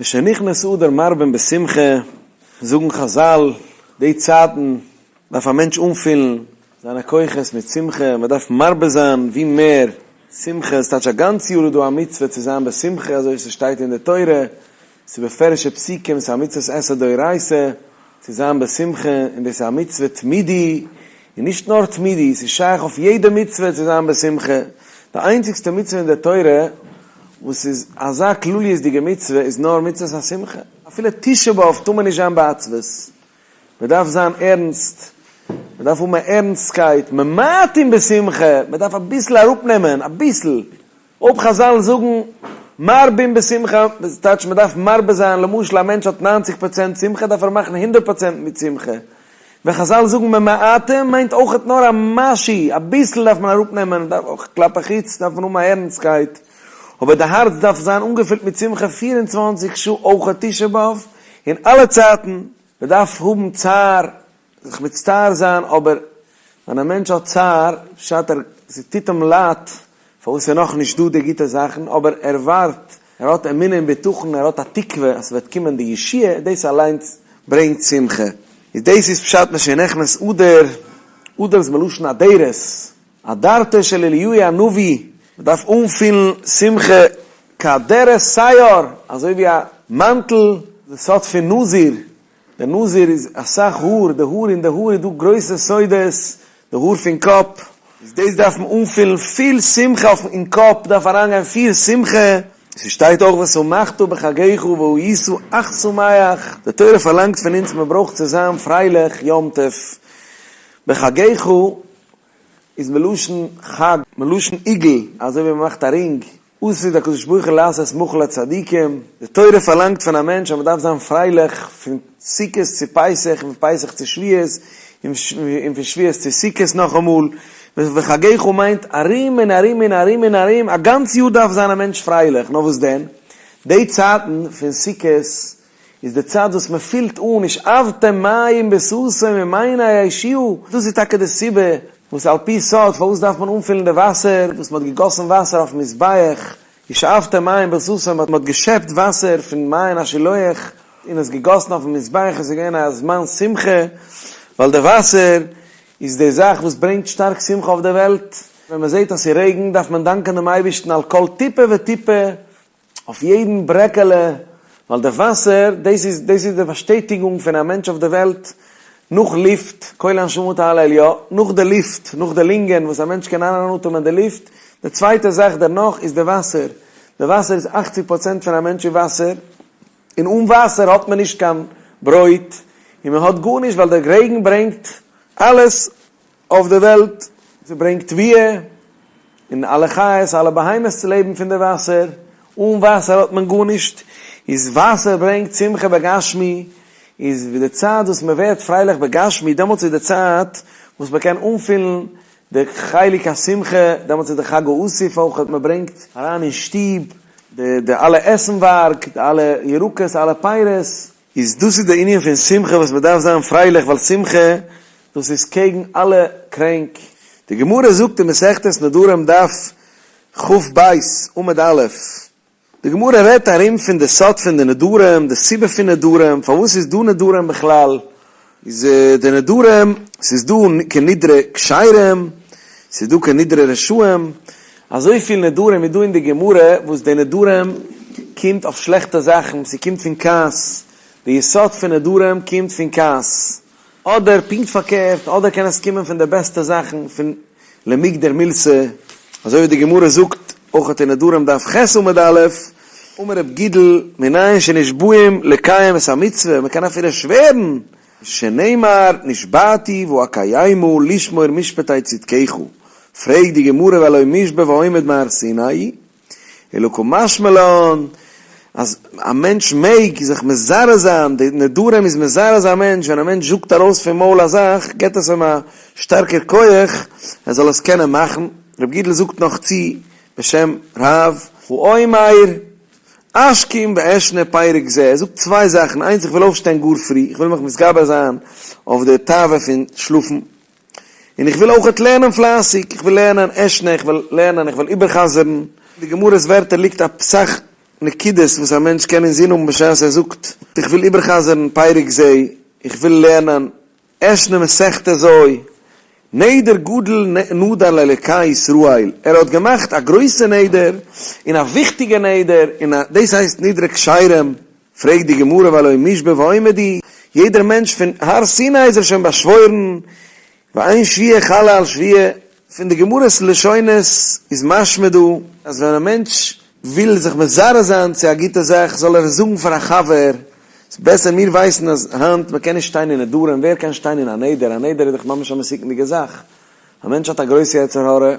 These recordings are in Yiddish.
משנכנס אדר מרבין בשמחה, זאגן חזל, די צייטן דארף א מענטש אנפילן זיינע כוחות מיט שמחה, מען דארף מרבה זיין ווי מער שמחה, ס'טייטש א גאנץ יאר איז דא א מצוה צו זיין בשמחה, אזוי ווי ס'שטייט אין די תורה, ס'איז בפירוש'ע פסוקים, ס'איז א מצוות עשה דאורייתא צו זיין בשמחה, און דאס איז א מצוה תמידי, און נישט נאר תמידי, ס'איז שייך אויף יעדע מצוה צו זיין בשמחה, די איינציגסטע מצוה אין די תורה וואס איז אזא כלליות'דיגע מצוה איז נאר מצוות השמחה, אפילו תשעה באב טאר מען נישט זיין בעצבות, מען דארף זיין ערנסט, מען דארף האבן א ערנסטקייט, ממעטין בשמחה, מען דארף אביסל אראפנעמען, אביסל, אויב חזל זאגן מרבין בשמחה, טייטש מען דארף מרבה זיין, למשל א מענטש האט 90 פראצענט שמחה דארף ער מאכן 100 פראצענט מיט שמחה, ווען חזל זאגן ממעטין מיינט אויכעט נאר א משהו, אביסל דארף מען אראפנעמען, אויך כלפי חוץ דארף מען האבן א ערנסטקייט, אבער די הארץ דארף זיין אנגעפילט מיט שמחה 24 שעה אויכעט תשעה באב, אין אלע צייטן, מען דארף האבן צער, זיך מצטער זיין, אבער ווען א מענטש האט צער, פשט ער, ס'טוט אים לייד פארוואס ס'איז נאך נישט דא די גוטע זאכן, אבער ער ווארט, ער האט אמונה און בטחון, ער האט א תקווה אז ס'וועט קומען די ישועה, דאס אליינס ברענגט שמחה. איז דאס איז פשט משנכנס אדר, אדר איז מלשון אדרת, אדרתו של אליהו הנביא, מ'דארף אנפילן שמחה כאדרת שער, אזוי ווי א מאנטל, די סוד פון נזיר, די נזיר איז אסאך האר, די האר אין די האר איז דא גרויסע סודות, די האר פון קאפ, איז דאס דארף מען אנפילן פיל שמחה אויפן אין קאפ דארף אריינגיין פיל שמחה, ס'שטייט אויך ושמחת בחגיך והיית אך שמח, די תורה פארלאנגט פון אונז מען ברויך צו זיין פרייליך יום טוב, בחגיך איז מלשון חג, מלשון עיגול, אזוי ווי מען מאכט א רינג, עתיד הקדוש ברוך הוא לעשות מחול לצדיקים, די תורה פארלאנגט פון א מענטש אז מען דארף זיין פרייליך פון סוכות צו פסח און פון פסח צו שבועות און פון שבועות צו סוכות נאכאמאל, וחגיך מיינט ארום און ארום און ארום און ארום, א גאנץ יאר דארף זיין א מענטש פרייליך, נאר וואס דען, די צייטן פון סוכות איז די צייט וואס מען פילט אן ושאבתם מים בששון ממעייני הישועה, דאס איז טאקע די סיבה וואס על פי סוד פארוואס דארף מען אנפילן די וואסער וואס מען האט געגאסן וואסער אויפן מזבח, ושאבתם מים בששון מען האט געשעפט וואסער פון מעיין השילוח און עס געגאסן אויפן מזבח, עס איז געווען א זמן שמחה ווייל די וואסער איז די זאך וואס ברענגט שטארק שמחה אויף די וועלט, ווען מען זעט אז ס'רעגנט דארף מען דאנקען דעם אייבערשטן על כל טיפה וטיפה, אויף יעדן ברעקעלע, ווייל די וואסער, דאס איז, דאס איז די באשטעטיגונג פון א מענטש אויף די וועלט, נאך לופט, כל הנשמה תהלל יה, נאך די לופט, נאך די לונגען וואס א מענטש קען אריינאטעמען די לופט, די צווייטע זאך דערנאך איז די וואסער, די וואסער איז אכציג פראצענט פון א מענטש איז וואסער, און אן וואסער האט מען נישט קיין ברויט, און מען האט גארנישט, ווייל דער רעגן ברענגט אלעס אויף די וועלט, ס'ברענגט תבואה, און אלע חיות, אלע בהמות צו לעבן פון די וואסער, אן וואסער האט מען גארנישט, איז וואסער ברענגט שמחה בגשמי, איז ווי די צייט וואס מען ווערט פרייליך בגשמי, דעמאלטס איז די צייט וואס מען קען אנפילן די חלק השמחה, דעמאלטס איז די חג האסיף אויך, מען ברענגט אריין אין שטוב די די אלע עסנווארג, די אלע ירקות, אלע פירות, איז דאס איז די ענין פון שמחה וואס מען דארף זיין פרייליך ווייל שמחה דאס איז קעגן אלע קרענק. די גמרא זאגט אין מסכת נדרים דף כ"ב עמוד א', די גמרא רעדט ארום פון די סוד פון די נדרים, די סיבה פון נדרים, פארוואס איז דא נדרים בכלל, איז די נדרים, ס'איז דא כנדרי כשרים, ס'איז דא כנדרי רשעים, אזויפיל נדרים איז דא אין די גמרא וואס די נדרים קומט אויף שלעכטע זאכן, ס'קומט פון כעס, די יסוד פון נדרים קומט פון כעס, אדער פונקט פארקערט, אדער קען עס קומען פון די בעסטע זאכן, פון למיגדר מילתא, אזוי ווי די גמרא זאגט אויך אין נדרים דף ח' עמוד א', אמר רב גידל, מנין שנשבעים לקיים את המצוה, מ'קען אפילו שווערן, שנאמר נשבעתי ואקיימה לשמור משפטי צדקך, פרעגט די גמרא והלא מושבע ועומד מהר סיני, אלא קא משמע לן אז א מענטש מעג זיך מזרז זיין, די נדרים איז מזרז א מענטש, ווען א מענטש זאגט ארויס פון מויל א זאך געבט עס אים א שטארקער כח ער זאל עס קענען מאכן, ר' גידל זאגט נאך צו בשם רב, האומר אשכים ואשנה פרק זה, ער זאגט צוויי זאכן, איינס איך וויל אויפשטיין גאר פרי, איך וויל מיך מתגבר זיין אויף די תאווה פון שלאפן, און איך וויל אויכעט לערנען פלייסיג, איך וויל לערנען אשנה, איך וויל לערנען, איך וויל איבער'חזר'ן. די גמרא'ס ווערטער ליגט אסאך. נקודות וואס א מענטש קען אינזין האבן בשעת ער זאגט, איך וויל איבער'חזר'ן פרק זה, איך וויל לערנען אשנה מסכתא זו, נדר גדול נדר לאלקי ישראל, ער האט געמאכט א גרויסע נדר, און א וויכטיגע נדר, און דאס הייסט נדרי כשרים, פרעגט די גמרא והלא מושבע ועומד הוא, יעדער מענטש פון הר סיני איז ער שוין באשוואוירן, ואין שבועה חלה על שבועה, פון די גמרא'ס לשונות איז משמע דא, אז ווען א מענטש וויל זיך מזרז זיין צו א גוטע זאך זאל ער עס זאגן פאר א חבר, ס'איז בעסער מיר ווייסן אז היינט מ'קען נישט שטיין אין נדרים, ווער קען שטיין אין א נדר, א נדר איז דאך ממש א מסוכנ'דיגע זאך, א מענטש האט א גרויסע יצר הרע,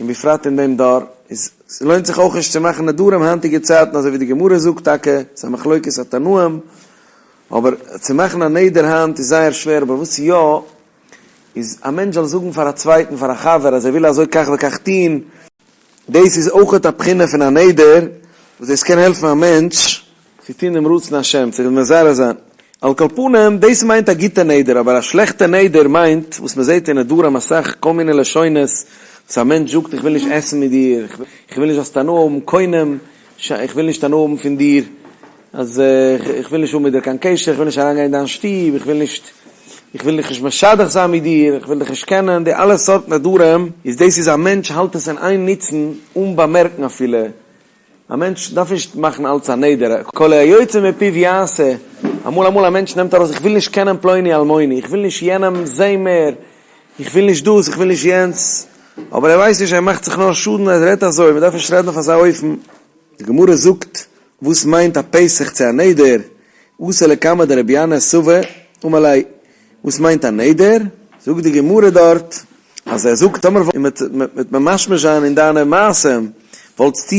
און בפרט אין דעם דור, איז ס'לוינט זיך אויך נישט צו מאכן נדרים היינטיגע צייטן אזוי ווי די גמרא זאגט טאקע, ס'איז א מחלוקת התנאים, אבער צו מאכן א נדר היינט איז זייער שווער, אבער וואס יא, איז א מענטש זאל זאגן פאר א צווייטן, פאר א חבר, אז ער וויל אזוי כך וכך טון, דאס איז אויכעט א בחינה פון א נדר, וואס דאס קען העלפן א מענטש צו טון דעם רצון השם, צו זיך מזרז זיין. על כל פנים, דאס מיינט א גוטע נדר, אבער א שלעכטע נדר מיינט, וואס מען זעט אין נדרים אסאך כל מיני לשונות, וואס א מענטש זאגט איך וויל נישט עסן מיט דיר, איך וויל נישט זאלסט הנאה האבן, קונים, איך וויל נישט הנאה האבן פון דיר, אז איך וויל נישט האבן מיט דיר קיין קשר, איך וויל נישט אריינגיין אין דיין שטוב, איך וויל נישט, איך וויל דיך נישט משדך זיין מיט דיר, איך וויל דיך נישט קענען, די אלע סארט נדרים, איז דאס איז א מענטש האלט עס אין איין נוצן אן באמערקן אפילו, א מענטש דארף נישט מאכן אלץ א נדר, כל היוצא מפיו יעשה, אמאל אמאל א מענטש נעמט ארויס איך וויל נישט קענען פלוני אלמוני, איך וויל נישט יענעם זעהן מער, איך וויל נישט דאס, איך וויל נישט יענץ, אבער ער ווייסט נישט ער מאכט זיך נאר שאדן אז ער רעדט אזוי, מען דארף נישט רעדן אויף אזא אופן. די גמרא זאגט, וואס מיינט א פתח צו א נדר? אתא לקמיה דרבי ינאי סבא, אמר ליה, וואס מיינט א נדר? זאגט די גמרא דארט, אז ער זאגט טאמער וועט מען משמש זיין אין דיינע מעשים, וואלטסטו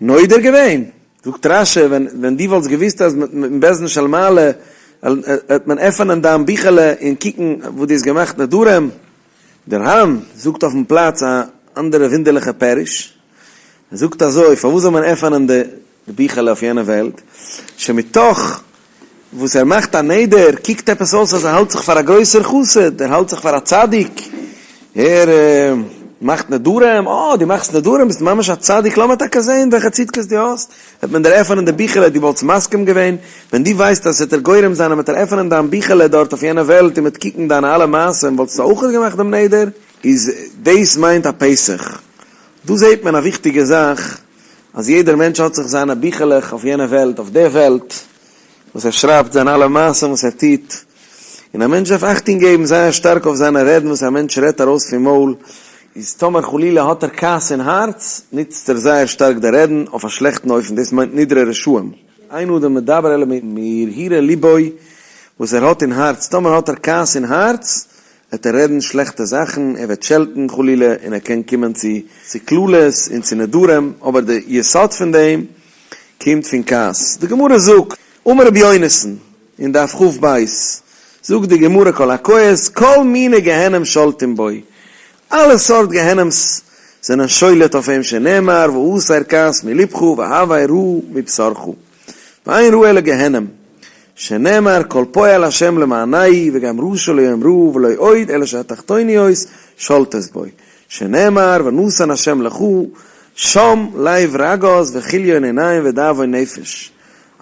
נודר געווען? זאגט רש"י, ווען דו וואלטסט געוואוסט אז אין בית דין של מעלה וועט מען עפענען דיין ביכעלע און קוקן וואס דו האסט געמאכט נדרים, דער ר"ן זאגט אויפן פלאץ א אנדערע וואונדערליכע פירוש, ער זאגט אזוי, פארוואס זאל מען עפענען די ביכעלע אויף יענע וועלט, שמתוך וואס ער מאכט א נדר, קוקט עפעס אויס אז ער האלט זיך פאר א גרויסער חסיד, ער האלט זיך פאר א צדיק, ער מאכט נדרים, אה, דו מאכסט נדרים, ביסט ממש א צדיק, לאמיר טאקע זען וועלכע צדקות דו האסט, וועט מען דיר עפענען די ביכעלע, דו וואלטסט מסכים געווען, ווען דו ווייסט אז עס וועט דיר גורם זיין אז מען וועט דיר עפענען דיין ביכעלע דארט אויף יענע וועלט און מען וועט קוקן דיינע אלע מעשים, וואלטסטו אויך געמאכט דעם נדר? איז דאס מיינט א פתח. דא זעט מען א וויכטיגע זאך, אז יעדער מענטש האט זיך זיינע ביכעלעך אויף יענע וועלט, אויף די וועלט, וואס ער שרייבט זיינע אלע מעשים וואס ער טוט, און א מענטש דארף אכטונג געבן זייער שטארק אויף זיינע רעדן וואס א מענטש רעדט ארויס פון מויל, איז טאמער חלילה האט ער כעס אין הארץ, נוצט ער זייער שטארק די רעדן אויף א שלעכטן אופן, דאס מיינט נדרי רשעים. אין אדם מדבר אלא מהרהורי ליבו, וואס ער האט אין הארץ, טאמער האט ער כעס אין הארץ, וועט ער רעדן שלעכטע זאכן, ער וועט שעלטן חלילה, און ער קען קומען צו צו קללות און צו נדרים, אבער די יסוד פון דעם קומט פון כעס. די גמרא זאגט, אמר רבי יונתן, אין דף כ"ב, זאגט די גמרא כל הכועס כל מיני גיהנום שולטים בו, אלע סארט גיהנום'ס זענען שולט אויף אים שנאמר והסר כעס מלבך והבער רע מבשרך. ואין רע אלא גיהנום, שנאמר כל פועל השם למענהו וגם רשע לא יאמר רע ולא עוד אלא שהתחתוניות שולטות בו, שנאמר ונתן השם לך שם לב רגז וכליון עיניים ודאבון נפש,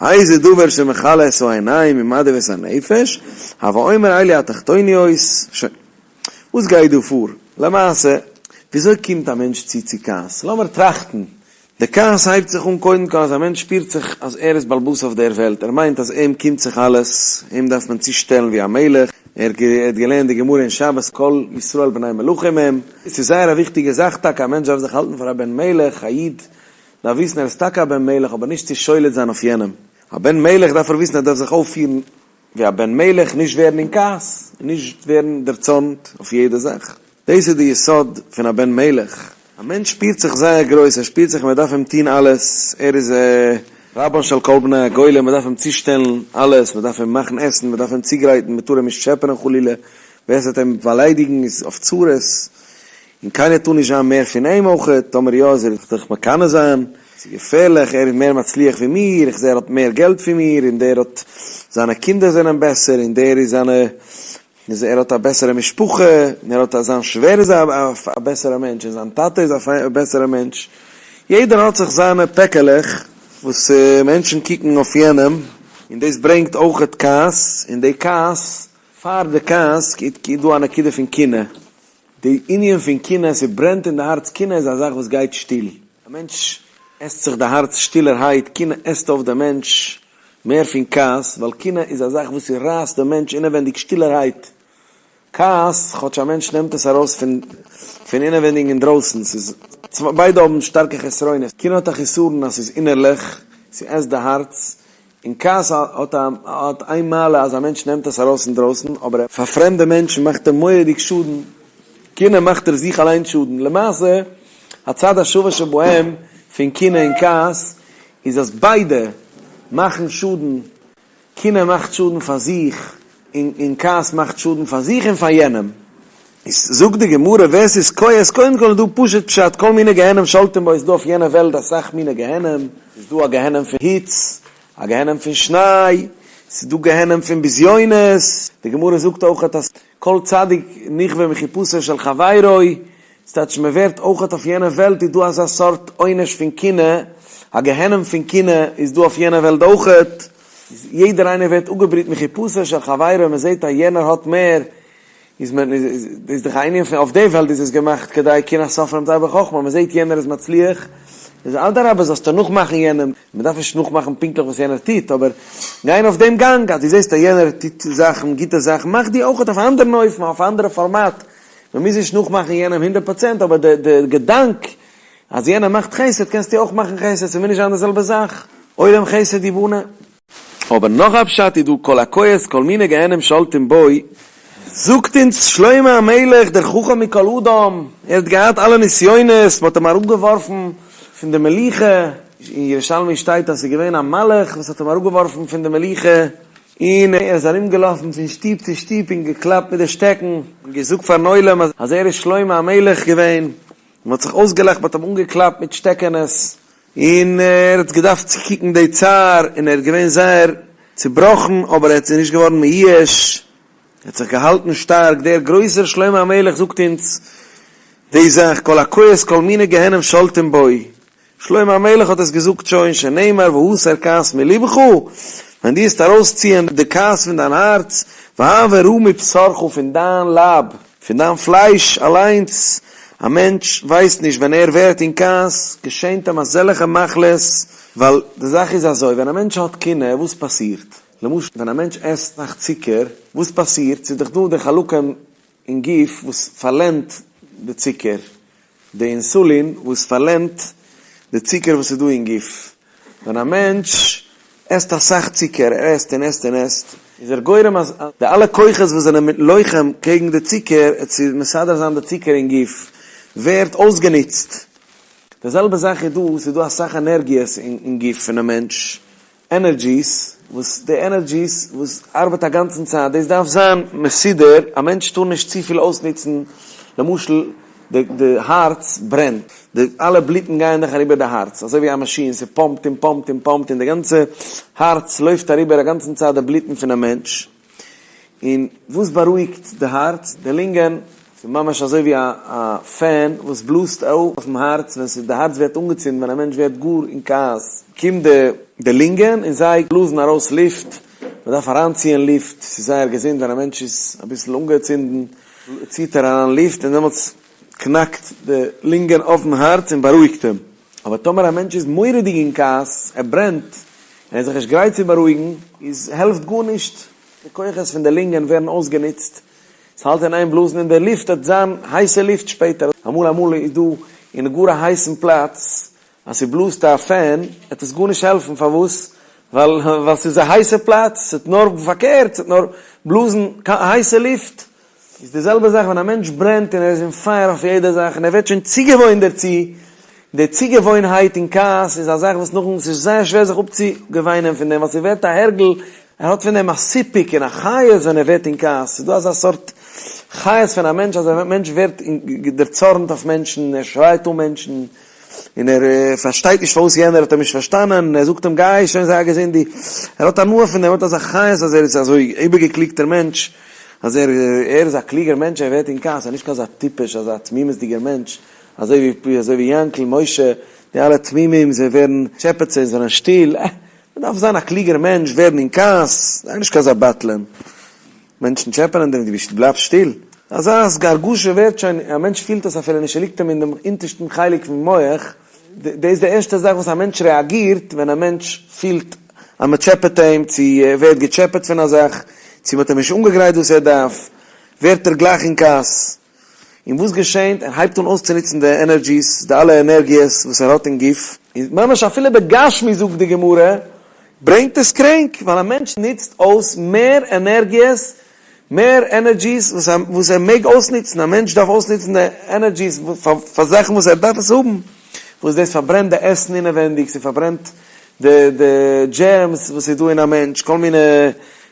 איזה דבר שמכלה את העיניים ומדאיב את הנפש, הוי אומר אלו התחתוניות, שוין. וואס גייט דא פאר? למעשה, וויאזוי קומט א מענטש צו צו כעס? לאמיר טראכטן, די כעס הייבט זיך אן קודם כל אז א מענטש שפירט זיך אז ער איז בעל הבית אויף דער וועלט, ער מיינט אז אים קומט זיך אלעס, אים דארף מען צושטעלן ווי א מלך, ער האט געלערנט די גמרא אין שבת כל ישראל בני מלכים הם, עס איז זייער א וויכטיגע זאך טאקע, א מענטש דארף זיך האלטן פאר א בן מלך, א איד דארף וויסן ער איז טאקע א בן מלך אבער נישט צו שולט זיין אויף יענעם, א בן מלך דארף ער וויסן ער דארף זיך אויפפירן ווי א בן מלך, נישט ווערן אין כעס, און נישט ווערן דערצארנט אויף יעדע זאך. דאס איז די יסוד פון א בן מלך. א מענטש שפירט זיך זייער גרויס, ער שפירט זיך מען דארף אים טון אלעס, ער איז רבן של כל בני הגולה, מען דארף אים צושטעלן אלעס, מען דארף אים מאכן עסן, מען דארף אים צוגרייטן, מען טאר אים נישט טשעפענען חלילה, ווער ס'וועט אים באליידיגן איז אויף צרות, און קיינער טאר נישט זיין מער פון אים אויך, טאמער יא איז ער זיך מקנא זיין, ס'איז געפערליך, ער איז מער מצליח ווי מיר, איך זע ער האט מער געלט פון מיר, און דער האט, זיינע קינדער זענען בעסער, און דער איז זיינע, איז ער האט א בעסערע משפחה, און ער האט א, זיין שווער איז א בעסערע מענטש, און זיין טאטע איז א בעסערע מענטש, יעדער האט זיך זיינע פעקעלעך. וואס מענטשן קוקן אויף יענעם, און דאס ברענגט אויכעט כעס, און די כעס, פאר די כעס איז דא א נקודה פון קנאה, די ענין פון קנאה, ס'ברענט אין די הארץ, קנאה איז א זאך וואס גייט שטיל, א מענטש עסט זיך די הארץ שטילערהייט, קנאה עסט אויף די מענטש מער פון כעס, ווייל קנאה איז א זאך וואס ס'רייסט די מענטש אינעווענדיג שטילערהייט, כעס, כאטש א מענטש נעמט עס ארויס פון פון אינעווענדיג אינדרויסן, ס'איז, ביידע האבן שטארקע חסרונות, קנאה האט א חסרון אז ס'איז אינערליך, ס'עסט די הארץ, און כעס האט א האט איין מעלה אז א מענטש נעמט עס ארויס אינדרויסן, אבער פאר פרעמדע מענטשן מאכט ער מורא'דיג שאדן, קנאה מאכט ער זיך אליין שאדן, למעשה הצד השווה שבהם פון קנאה און כעס איז אז ביידע מאכן שאדן קנאה מאכט שאדן פאר זיך, און כעס מאכט שאדן פאר זיך און פאר יענעם. איז זאגט די גמרא ווער ס'איז כועס, קודם כל איז דא פשוט פשט, כל מיני גיהנום שולטים בו, איז דא אויף יענע וועלט אסאך מיני גיהנום, ס'איז דא א גיהנום פון היץ, א גיהנום פון שניי, ס'איז דא גיהנום פון בזיונות, די גמרא זאגט אויך אז כל צדיק נכווה מחיפושו של חברו, ס'טייטש מען ווערט אויכעט אויף יענע וועלט איז דא אזא סארט עונש פון קנאה, א גיהנום פון קנאה איז דא אויף יענע וועלט אויכעט, יעדער איינער ווערט אפגעבריט מחיפושו של חברו, מען זעט אז יענער האט מער, איז מען איז דאך א ענין פון אויף די וועלט איז עס געמאכט כדי קנאת סופרים תרבה חכמה, מען זעט יענער איז מצליח, איז אדרבה זאלסטו נאכמאכן יענעם, מען דארף נישט נאכמאכן פונקטליך וואס יענער טוט, אבער גיין אויף דעם גאנג, אז דו זעסט אז יענער טוט זאכן, גוטע זאכן, מאך דו אויכעט אויף א אנדערן אופן, אויף א אנדערע פארמאט, מען מוז נישט נאכמאכן יענעם הונדערט פראצענט, אבער די די געדאנק אז יענער מאכט חסד קענסטו אויך מאכן חסד, ס'מוז נישט זיין די זעלבע זאך, עולם חסד יבנה. אבער נאך א פשט איז דא כל הכועס כל מיני גיהנום שולטים בו, זאגט אונז שלמה המלך דער חכם מכל אדם, ער האט געהאט אלע נסיונות, מען האט אים אראפגעווארפן פון די מלוכה, אין ירושלמי שטייט אז ס'איז געווען א מלאך וואס האט אים אראפגעווארפן פון די מלוכה, און ער איז ארומגעלאפן פון שטוב צו שטוב און געקלאפט מיט די שטעקן, און געזאגט פארן עולם אז ער איז שלמה המלך געווען, און מען האט זיך אויסגעלאכט, מען האט אים אנגעקלאפט מיט שטעקענעס, און ער האט געדארפט צוקוקן די צער, און ער איז געווען זייער צובראכן, אבער ער איז נישט געווארן מיואש, ער האט זיך געהאלטן שטארק, דער גרויסער שלמה המלך זאגט אונז די זאך, כל הכועס כל מיני גיהנום שולטים בו, שלמה המלך האט עס געזאגט שוין, שנאמר והסר כעס מלבך, ווען דו וועסט ארויסציען די כעס פון דיין הארץ, והעבר רע מבשרך פון דיין לייב, פון דיין פלייש אליינס, א מענטש ווייסט נישט ווען ער ווערט אין כעס, געשענט אים אזעלכע מחלות, ווייל די זאך איז אזוי, ווען א מענטש האט קנאה, וואס פאסירט? למשל ווען א מענטש עסט אסאך צוקער, וואס פאסירט? ס'איז דאך דא די חלקים אין גוף וואס פארלענדט די צוקער, די אינסולין וואס פארלענדט די צוקער וואס איז דא אין גוף, ווען א מענטש עסט אסאך צוקער, ער עסט און עסט און עסט, איז ער גורם אז די אלע כוחות וואס זענען לוחם קעגן די צוקער, צו מסדר זיין די צוקער אין גוף, ווערט אויסגענוצט. די זעלבע זאך איז דא, ס'איז דא אסאך ענערגיעס אין גוף פונעם מענטש, energies, וואס די energies וואס ארבעט א גאנצן צייט, דאס דארף זיין מסודר, א מענטש טאר נישט צופיל אויסנוצן, למשל די די הארץ ברענט, די אלע בלוטן גייען דאך אריבער די הארץ, אזוי ווי א מאשין, ס'פאמפט און פאמפט און פאמפט און די גאנצע הארץ לויפט אריבער א גאנצן צייט די בלוטן פונעם מענטש, און וואס בארואיגט די הארץ? די לונגען, ס'איז ממש אזוי ווי א א פען וואס בלאזט אויפן הארץ ווען ס'איז די הארץ ווערט אנגעצינדן ווען א מענטש ווערט גאר אין כעס קומט די די לונגען און זיי בלאזן ארויס לופט, מ'דארף אריינציען לופט, ס'איז זייער געזונט ווען א מענטש איז אביסל אנגעצינדן ציט ער אריין לופט און דעמאלטס קנאקט די לונגען אויפן הארץ און בארואיגט אים. אבער טאמער א מענטש איז מורא'דיג אין כעס, ער ברענט, און ער איז זיך נישט גרייט צו בארואיגן, איז העלפט גארנישט, די כוחות פון די לונגען ווערן אויסגענוצט, ס'האלט אין איין בלאזן אין די לופט וועט זיין הייסע לופט שפעטער, אמאל אמאל איז דא אין גאר א הייסן פלאץ אז ס'בלאזט א פען וועט עס גארנישט העלפן, פארוואס? ווייל ווייל ס'איז א הייסע פלאץ, ס'וועט נאר פארקערט ס'וועט נאר בלאזן הייסע לופט. איז די זעלבע זאך ווען א מענטש ברענט און ער איז אין פייער אויף יעדע זאך און ער ווערט שוין צוגעוואוינט דערצו, די צוגעוואוינהייט אין כעס איז א זאך וואס נאכדעם ס'איז זייער שווער זיך אפצוגעוויינען פון דעם ווייל ס'ווערט א הרגל, ער האט פון דעם א סיפוק און א חיות ווען ער ווערט אין כעס, ס'איז דא אזא סארט חיות פון א מענטש אז א מענטש ווערט דערצארנט אויף מענטשן, ער שרייט אן מענטשן, און ער פארשטייט נישט פארוואס יענער האט אים נישט פארשטאנען, און ער זאגט אים גיי שוין זיי געזונט דו, ער האט הנאה פון דעם, ער האט אזא חיות אז ער איז אזוי איבערגעקלוגטער מענטש. אז ער ער איז א קלוגער מענטש ער ווערט אין כעס ער איז נישט קיין אזא טיפש אזא תמימות'דיגער מענטש אזוי ווי אזוי ווי יענקל משה. די אלע תמימים זיי ווערן טשעפעט זיי זענען שטיל, אה, מען דארף זיין א קלוגער מענטש, ווערן אין כעס, זיי נישט קיין בטלן, מענטשן טשעפענען דיר און דו ביסט בלייבסט שטיל, אזא הרגשה ווערט שוין, א מענטש פילט עס אפילו נישט, ס'ליגט אים אין דעם אונטערשטן חלק פון מח, דאס איז די ערשטע זאך וואס א מענטש רעאגירט ווען א מענטש פילט אז מען טשעפעט אים, צו ער ווערט געטשעפעט פון א זאך, צו מען האט אים נישט אנגעגרייט וואס ער דארף, ווערט ער גלייך אין כעס. און וואס געשענט? ער הייבט אן אויסצונוצן די energies, די אלע ענערגיעס וואס ער האט אין גוף. און ממש אפילו בגשמי זאגט די גמרא, ברענגט עס קרענק, ווייל א מענטש נוצט אויס מער ענערגיעס, מער energies וואס ער מעג אויסנוצן, א מענטש דארף אויסנוצן די energies פאר זאכן וואס ער דארף עס האבן, וואס דאס פארברענט די עסן אינעווענדיג, ס'פארברענט די germs וואס איז דא אין א מענטש, כל מיני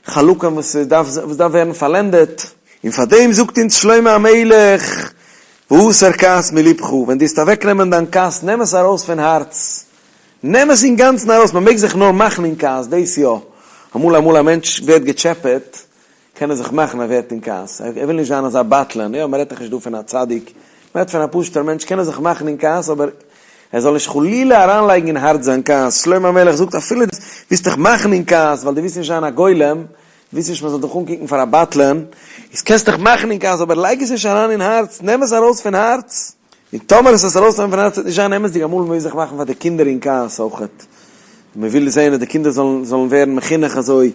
חלקים וואס דארף ווערן פארלענדעט. און פאר דעם זאגט אונז שלמה המלך, והסר כעס מלבך, ווען דו וועסט אוועקנעמען דיין כעס, נעם עס ארויס פון הארץ, נעם עס אינגאנצן ארויס, מען מעג זיך נאר מאכן אין כעס, דאס יא, אמאל אמאל א מענטש ווערט געטשעפעט, קען ער זיך מאכן ער ווערט אין כעס, ער וויל נישט זיין אזא בטלן, יא, מען רעדט דאך נישט דא פון א צדיק, מען רעדט פון א פשוט'ער מענטש, קען ער זיך מאכן אין כעס, אבער ער זאל נישט חלילה אריינלייגן אין הארץ זיין כעס, שלמה המלך זאגט אפילו דו ווילסט דיך מאכן אין כעס, ווייל דו ווילסט נישט זיין א גולם, ווילסט נישט מען זאל דיך אנקוקן פאר א בטלן, איז קענסט דיך מאכן אין כעס, אבער לייג עס נישט אריין אין הארץ, נעם עס ארויס פון הארץ, און טאמער עס עס ארויסנעמען פון הארץ וועט נישט זיין אמת'דיג, אמאל מ'וויל זיך מאכן פאר די קינדער אין כעס אויכעט, מען וויל זען אז די קינדער זאלן זאלן ווערן מחונך אזוי,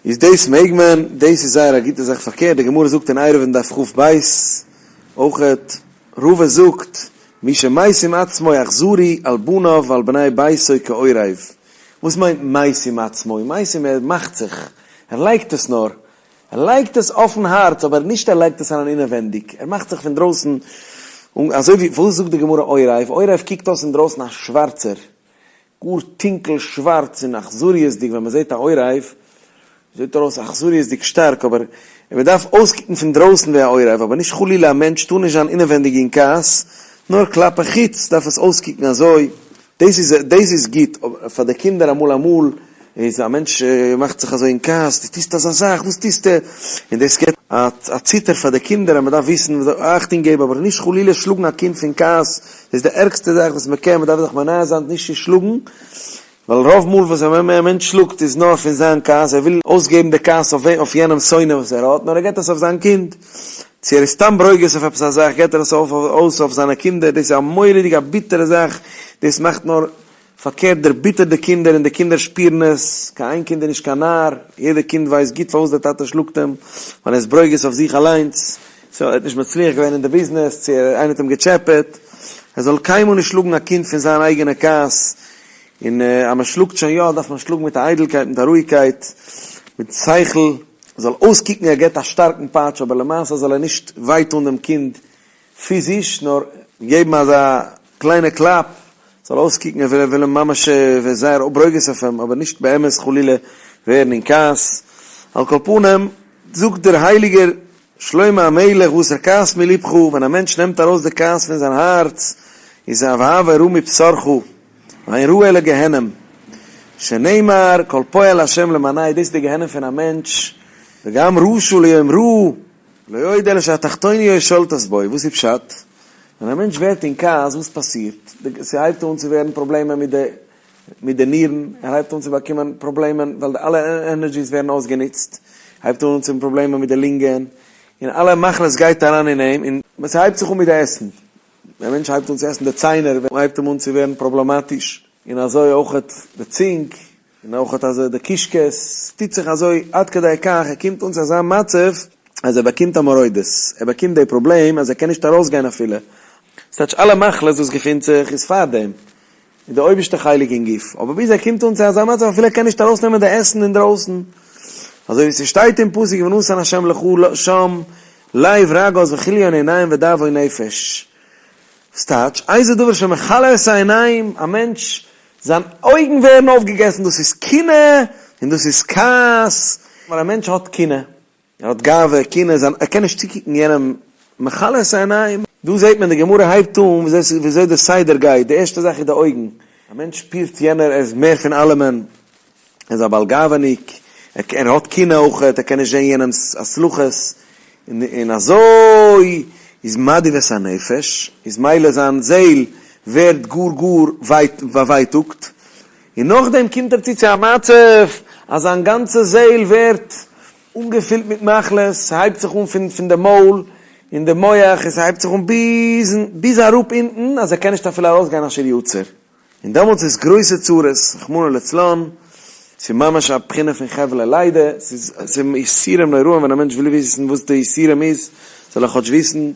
איז דאס מעג מען, דאס איז זייער א גוטע זאך, פארקערט די גמרא זאגט אין עירובין דף כ"ב אויכעט, רבא זאגט, מי שמשים עצמו אכזרי על בניו ועל בני ביתו כעורב, וואס מיינט משים עצמו? משים ער מאכט זיך, ער לייגט עס נאר, ער לייגט עס אויפן הארץ אבער נישט ער לייגט עס אריין אינעווענדיג, ער מאכט זיך פון דרויסן, אזוי ווי, וואס זאגט די גמרא עורב? עורב קוקט אויס אינדרויסן א שווארצער, גאר טונקל שווארץ און אכזריות'דיג, ווען מען זעט א עורב זעט ער אויס אכזריות'דיג שטארק, אבער מען דארף אויסקוקן פון דרויסן ווי א עורב, אבער נישט חלילה א מענטש טאר נישט זיין אינעווענדיג אין כעס, נאר כלפי חוץ דארף עס אויסקוקן אזוי, דאס איז דאס איז גוט פאר די קינדער אמאל אמאל איז א מענטש מאכט זיך אזוי אין כעס, דו טוסט אזא זאך, וואס טוסטו? און דאס געבט א ציטער פאר די קינדער אז מען דארף וויסן, מען דארף אכטונג געבן, אבער נישט חלילה שלאגן א קינד פון כעס, דאס איז די ערגסטע זאך וואס מען קען, מען דארף זיך מונע זיין נישט צו שלאגן, ווייל רוב מאל וואס א מענטש שלאגט איז נאר פון זיין כעס, ער וויל אויסגעבן די כעס אויף יענעמ'ס שונא וואס ער האט, נאר ער געבט עס אויף זיין קינד, צו ער איז סתם ברוגז אויף עפעס א זאך געבט ער עס אויס אויף זיינע קינדער, דאס איז א מורא'דיגע א ביטערע זאך, דאס מאכט נאר פארקערט דערביטערט די קינדער און די קינדער שפירן עס, קיין איין קינד איז נישט קיין נאר, יעדע קינד ווייסט גוט פארוואס דער טאטע שלאגט אים, ווייל ער איז ברוגז אויף זיך אליינס, צו ער האט נישט מצליח געווען אין די ביזנעס, צו איינער האט אים געטשעפעט, ער זאל קיינמאל נישט שלאגן א קינד פון זיין אייגענע כעס, און אז מען שלאגט שוין יא דארף מען שלאגן מיט א איידלקייט, מיט א רואיגקייט, מיט שכל, זאל אויסקוקן ער געבט א שטארקן פאטש אבער למעשה זאל ער נישט וויי טון דעם קינד פיזיש, נאר געבן אזא קליינע קלאפ, זאל אויסקוקן ער וויל אים ממש זייער ברוגז אויף אים, אבער נישט באמת חלילה ווערן אין כעס, על כל פנים זאגט דער הייליגער שלמה המלך והסר כעס מלבך, ווען א מענטש נעמט ארויס די כעס פון זיין הארץ, איז והעבר רע מבשרך, ואין רע אלא גיהנם, שנאמר כל פועל ה' למענהו, דאס איז די גיהנם פון א מענטש, וגם רשע ליום רע, לא עוד אלא שהתחתוניות שולטות בו, וואס איז פשט? ווען א מענטש ווערט אין כעס וואס פאסירט? ס'הייבט אן צו ווערן פראבלעמען מיט די מיט די נירן, ער הייבט אן צו באקומען פראבלעמען ווייל די אלע energies ווערן אויסגענוצט, הייבט אן צו האבן פראבלעמען מיט די לונגען, און אלע מחלות גייט אריין אין אים, און ס'הייבט זיך אן מיט די עסן, ווען א מענטש הייבט אן צו עסן די ציינער הייבט אים אן צו ווערן פראבלעמאטיש, און אזוי אויכעט די צונג, און אויכעט אזוי די קישקעס, טוט זיך אזוי עד כדי כך ער קומט אן צו אזא מצב אז ער באקומט א מרודות, ער באקומט די פראבלעם אז ער קען נישט ארויסגיין אפילו, ס'טייטש אלע מחלות וואס געפינט זיך איז פארדעם, איז די אויבערשטע חלק אין גוף, אבער ביז ער קומט אן צו אזא מצב אפילו ער קען נישט ארויסנעמען די עסן אינדרויסן, אזוי ווי ס'שטייט אין פסוק ונתן ה' לך שם לב רגז וכליון עיניים ודאבון נפש, ס'טייטש, איזה דבר שמכלה את העיניים, א מענטש זיין אויגן ווערן אויפגעגעסן, דאס איז קנאה און דאס איז כעס, ווייל א מענטש האט קנאה, ער האט גאווה, קנאה, זיין, ער קען נישט צוקוקן יענעם מכלה את העיניים. דא זעט מען די גמרא הייבט אן וויאזוי די סדר גייט, די ערשטע זאך איז די אויגן, א מענטש שפירט יענער ער איז מער פון אלעמען, ער איז א בעל גאווה'ניק, ער האט קנאה אויכעט, ער קען נישט זען יענעמ'ס הצלחות, און אזוי איז מדאיב את הנפש, איז מילא זיין זעהל. ווערט גאר גאר באווייטאגט, און נאכדעם קומט ער צו צו א מצב אז זיין גאנצע זעהל ווערט אנגעפילט מיט מחלות, ס'הייבט זיך אן פון פון די מויל און די מח און ס'הייבט זיך אן ביז ביז אראפ אונטן אז ער קען נישט אפילו ארויסגיין אשר יצר. און דעמאלטס איז גרויסע צרות, רחמנא לצלן, ס'איז ממש א בחינה פון חבלי לידה, ס'איז יסורים נוראים, ווען א מענטש וויל וויסן וואס די יסורים איז, זאל ער כאטש וויסן,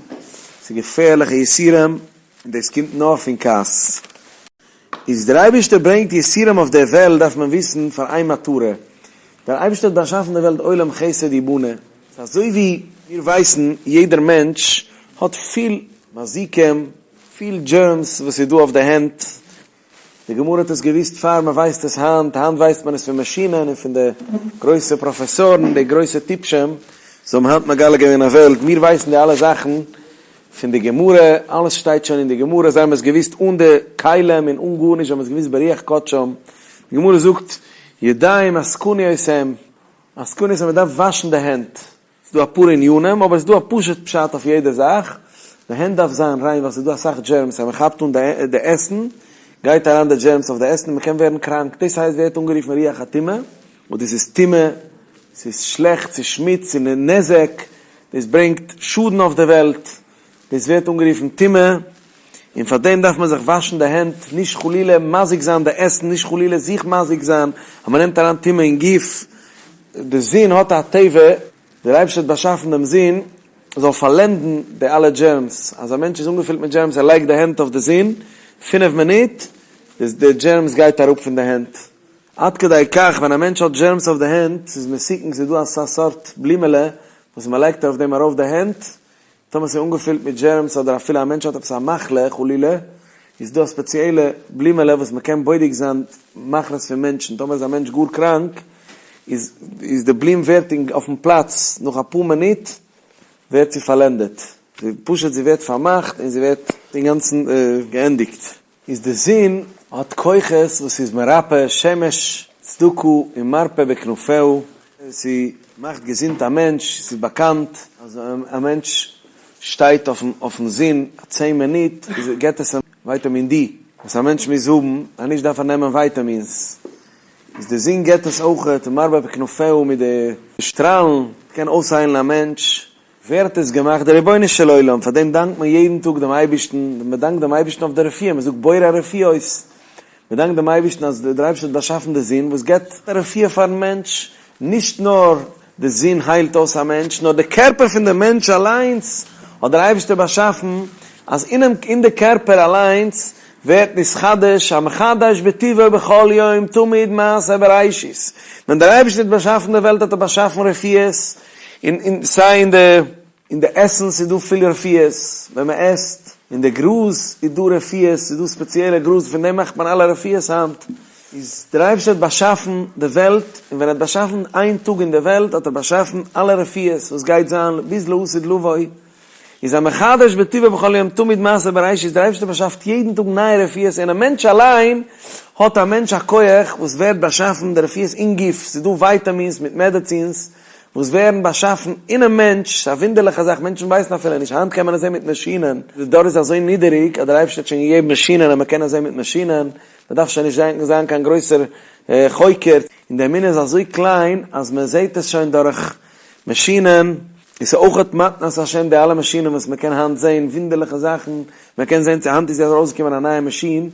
ס'איז געפערליכע יסורים, און דאס קומט נאר פון כעס. איז דער אייבערשטער ברענגט יסורים אויף דער וועלט דארף מען וויסן פאר איין מטרה, דער אייבערשטער האט באשאפן די וועלט עולם חסד יבנה, ס'איז אזוי ווי מיר ווייסן יעדער מענטש האט פיל מזיקים, פיל germs וואס איז דא אויף די הענט, די גמרא האט עס געוואוסט פאר מען ווייסט עס היינט, היינט ווייסט מען עס פון מאשינען און פון די גרויסע פראפעסארן, די גרויסע טיפשים, זיי האבן היינט מגלה געווען א וועלט, מיר ווייסן די אלע זאכן פון די גמרא, אלעס שטייט שוין אין די גמרא, זיי האבן עס געוואוסט אן די כלים און אן גארנישט, זיי האבן עס געוואוסט ברוח קדשם, די גמרא זאגט ידיים עסקניות הם, עסקניות הם, מען דארף וואשן די הענט. ס'איז דא אפאר ענינים, אבער ס'איז דא א פשוט פשט אויף יעדע זאך, די הענט דארף זיין ריין ווייל ס'איז דא אסאך germs, אז מ'כאפט אן די עסן, גייט אריין די germs אויף די עסן און מ'קען ווערן קראנק, דאס הייסט ווערט אנגערופן רוח הטומאה, וואס דאס איז טומאה, ס'איז שלעכט, ס'איז שמוץ, ס'איז נזק, דאס ברענגט שאדן אויף די וועלט, דאס ווערט אנגערופן טומאה, און פאר דעם דארף מען זיך וואשן די הענט, נישט חלילה מזיק זיין די עסן, נישט חלילה זיך מזיק זיין, אז מ'נעמט אריין טומאה אין גוף, די זון האט א טבע, דער אייבערשטער האט באשאפן דעם זון זאל פארלענדן די אלע germs, אז א מענטש איז אנגעפילט מיט germs ער לייגט די הענט אויף די זון פינף מינוט, די germs גייט אראפ פון די הענט, עד כדי כך ווען א מענטש האט germs אויף די הענט, ס'איז מסוכן, ס'איז דא אזא סארט בלומעלע וואס מען לייגט אויף דעם ארויף די הענט, טאמער ס'איז אנגעפילט מיט germs אדער אפילו א מענטש האט עפעס א מחלה חלילה, איז דא א ספעציעלע בלומעלע וואס מ'קען בודק זיין מחלות פון מענטשן, טאמער איז א מענטש גאר קראנק איז איז די בלום ווערט אויפן פלאץ נאך אפאר מינוט ווערט זי פארלענדעט, פשוט זי ווערט פארמאכט און זי ווערט אינגאנצן געענדיגט. איז די זון האט כוחות וואס איז מרפא שמש צדקה און מרפא בכנפיה, ס'מאכט געזונט א מענטש, ס'איז באקאנט אז א מענטש שטייט אויפן זון צען מינוט געט עס אים vitamin D וואס א מענטש מוז האבן, אז נישט דארף ער נעמען ווייטאמינס, איז די זון געט עס אויכעט און מרפא בכנפיה מיט די שטראלן קען אויסהיילן א מענטש. ווער האט עס געמאכט? דער רבונו של עולם, פאר דעם דאנקט מען יעדן טאג דעם אייבערשטן, מען דאנקט דעם אייבערשטן אויף די רפואה, מען זאגט בורא הרפואות, מען דאנקט דעם אייבערשטן אז דער אייבערשטער האט באשאפן די זון וואס געבט א רפואה פארן מענטש, נישט נאר די זון היילט אויס א מענטש, נאר די קערפער פון דעם מענטש אליינס האט דער אייבערשטער באשאפן אז אינעם אין די קערפער אליינס ווערט נתחדש המחדש בטובו בכל יום תמיד מעשה בראשית, ווען דער אייבערשטער האט באשאפן די וועלט האט ער באשאפן רפואות, און און סיי אין די אין די עסנס איז דא פיל רפואות ווען מען עסט, אין די גראז איז דא רפואות, ס'איז דא ספעציעלע גראז פון דעם מאכט מען אלע רפואות היינט, איז דער אייבערשטער האט באשאפן די וועלט, און ווען ער האט באשאפן איין טאג אין די וועלט האט ער באשאפן אלע רפואות וואס גייט זיין ביז לעתיד לבוא, איז המחדש בטובו בכל יום תמיד מעשה בראשית, דער אייבערשטער באשאפט יעדן טאג נייע רפואות, און א מענטש אליין האט א מענטש א כח וואס ווערט באשאפן די רפואות אין גוף, ס'איז דא ווייטאמינס מיט מעדעצינס וואס ווערן באשאפן אינעם מענטש, ס'איז א וואונדערליכע זאך, מענטשן ווייסן אפילו נישט, היינט קען מען עס זען מיט מאשינען, די דור איז אזוי נידעריג אז דער אייבערשטער האט שוין געגעבן מאשינען אז מען קען עס זען מיט מאשינען, מען דארף שוין נישט זיין קיין גרויסער חוקר, און די אמונה איז אזוי קליין אז מען זעט עס שוין דורך מאשינען, און ס'איז אויכעט מתנת השם די אלע מאשינען וואס מען קען היינט זען וואונדערליכע זאכן, מען קען זען צו היינט איז ארויסגעקומען א נייע מאשין,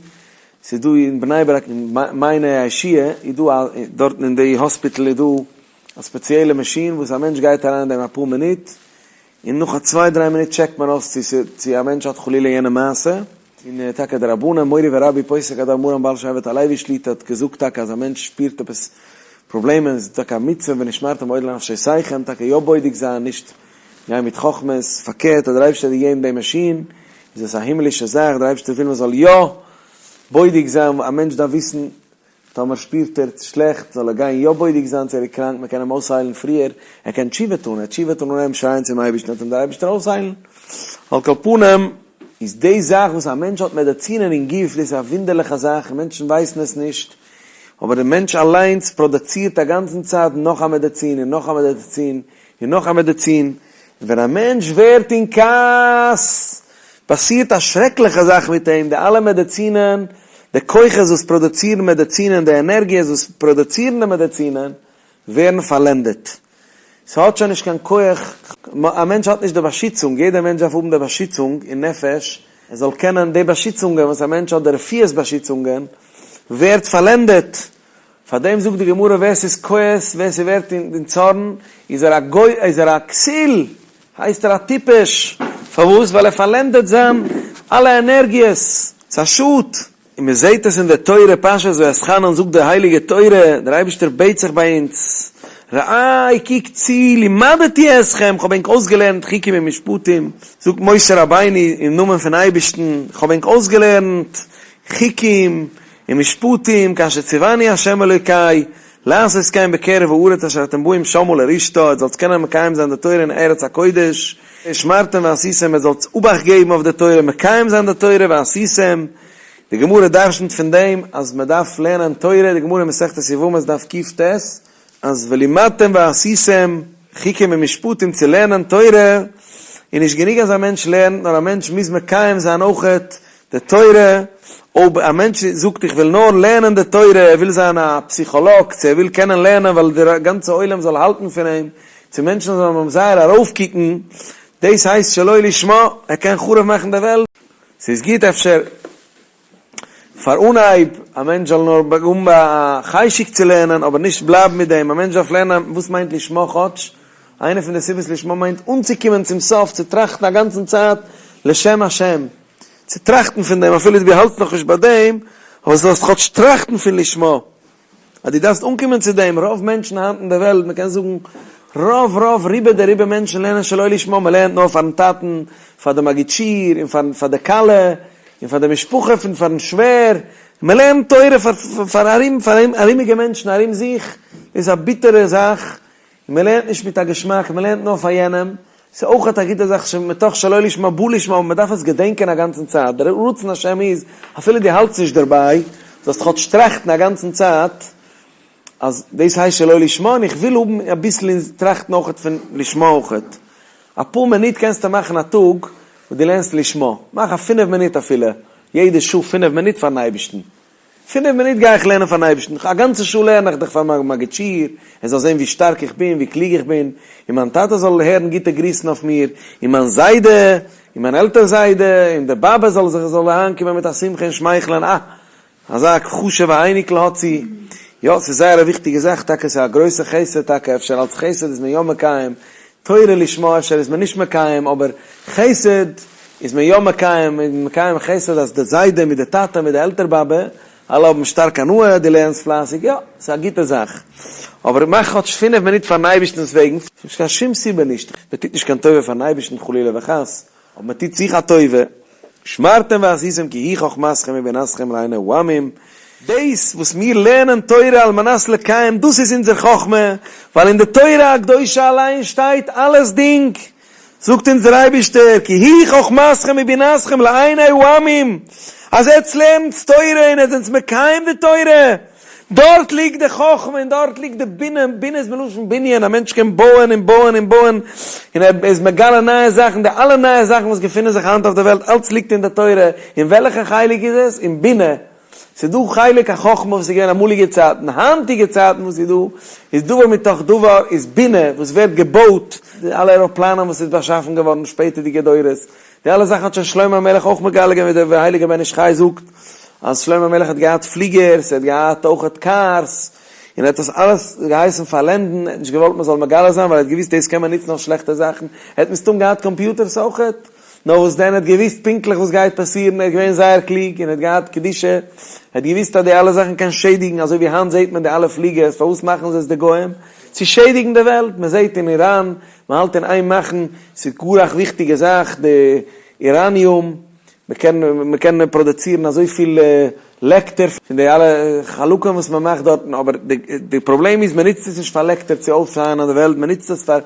ס'איז דא אין בני ברק אין מעייני הישועה איז דא א דארטן אין די האספיטל איז דא א ספעציעלע מאשין וואס א מענטש גייט אריין אין דעם אפאר מינוט, און נאך א צוויי דריי מינוט טשעקט מען אויס צו ס'איז צו א מענטש האט חלילה יענע מעשה, און טאקע די רבנים, מורי ורבי פוסק הדור מרן בעל שבט הלוי שליט"א האט געזאגט טאקע אז א מענטש שפירט עפעס פראבלעמען איז טאקע א מצוה ונשמרתם מאוד לנפשותיכם טאקע יא בודק זיין נישט גיין מיט חכמות, פארקערט אז דער אייבערשטער האט געגעבן די מאשין איז עס א הימלישע זאך, דער אייבערשטער וויל מען זאל יא בודק זיין, א מענטש דארף וויסן טאמער שפירט ער שלעכט זאל ער גיין יא בודק זיין צו ער איז קראנק, מען קען אים אויסהיילן פריער, ער קען תשובה טון, ער וועט תשובה טון אנהייבן שרייען צום אייבערשטן וועט אים דער אייבערשטער אויסהיילן, על כל פנים איז די זאך וואס א מענטש האט מעדעצינען אין גוף דאס איז א וואונדערליכע זאך און מענטשן ווייסן עס נישט, אבער דער מענטש אליינס פראדוצירט א גאנצן צייט נאך א מעדעצין און נאך א מעדעצין און נאך א מעדעצין, און ווען א מענטש ווערט אין כעס. פאסירט א שרעקליכע זאך מיט אים, די אלע מעדעצינען, די כוחות וואס פראדוצירן מעדעצינען, די ענערגיעס וואס פראדוצירן די מעדעצינען, ווערן פארלענדעט. ס'האט שוין נישט קיין כח, א מענטש האט נישט די באשיצונג, יעדער מענטש דארף האבן די באשיצונג אין נפש, ער זאל קענען, די באשיצונגען וואס א מענטש האט, די רפואות באשיצונגען, ווערט פארלענדעט. פאר דעם זאגט די גמרא ווער ס'איז כועס, ווער ס'ווערט אין צארן, איז ער א גוי, איז ער א כסיל, הייסט ער א טיפש, פארוואס? ווייל ער פארלענדעט זיין אלע ענערגיעס, ס'איז א שאד. און מען זעט עס אין די תורה, פרשת ואתחנן זאגט די הייליגע תורה, דער אייבערשטער בעט זיך ביי אונז, ראה קוק צו, לימדתי אתכם, כ'האב ענק אויסגעלערנט חוקים און משפטים, זאגט משה רבינו אין נאמען פון אייבערשטן, כ'האב ענק אויסגעלערנט חוקים און משפטים, כאשר ציווני ה' אלוקי, לעשות כן בקרב הארץ אשר אתם באים שמה לרשתה, עטס זאלטס קענען מקיים זיין די תורה אין ארץ הקודש, ושמרתם ועשיתם, עטס זאלטס אבאכט געבן אויף די תורה, מקיים זיין די תורה ועשיתם, די גמרא דרשנ'ט פון דעם אז מען דארף לערנען תורה, די גמרא אין מסכת יבמות דף קט, אז ולימדתם ועשיתם, חוקים ומשפטים צו לערנען תורה, איז נישט גענוג אז א מענטש לערנט, נאר א מענטש מוז מקיים זיין אויכעט די תורה, אויב א מענטש זאגט איך וויל נאר לערנען די תורה, ער וויל זיין א פסיכאלאג, צו ער וויל קענען לערנען ווייל די גאנצע עולם זאל האלטן פון אים, צו מענטשן זאלן אים זייער ארויפקוקן, דאס הייסט שלא לשמה, ער קען חרוב מאכן די וועלט. ס'איז גוט אפשר פאר אנהייב א מענטש זאל נאר האבן א חשק צו לערנען, אבער נישט בלייבן מיט דעם, א מענטש דארף לערנען וואס מיינט לשמה כאטש, איינע פון די סיבות לשמה מיינט אנצוקומען צום סוף, צו טראכטן א גאנצן צייט לשם השם, צו טראכטן פון דעם אפילו דו האלטסט נאכנישט ביי דעם, אבער זאלסט כאטש טראכטן פון לשמה, אז דו דארפסט אנקומען צו דעם, רוב מענטשן היינט אין דער וועלט, מען קען זאגן רוב רוב רובא דרובא מענטשן לערנען שלא לשמה, מען לערנט נאר פארן טאטן, פאר די מגיד שיעור, און פאר פאר די כלה, און פאר די משפחה פון פארן שווער, מען לערנט תורה פאר פאר ארום פאר ארומיגע מענטשן ארום זיך, דאס איז א ביטערע זאך, און מען לערנט נישט מיט א געשמאק, מען לערנט נאר פאר יענעם, ס'איז אויך א גוטע זאך שמתוך שלא לשמה בא לשמה, אבער מען דארף עס געדענקען א גאנצן צייט, דער רצון השם איז, אפילו דו האלטסט נישט דערביי, זאלסט כאטש טראכטן א גאנצן צייט, אז דאס הייסט שלא לשמה, און איך וויל האבן אביסל און טראכטן אויך פון לשמה אויך. אפאר מינוט קענסטו מאכן א טאג וואס דו לערנסט לשמה, מאך א פינף מינוט אפילו, יעדע שעה פינף מינוט פארן אייבערשטן, פינף מינוט גיי איך לערנען פארן אייבערשטן, א גאנצע שעה לערן איך דאך פאר מיין מגיד שיעור, ער זאל זען ווי שטארק איך בין, ווי קלוג איך בין, און מיין טאטע זאל הערן גוטע גריסן אויף מיר, און מיין זיידע, און מיין עלטער זיידע, און די באבע זאל זיך זאל אריינקומען מיט א שמחה און שמייכלען, אה, אזא חשוב'ע אייניקל האט זי. יא, ס'איז זייער א וויכטיגע זאך טאקע, ס'איז א גרויסע חסד טאקע, אפשר אלס חסד איז מען יא מקיים, תורה לשמה אפשר איז מען נישט מקיים, אבער חסד איז מען יא מקיים, מען איז מקיים חסד אז די זיידע מיט די טאטע מיט די עלטער באבע אלע האבן שטארק הנאה, דו לערנסט פלייסיג, יא, ס'איז א גוטע זאך, אבער מאך כאטש פינף מינוט פארן אייבערשטנ'ס וועגן, ס'איז קיין שום סיבה נישט, מען טוט נישט קיין טובה פארן אייבערשטן חלילה וחס, אבער מען טוט זיך א טובה, ושמרתם ועשיתם כי היא חכמתכם ובינתכם לעיני העמים, דאס וואס מיר לערנען תורה על מנת לקיים, דאס איז אונזער חכמה, ווייל אין די תורה הקדושה אליין שטייט אלעס דינג, זאגט אונז דער אייבערשטער, כי היא חכמתכם ובינתכם לעיני העמים, אז עטץ לערנטס תורה און עטץ זענטס מקיים די תורה, דארט ליגט די חכמה און דארט ליגט די בינה, בינה איז מלשון בנין, א מענטש קען בויען און בויען און בויען, און ער איז מגלה נייע זאכן, די אלע נייע זאכן וואס געפינען זיך היינט אויף די וועלט, אלץ ליגט אין די תורה, אין וועלכע חלק איז עס? אין בינה. ס'איז דא חלק החכמה וואס איז געווען אמאליגע צייטן, היינטיגע צייטן וואס איז דא, איז דבר מתוך דבר, איז בינה וואס ווערט געבויט, די אלע עראפלאנען וואס איז באשאפן געווארן שפעטערדיגע דורות, די אלע זאכן האט שוין שלמה המלך אויך מגלה געווען ווי דער הייליגער בן איש חי זאגט אז שלמה המלך האט געהאט פליגערס, ער האט געהאט אויכעט cars, און ער האט עס אלעס געהייסן פארלענדן, ער האט נישט געוואלט מען זאל מגלה זיין ווייל ער האט געוואוסט דאס קען מען נוצן אויף שלעכטע זאכן, ער האט מסתם געהאט קאמפיוטערס אויכעט. נאר וואס דען, ער האט געוואוסט פונקטליך וואס גייט פאסירן, ער איז געווען זייער קלוג און ער האט געהאט קדושה, ער האט געוואוסט אז די אלע זאכן קען שעדיגן, אזוי ווי היינט זעט מען די אלע פליגערס, פארוואס מאכן זיי עס די גוים? צו שעדיגן די וועלט, מען זעט אין איראן, מען האלט אין איין מאכן, ס'איז גאר א וויכטיגע זאך די אוראניום, מען קען מען קען פראדוצירן אזויפיל לעקטער פון די אלע חלקים וואס מען מאכט דארטן, אבער די די פראבלעם איז מען נוצט עס נישט פאר לעקטער צו אויפשיינען די וועלט, מען נוצט עס פאר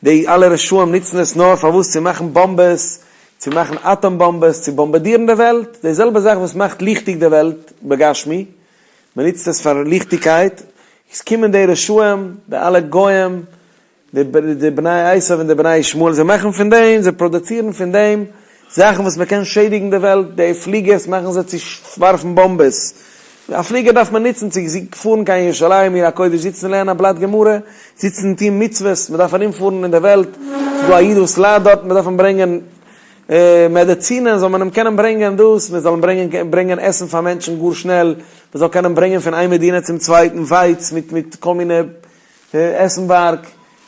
די אלע רשעים נוצן עס נאר פארוואס צו מאכן באמבעס, צו מאכן אטאם באמבעס, צו באמבארדירן די וועלט, די זעלבע זאך וואס מאכט ליכטיג די וועלט בגשמי, מען נוצט עס פאר ליכטיגקייט, עס קומען די רשעים, די אלע גוים, די בני עשו און די בני ישמעאל, זיי מאכן פון דעם, זיי פראדוצירן פון דעם. זאכן וואס מען קען שעדיגן די וועלט, די פליגערס מאכן זיי צו ווארפן באמבעס, א פליגער דארף מען נוצן צו פארן קיין ירושלים עיר הקודש, זיצן לערנען א בלאט גמרא, זיצן און טון מצוות, מען דארף ארום פארן אין די וועלט, ס'איז דא א איד וואס ליידט דארט, מען דארף אים ברענגען מעדעצינען, זאל מען אים קענען ברענגען דאס, מען זאל אים ברענגען ברענגען עסן פאר מענטשן גאר שנעל, מען זאל קענען ברענגען פון איין מדינה צום צווייטן ווייץ מיט מיט כל מיני עסנווארג,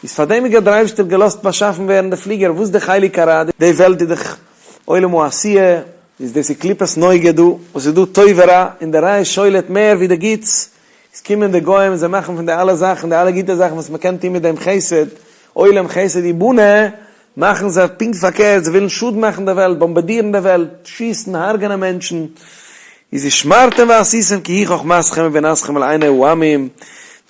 איז פאר דעם האט דער אייבערשטער געלאזט באשאפן ווערן די פליגער, וואס די חלק הרע, די וועלט איז דאך עולם העשיה, איז דאס איז קליפת נוגה דא, וואס איז דא טוב ורע, און די רע איז שולט מער ווי די גוטס, איז קומען די גוים און זיי מאכן פון די אלע זאכן, די אלע גוטע זאכן וואס מען קען טון מיט דעם חסד, עולם חסד יבנה, מאכן זיי פונקט פארקערט, זיי ווילן שאדן מאכן די וועלט, באמבארדירן די וועלט, שיסן, הרג'נען מענטשן, איז ושמרתם ועשיתם כי היא חכמתכם ובינתכם לעיני העמים,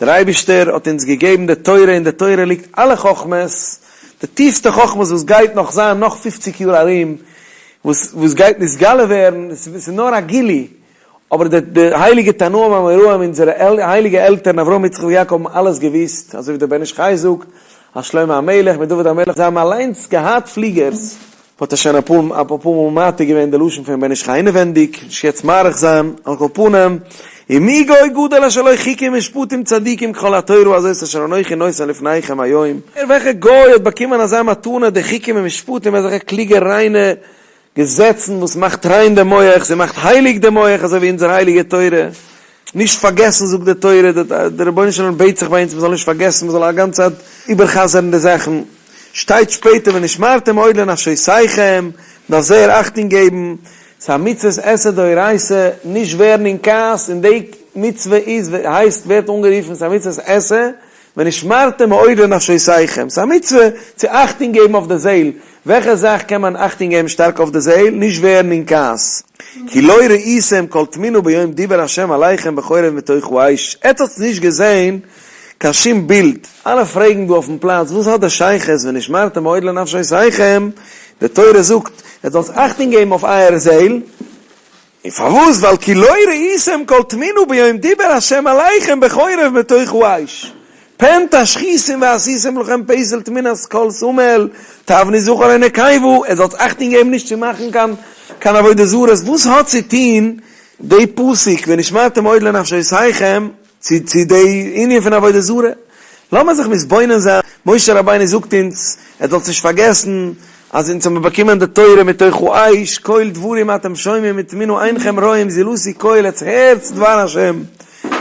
דער אייבערשטער האט אונז געגעבן די תורה, אין די תורה ליגט אלע חכמות, די טיפסטע חכמות וואס גייט נאך זיין נאך פופציג יאר ארום, וואס וואס גייט נתגלה ווערן, עס איז נאר א גילוי, אבער די די הייליגע תנאים אמוראים אונזערע הייליגע עלטערן אברהם יצחק ויעקב האבן אלעס געוואוסט, אזוי ווי דער בן איש חי זאגט אז שלמה המלך מיט דוד המלך זיי האבן אליינס געהאט פליגערס, האט ער שוין אפאר אפאר מאל מעתיק געווען די לשון פון בן איש חי אינעווענדיג, נישט יעצט מאריך זיין, על כל פנים, ומי גוי גדול אשר לו חוקים ומשפטים צדיקים ככל התורה הזאת אשר אנכי נותן לפניכם היום, וועלכע גוי האט באקומען אזא מתנה די חוקים ומשפטים אזעלכע קלוגע ריינע געזעצן וואס מאכט ריין דעם מח, זי מאכט הייליג דעם מח אזוי ווי אונזער הייליגע תורה, נישט פארגעסן זאגט די תורה, דער רבונו של עולם בעט זיך ביי אונז מען זאל נישט פארגעסן, מען זאל א גאנצע צייט איבער'חזר'ן די זאכן, שטייט שפעטער ונשמרתם מאוד לנפשותיכם, מען דארף זייער אכטונג געבן, ס'איז א מצוות עשה דאורייתא נישט ווערן אין כעס, און די מצוה איז הייסט ווערט אנגערופן ס'איז א מצוות עשה, ונשמרתם מאוד לנפשותיכם, ס'איז א מצוה צו אכטונג געבן אויף די זעהל, וועלכע זאך קען מען אכטונג געבן שטארק אויף די זעהל? נישט ווערן אין כעס. כי לא ראיתם כל תמונה ביום דיבר ה' אליכם בחורב מתוך האש, עטץ האטס נישט געזעהן קיין שום בילד. אלע פרעגן דא אויפן פלאץ וואס האט די שייכות ונשמרתם מאוד לנפשותיכם, די תורה זאגט עטץ זאלטס אכטונג געבן אויף אייער זעהל, און פארוואס? ווייל כי לא ראיתם כל תמונה ביום דיבר ה' אליכם בחורב מתוך האש, פן תשחיתון ועשיתם לכם פסל תמונת כל סמל, תבנו זכר או נקבה, עטס זאלטס אכטונג געבן נישט צו מאכן קיין קיין עבודה זרות, וואס האט צו טון די פסוק ונשמרתם מאוד לנפשותיכם צו צו די ענין פון עבודה זרה? לאמיר זיך מתבונן זיין, משה רבינו זאגט אונז, עטס זאלטס נישט פארגעסן אז אונז האבן באקומען די תורה מתוך האש, קול דברים אתם שומעים ותמונה אינכם רואים זולתי קול עטס הערטס דבר השם,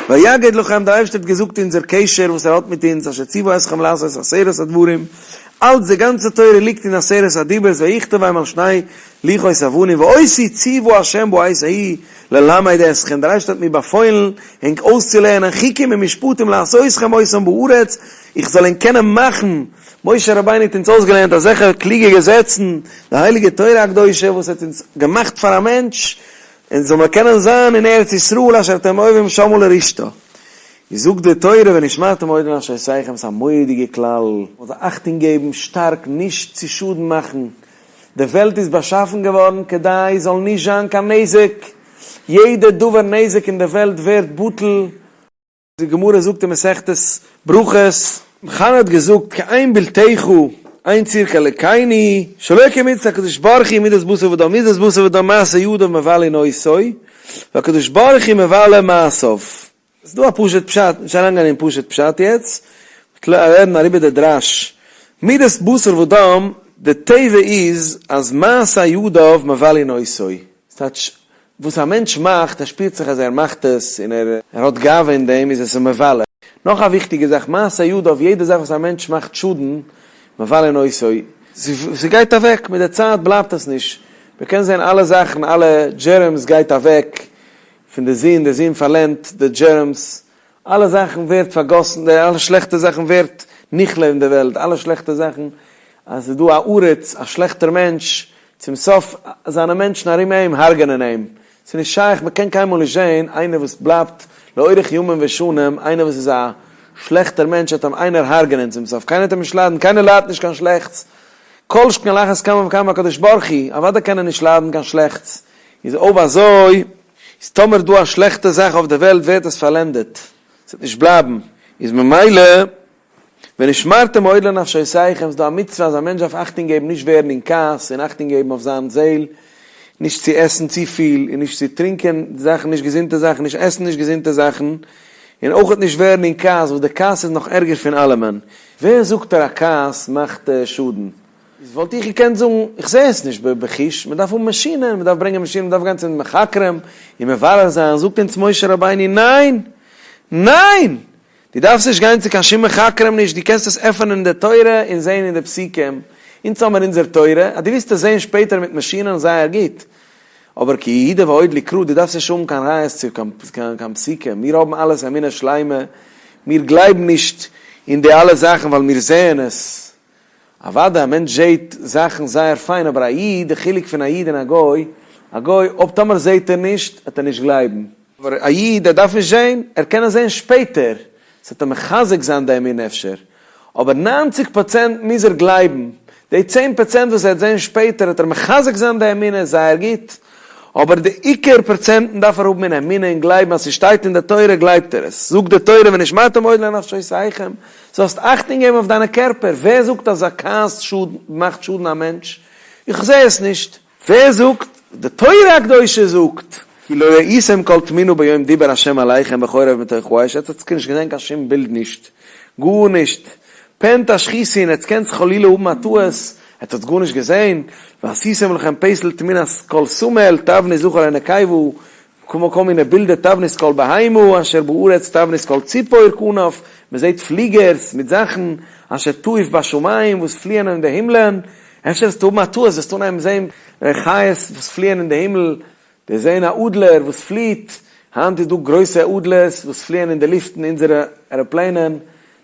ויגד לכם דער אייבערשטער האט געזאגט אונזער קשר וואס ער האט מיט אונז אשר ציוה אתכם לעשות עשרת הדברים, אלץ די גאנצע תורה ליגט אין עשרת הדיברות ויכתבם על שני לוחות אבנים ואותי ציוה השם בעת ההיא ללמד אתכם, דער אייבערשטער האט מיר באפוילן ענק אויסצולערנען חוקים ומשפטים לעשותכם אותם בארץ, איך זאל ענק קענען מאכן משה רבינו האט אונז אויסגעלערנט אזעלכע קלוגע געזעצן, די הייליגע תורה הקדושה וואס האט אונז געמאכט פאר א מענטש, אונז זאל מיר קענען זיין אין ארץ ישראל אשר אתם עוברים שמה לרשתה. איז זאגט די תורה ונשמרתם מאוד לנפשותיכם, ס'איז א מורא'דיגע כלל, מען זאל אכטונג געבן שטארק נישט צו שאדן מאכן, די וועלט איז באשאפן געווארן כדי זאל נישט זיין קיין נזק, יעדע דבר נזק אין די וועלט ווערט בטל, די גמרא זאגט אין מסכת ברכות, חנה האט געזאגט כי אין בלתך אין צור כאלוקינו, שלא כמידת הקדוש ברוך הוא מידת בשר ודם, מידת בשר ודם מעשה ידיו מבלין אותו, והקדוש ברוך הוא מבלה מעשיו. ס'איז דא א פשוט פשט, נישט אריינגיין אין פשוט פשט יעצט, רעדן אריבער די דרש, מידת בשר ודם, די טבע איז אז מעשה ידיו מבלין אותו, ס'טייטש וואס א מענטש מאכט, ער שפירט זיך אז ער מאכט עס און ער האט גאווה אין דעם, איז עס אים מבלה. נאך א וויכטיגע זאך, מעשה ידיו, יעדע זאך וואס א מענטש מאכט שאדן, מבלין אותו, ס'גייט אוועק, מיט די צייט בלייבט עס נישט, מ'קען זען אלע זאכן, אלע germs גייט אוועק פון די זון, די זון פארלענדט די germs, אלע זאכן ווערט פארגאסן, די אלע שלעכטע זאכן ווערט נכלה אין די וועלט, אלע שלעכטע זאכן, אז ס'איז דא א עריץ, א שלעכטער מענטש, צום סוף זיינע מענטשן ארום אים הרג'נען אים, ס'איז נישט שייך, מ'קען קיינמאל נישט זען איינער וואס בלייבט לאורך ימים ושנים, איינער וואס איז א שלעכטער מענטש וועט אים איינער הרג'נען צום סוף, קיינער וועט אים נישט ליידן, קיינער ליידט נישט קיין שלעכטס, כל שכן על אחת כמה וכמה הקדוש ברוך הוא, אוודאי קען ער נישט ליידן קיין שלעכטס, איז אויב אזוי איז טאמער דא א שלעכטע זאך אויף די וועלט ווערט עס פארלענדעט, ס'וועט נישט בלייבן, איז ממילא. ונשמרתם מאוד לנפשותיכם, ס'איז דא א מצוה אז א מענטש דארף אכטונג געבן נישט ווערן אין כעס, און אכטונג געבן אויף זיין זעהל, נישט צו עסן צופיל, און נישט צו טרינקען זאכן נישט געזונטע זאכן, נישט עסן נישט געזונטע זאכן, און אויכעט נישט ווערן אין כעס, וואס די כעס איז נאך ערגער פון אלעמען. ווער זאגט ער א כעס מאכט שאדן? איז וואלט איך געקענט זאגן, איך זע עס נישט בחוש, מען דארף האבן מאשינען, מען דארף ברענגען מאשינען, מען דארף גיין צו די מחקרים און מברר זיין, זאגט אונז משה רבינו, ניין! ניין! דו דארפסט נישט גיין צו קיין שום מחקרים נישט, דו קענסט עס עפענען אין די תורה און זען אין די פסוקים, אונז האמיר אונזער תורה, אז דו ווילסט עס זען שפעטער מיט מאשינען זייער גוט, אבער כי יהודה ועוד לקרא, דו דארפסט נישט האבן קיין ראיות צו קיין פסוקים, מיר האבן אלעס אמונה שלימה, מיר גלייבן נישט אין די אלע זאכן ווייל מיר זעען עס. אוודאי א מענטש זעהט זאכן זייער פיין אבער א איד, די חילוק פון א איד און א גוי, א גוי אויב טאמער זעהט ער נישט וועט ער נישט גלייבן, אבער א איד ער דארף נישט זעהן, ער קען עס זעהן שפעטער, ס'וועט אים מחזק זיין די אמונה אפשר, אבער ניינציג פראצענט מוז ער גלייבן, די צען פראצענט וואס ער וועט זעהן שפעטער וועט ער מחזק זיין די אמונה זייער גוט, אבער די עיקר פראצענטן דארף ער האבן אין אמונה און גלייבן אז ס'שטייט אין די תורה גלייבט ער עס, זאגט די תורה ונשמרתם מאוד לנפשותיכם, זאלסט אכטונג געבן אויף דיינע קערפער, ווער זאגט אז א כעס שאדן מאכט שאדן א מענטש? איך זע עס נישט. ווער זאגט? די תורה הקדושה זאגט! כי לא ראיתם כל תמונה ביום דיבר ה' אליכם בחורב מתוך האש, עטס האטס נישט געזען קיין שום בילד נישט, גארנישט, פן תשחיתון, עטס קענטס חלילה האבן א טעות, עטס האטס גארנישט געזען, ועשיתם לכם פסל תמונת כל סמל, תבנית זכר ונקבה, כמו כל מיני בילדער תבנית כל בהמה אשר בארץ תבנית כל ציפור כנף, מען זעט פליגערס מיט זאכן אשר תעוף בשמים וואס פליען אין די הימלען, אפשר וועסטו האבן א טעות וועסטו אנהייבן זען חיות וואס פליען אין די הימל, די זען א אדלער וואס פליעט, היינט איז דא גרויסע אדלערס וואס פליען אין די לופטן אונזערע עראפלעינען,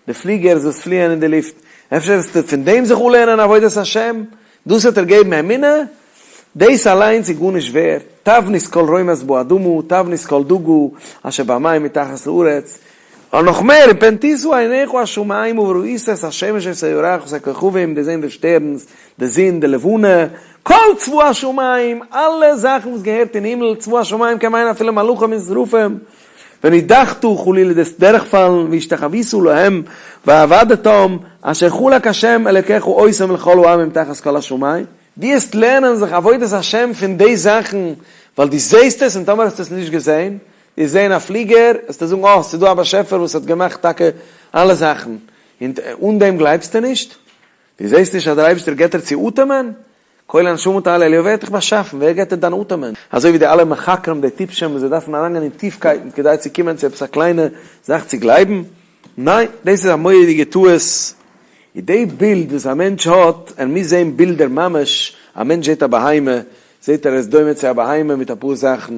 די פליגערס וואס פליען אין די לופט, אפשר וועסטו פון דעם זיך אפלערנען עבודת השם, דאס וועט דיר געבן אמונה, דאס אליינס איז גארנישט ווערד, תבנית כל רומס באדמה, תבנית כל דגה, אשר במים מתחת לארץ, און נאך מער, און פן תשא עיניך השמימה וראית את השמש ואת הירח ואת הכוכבים, די זען די שטערנס, די זון, די לבנה, כל צבא השמים, אלע זאכן וואס געהערט אין הימל, צבא השמים קען מיינען אפילו מלאכים און שרפים, ונדחת חלילה דאס דורכפאלן, והשתחווית להם ועבדתם, אשר חלק ה' אלוקיך אותם לכל העמים תחת כל השמים. דו העסט לערנען זיך עבודת השם פון די זאכן, ווייל דו זעסט עס, און טאמער האסטו עס נישט געזען, דו העסט זען א פליגער, העסטו זאגן, אה, ס'איז דא א באשעפער וואס האט געמאכט טאקע אלע זאכן, און אן דעם גלייבסטו נישט? דו זעסט נישט אז דער אייבערשטער געבט דיר צו אטעמען? כל הנשמה תהלל אליהו, ווער האט דיך באשאפן? ווער געבט דיר דיין אטעמען? אזוי ווי די אלע מחקרים, די טיפשים וואס זיי דארפן אריינגיין אין טיפקייטן כדי צו קומען צו עפעס א קליינע זאך צו גלייבן? ניין, דאס איז א מורא'דיגע טעות. איז די בילד וואס א מענטש האט, ער מוז זען בילדער ממש, א מענטש זעט א בהמה, זעט ער ער איז דומה צו א בהמה מיט אפאר זאכן,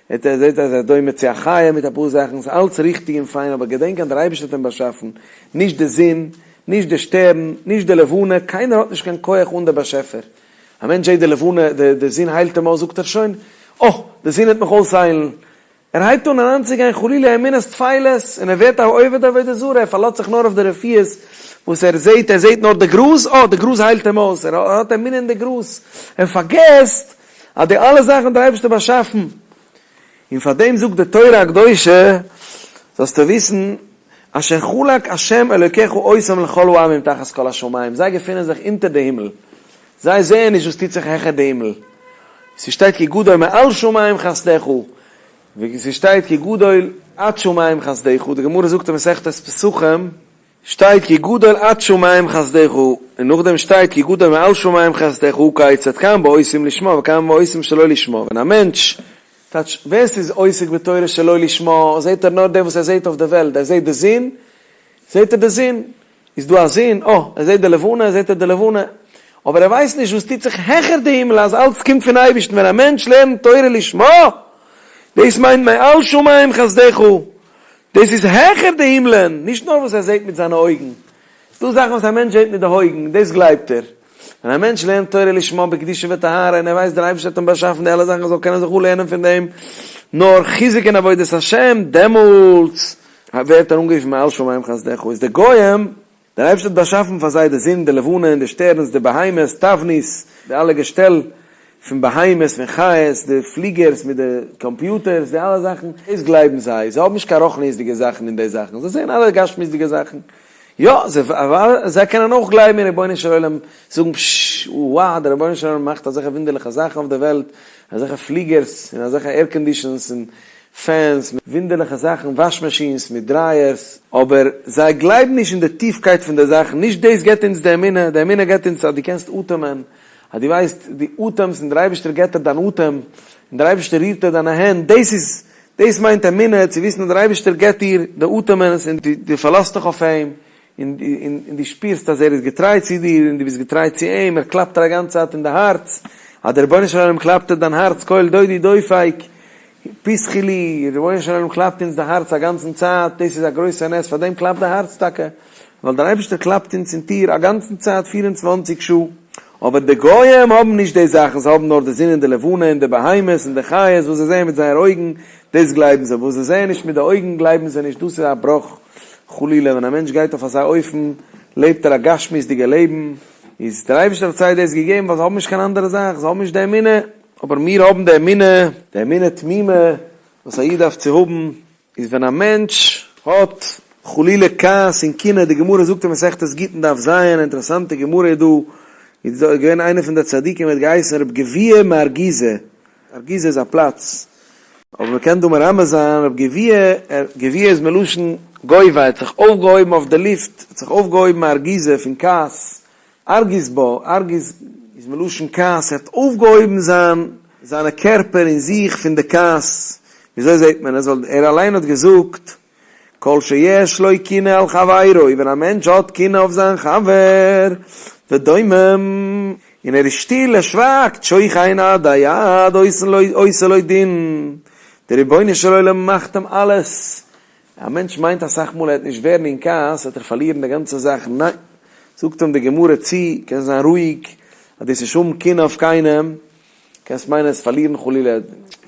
ער זעט אז ער איז דומה צו א חיה מיט אפאר זאכן, ס'איז אלץ ריכטיג און פיין, אבער געדענק אז דער אייבערשטער האט אים באשאפן, נישט די זון, נישט די שטערן, נישט די לבנה, קיינער האט נישט קיין כח אן דער באשעפער. א מענטש זעט די לבנה, די זון היילט אים אויס, זאגט ער שוין, אה, די זון וועט מיך אויסהיילן. ער הייבט אן אריינצוגיין חלילה אמונות טפלות, און ער ווערט א עובד עבודה זרה, ער פארלאזט זיך נאר אויף די רפואות וואס ער זעט, ער זעט נאר די גראז, אה, די גראז היילט אים אויס, ער האט אמונה אין די גראז, ער פארגעסט אז די אלע זאכן האט דער אייבערשטער באשאפן. און פאר דעם זאגט די תורה הקדושה, זאלסטו וויסן, אשר חלק ה' אלוקיך אותם לכל העמים תחת כל השמים, זיי געפינען זיך אונטער די הימל, זיי זעען נישט וואס טוט זיך העכער די הימל, ס'שטייט כי גדול מעל שמים חסדך, ווי ס'שטייט כי גדול עד שמים חסדך, די גמרא זאגט אין מסכת פסחים, שטייט כי גדול עד שמים חסדך, און נאכדעם שטייט כי גדול מעל שמים חסדך, כיצד כאן בעושים לשמה וכאן בעושים שלא לשמה, ווען א מענטש, טייטש, ווער ס'איז עוסק בתורה שלא לשמה, זעט ער נאר דעם וואס ער זעט אויף די וועלט, ער זעט די זון, זעט ער די זון, איז דא א זון, אה, ער זעט די לבנה, זעט ער די לבנה, אבער ער ווייסט נישט וואס טוט זיך העכער די הימל, אז אלץ קומט פון אייבערשטן, ווען א מענטש לערנט תורה לשמה, דאס מיינט מעל שמים חסדך, דאס איז העכער די הימלען, נישט נאר וואס ער זעט מיט זיינע אויגן, ס'דא זאכן וואס א מענטש זעט מיט די אויגן, דאס גלייבט ער. ווען א מענטש לערנט תורה לשמה בקדושה וטהרה און ער ווייסט דער אייבערשטער האט אים באשאפן די אלע זאכן ער זאל קענען זיך אפלערנען פון דעם נאר חיזוק אין עבודת השם, דעמאלטס ווערט ער אנגערופן מעל שמים חסדך, איז די גוים, דער אייבערשטער האט באשאפן פאר זיי די זון, די לבנה און די שטערנס, די בהמות, תבנית, די אלע געשטעל פון בהמות, פון חיות, די פליגערס מיט די קאמפיוטערס, די אלע זאכן, דאס גלייבן זיי, זיי האבן נישט קיין רוחניות'דיגע זאכן אין די זאכן, זיי זעען אלע גשמיות'דיגע זאכן. יא, זיי קענען אויך גלייבן אין רבונו של עולם, זאגן פששש, וואו, דער רבונו של עולם מאכט אזעלכע וואונדערליכע זאכן אויף דער וועלט, אזעלכע פליגערס, און אזעלכע air conditions, און fans, מיט וואונדערליכע זאכן, וואש machines מיט dryers, אבער זיי גלייבן נישט אין די טיפקייט פון די זאכן, נישט דאס געבט אונז די אמונה, די אמונה געבט אונז אז דו קענסט אטעמען, אז דו ווייסט דו אטעמסט און דער אייבערשטער געבט דיר דיין אטעם, און דער אייבערשטער רירט דיר דיינע הענט, דאס איז, דאס מיינט אמונה, צו וויסן אז דער אייבערשטער געבט דיר די אטעמענס און דו פארלאזט דיך אויף אים, און דו שפירסט אז ער איז געטריי צו דיר און דו ביסט געטריי צו אים, ער קלאפט דיר א גאנצע צייט אין די הארץ, אז דער רבונו של עולם קלאפט דיר דיין הארץ קול דודי דופק, פתחי לי, רבונו של עולם קלאפט אונז די הארץ א גאנצן צייט, דאס איז א גרויסע נס, פאר דעם קלאפט די הארץ טאקע, ווייל דער אייבערשטער קלאפט אונז אין טיר א גאנצן צייט 24 שעה, אבער די גוים האבן נישט די זאכן, זיי האבן נאר די זון און די לבנה און די בהמות און די חיות וואס זיי זעען מיט זייער אויגן, דאס גלייבן זיי, וואס זיי זעען נישט מיט די אויגן גלייבן זיי נישט, דאס איז א בראך חלילה, ווען א מענטש גייט אויף אזא אופן לעבט ער א גשמיות'דיגע לעבן, איז דער אייבערשטער האט זיי דאס געגעבן ווייל זיי האבן נישט קיין אנדערע זאך, זיי האבן נישט די אמונה. אבער מיר האבן די אמונה, די אמונה תמימה וואס א איד דארף צו האבן, איז ווען א מענטש האט חלילה כעס און קנאה, די גמרא זאגט אין מסכת גיטין דף ז, אן אינטערעסאנטע גמרא איז דא, איז דא געווען איינער פון די צדיקים האט געהייסן רב גביהה מארגיזה, ארגיזה איז א פלאץ, אבער מען קען דא מרמז זיין רב גביהה, גביהה איז מלשון גובה, ער האט זיך אויפגעהויבן אויף די לופט, האט זיך אויפגעהויבן מארגיזה פון כעס, ארגיז בה, ארגיז איז מלשון כעס, ער האט אויפגעהויבן זיין זיינע קערפער און זיך פון די כעס, וויאזוי זעט מען עס? ווייל ער אליין האט געזאגט, כל שיש לו קנאה על חברו, ווען א מענטש האט קנאה אויף זיין חבר, ודומם, און ער איז שטיל, ער שווייגט, שוכן עדי עד עושה לו דין, דער רבונו של עולם מאכט אים אלעס, א מענטש מיינט אסאך מאל ער וועט נישט ווערן אין כעס וועט ער פארלירן די גאנצע זאך, ניין, זאגט אים די גמרא צו, קענסט זיין רואיג אז דו וועסט נישט האבן קנאה אויף קיינעם, קענסט מיינען עסט פארלירן חלילה,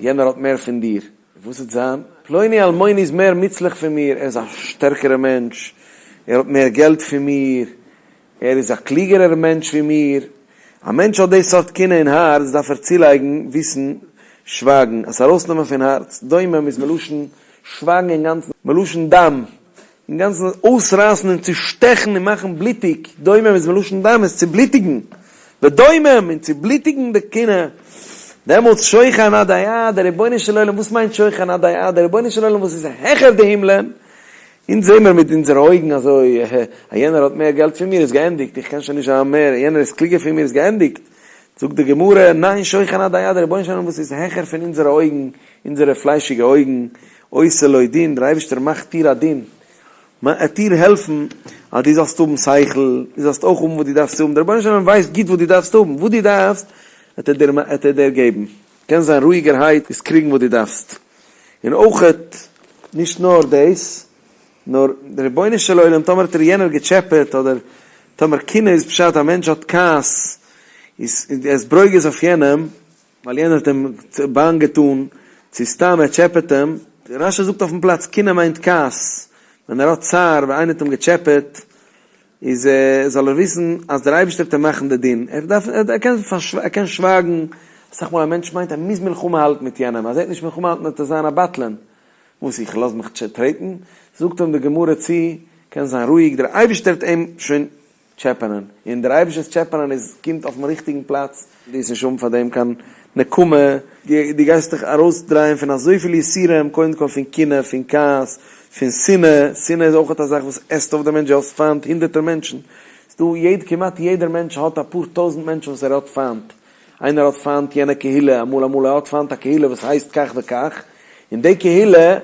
יענער האט מער פון דיר, וואס וועט זיין? פלוני אלמוני איז מער מוצלח פון מיר, ער איז א שטערקערע מענטש, ער האט מער געלט פון מיר, ער איז א קלוגערער מענטש ווי מיר. א מענטש האט די סארט קנאה אין הארץ דארף ער צולייגן, וויסן, שווייגן, עס ארויסנעמען פון הארץ, דומם איז מלשון שווייגן אינגאנצן, מלשון דם, אינגאנצן אויסרייסן און צושטעכן און מאכן בלוטיג, דומם איז מלשון דם, עס צובלוטיגן, ודומם, און צובלוטיגן די קנאה, דעמאלטס שוכן עדי עד, דער רבונו של עולם, וואס מיינט שוכן עדי עד? דער רבונו של עולם וואס איז העכער די הימלען, אונז זעמער מיט אונזערע אויגן אזוי, ע ה יענער האט מער געלט פון מיר איז געענדיגט, איך קען שוין נישט זיין מער, יענער איז קלוגער פון מיר איז געענדיגט. זאגט די גמרא, ניין שוכן עדי עד, דער רבונו של עולם וואס איז העכער פון אונזערע אויגן, אונזערע פליישיגע אויגן, עושה לו דין, דער אייבערשטער מאכט דיר א דין, מען עט דיר העלפן אז דו זאלסט האבן שכל, דו זאלסט אויך האבן וואס דו דארפסט האבן, דער רבונו של עולם ווייסט גוט וואס דו דארפסט האבן, וואס דו דארפסט עט ער דיר עט ער דיר געבן. קענסט זיין רואיגערהייט וועסט קריגן וואס דו דארפסט, און אויכעט נישט נאר דאס, נאר דער רבונו של עולם טאמער האט דיר יענער געטשעפעט אדער טאמער קנאה איז פשט א מענטש האט כעס איז ער איז ברוגז אויף יענעם ווייל יענער האט אים באנג געטאן צו סתם ער טשעפעט אים, רשי זאגט אויפן פלאץ קנאה מיינט כעס, ווען ער האט צער ווייל איינער האט אים געטשעפעט איז זאל ער וויסן אז דער אייבערשטער וועט אים מאכן די דין, ער דארף ער קען ער קען שווייגן, אסאך מאל א מענטש מיינט ער מוז מלחמה האלטן מיט יענעם, אז ער וועט נישט מלחמה האלטן וועט ער זיין א בטלן, וואס איך לאז מיך טרעטן, זאגט אים די גמרא צו, קען זיין רואיג, דער אייבערשטער וועט אים שוין טשעפענען, און דער אייבערשטער'ס טשעפענען איז קומט אויפן ריכטיגן פלאץ. דו וועסט נישט האבן פאר דעם קיין נקמה, דו גייסט דיך ארויסדרייען פון אזויפיל יסורים, קודם כל פון קנאה, פון כעס, פון שנאה, שנאה איז אויך א זאך וואס עסט אויף די מענטש, דו האסט פיינט הונדערטער מענטשן, ס'דא יעד כמעט יעדער מענטש האט אפאר טויזנט מענטשן וואס ער האט פיינט, איינער האט פיינט יענע קהילה, אמאל אמאל ער האט פיינט א קהילה וואס הייסט כך וכך, און די קהילה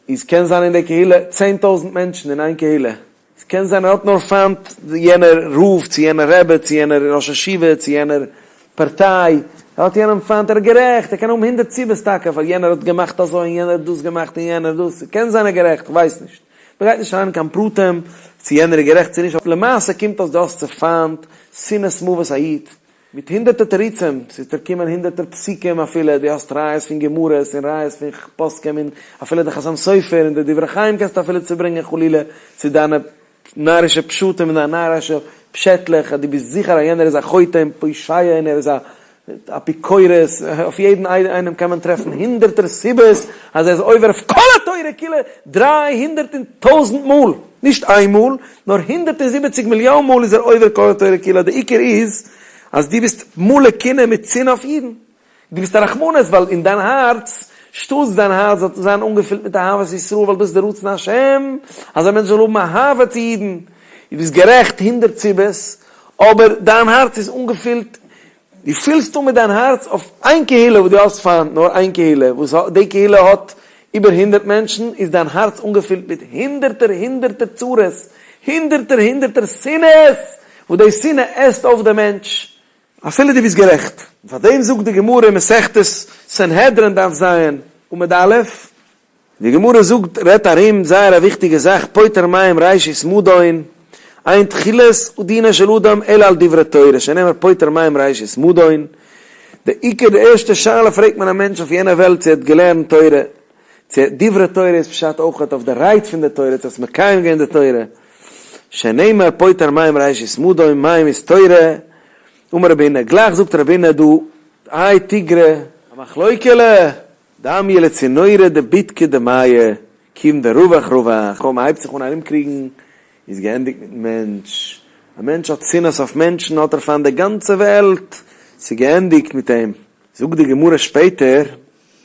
איז קען זיין אין די קהילה 10,000 מענטשן אין איין קהילה, ס'קען זיין ער האט נאר פיינט יענער רב צו יענער רבי צו יענער ראש ישיבה צו יענער פארטיי, ער האט יענעם פיינט, ער איז גערעכט, ער קען האבן הונדערט סיבות טאקע פאר יענער האט געמאכט אזוי און יענער האט דאס געמאכט און יענער דאס, ס'קען זיין ער איז גערעכט, כ'ווייס נישט, מ'גייט נישט אריין אין קיין פרטים צו יענער איז גערעכט צו נישט, למעשה קומט אויס דו האסט צו פיינט שנאת מוות א איד, מיט הונדערטער תירוצים, ס'איז דיר קומען הונדערטער פסוקים אפילו, דו האסט ראיות פון גמרות און ראיות פון פוסקים און אפילו די חתם סופר און די דברי חיים קענסטו אפילו צוברענגען חלילה צו דיינע נארישע פשטים און דיינע נארישע פשעטלעך אז דו ביסט זיכער אז יענער איז א חוטא און פושע און ער איז א. אפיקורס, אויף יעדן איינעם קען מען טרעפן הונדערטער סיבות אז ער איז עובר אויף כל התורה כולה 300 און טויזנט מאל, נישט איין מאל, נאר 170 מיליאן מאל איז ער עובר כל התורה כולה, די עיקר איז אז דו ביסט מלא קנאה מיט שנאה אויף אידן, דו ביסט א רחמנות ווייל אין דיין הארץ, שטאטס דיין הארץ זאל זיין אנגעפילט מיט אהבת ישראל ווייל דאס איז די רצון השם אז א מענטש זאל האבן אהבה צו אידן, דו ביסט גערעכט הונדערט סיבות, אבער דיין הארץ איז אנגעפילט, דו פילסט אן מיט דיין הארץ אויף איין קהילה וואס דו האסט פיינט, נאר איין קהילה, וואס די קהילה האט איבער הונדערט מענטשן, איז דיין הארץ אנגעפילט מיט הונדערטער הונדערטער צרות, הונדערטער הונדערטער שנאות, וואס די שנאה עסט אויף דעם מענטש, אפילו דו ביסט גערעכט. פאר דעם זאגט די גמרא אין מסכת סנהדרין דף ז עמוד א', די גמרא זאגט, רעדט ארום זייער א וויכטיגע זאך, פוטר מים ראשית מדון, אין תחילת דינו של אדם אלא על דברי תורה, שנאמר פוטר מים ראשית מדון, די עיקר די ערשטע שאלה פרעגט מען א מענטש אויף יענע וועלט צו ער האט געלערנט תורה, צו דברי תורה איז פשט אויכעט אויף די רייד פון די תורה, צו האסט מקיים געווען די תורה, שנאמר פוטר מים ראשית מדון, מים איז תורה, אמר רבי הונא, גלייך זאגט רבי הונא דא, האי תיגרא, א מחלוקה'לע, דמיא לצינורא דבידקא דמיא, כיון דרווח רווח, אויב מ'הייבט זיך אן ארומקריגן איז געענדיגט מיטן מענטש, א מענטש האט שנאות אויף מענטשן האט ער פיינט די גאנצע וועלט, ס'איז געענדיגט מיט אים. זאגט די גמרא שפעטער,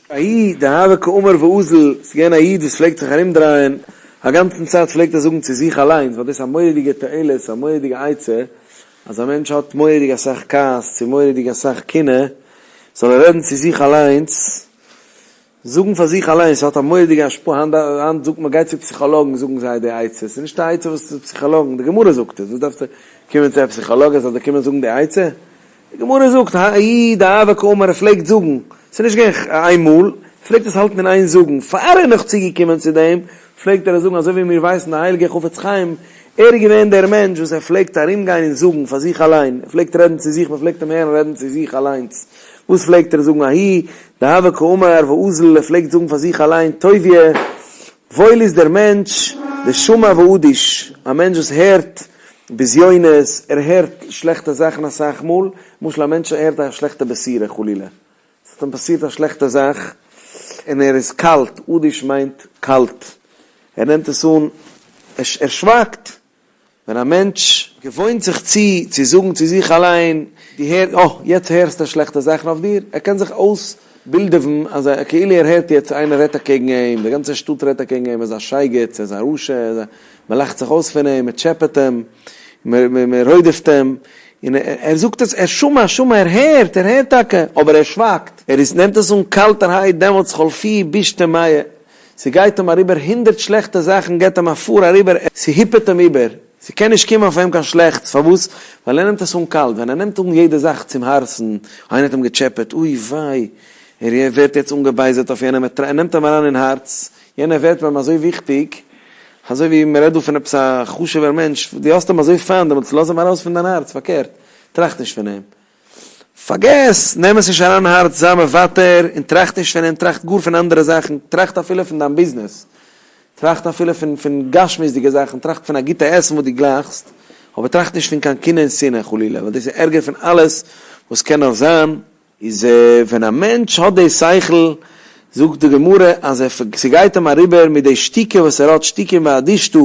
ההוא דהוה קאמר ואזיל, ס'איז געווען א איד וואס פלעגט זיך ארומדרייען, א גאנצן צייט פלעגט ער זאגן צו זיך אליינס, ווייל דאס איז א מורא'דיגע תועלת, א מורא'דיגע עצה, אז א מענטש האט מורא'דיג אסאך כעס צו מורא'דיג אסאך קנאה, זאל ער רעדן צו זיך אליינס, זאגן פאר זיך אליינס, ס'האט א מורא'דיגע השפעה, היינט היינט זאגט מען גייט צו פסיכאלאגן זאגן זיי די עצה, ס'איז נישט א עצה וואס פסיכאלאגן, די גמרא זאגט עס, וואס דארפסטו קומען צו א פסיכאלאג ער זאל דיר קומען זאגן די עצה? די גמרא זאגט, ההוא דהוה קאמר ער פלעגט זאגן, ס'איז נישט געווען איין מאל, ער פלעגט עס האלטן אין איין זאגן, פאר ער איז נאך צוגעקומען צו דעם, פלעגט ער עס זאגן, אזוי ווי מיר ווייסן די הייליגע חפץ חיים, ער איז געווען דער מענטש וואס ער פלעגט ארומגיין און זאגן פאר זיך אליין, ער פלעגט רעדן צו זיך, מען פלעגט אים הערן רעדן צו זיך אליינס, וואס פלעגט ער זאגן, ההוא דהוה קאמר ואזיל, ער פלעגט זאגן פאר זיך אליין, טוביה, וואויל איז דער מענטש, דשמע ואדיש, א מענטש וואס הערט בזיונות, ער הערט שלעכטע זאכן אסאך מאל, למשל א מענטש הערט א שלעכטע בשורה חלילה, עס האט אים פאסירט א שלעכטע זאך, און ער איז קאלט, אדיש מיינט קאלט, ער נעמט עס אן, ער שווייגט, ווען א מענטש געוואוינט זיך צו צו זאגן צו זיך אליין, דו הערסט, אה, יעצט הערסטו שלעכטע זאכן אויף דיר, ער קען זיך אויסבילדעוון אז כאילו ער הערט יעצט איינער רעדט אקעגן אים, די גאנצע שטאט רעדט אקעגן אים, ער איז א שייגעץ, ער איז א רשע, ער איז א, מען לאכט זיך אויס פון אים, מען טשעפעט אים, מען רודפ'ט אים, און ער זאגט עס, ער שמע, שמע, ער הערט, ער הערט טאקע, אבער ער שווייגט, ער איז, נעמט עס אן קאלטערהייט, דעמאלטס חלפו בישתי מיא, ס'גייט אים אריבער הונדערט שלעכטע זאכן געט אים א פאר אריבער, ס'היפערט אים איבער, ס'קען נישט קומען אויף אים קיין שלעכטס, פארוואס? ווייל ער נעמט עס אן קאלט, ווען ער נעמט אן יעדע זאך צום הארצן, איינער האט אים געטשעפעט, אוי וויי, ער ווערט יעצט אנגעבייזערט אויף יענעם, ער נעמט אים אריין אין הארץ, יענער ווערט ביי אים אזוי וויכטיג, אזוי ווי מ'רעדט דא פון עפעס א חשוב'ער מענטש, דו האסט אים אזוי פיינט, דעמאלטס לאז אים ארויס פון דיין הארץ, פארקערט, טראכט נישט פון אים. פארגעס, נעם עס נישט אריין אין הארץ, זיי מוותר און טראכט נישט פון אים, טראכט גאר פון אנדערע זאכן, טראכט אפילו פון דיין ביזנעס, טראכט אפילו פון פון גשמיות'דיגע זאכן, טראכט פון א גוטע עסן וואס דו גלייכסט, אבער טראכט נישט פון קיין קנאה און שנאה חלילה, ווייל דאס איז ערגער פון אלעס וואס קען נאר זיין. איז ווען א מענטש האט די שכל, זאגט די גמרא אז ער ס'גייט אים אריבער מיט די שתיקה וואס ער האט, שתיקה ואדישתא,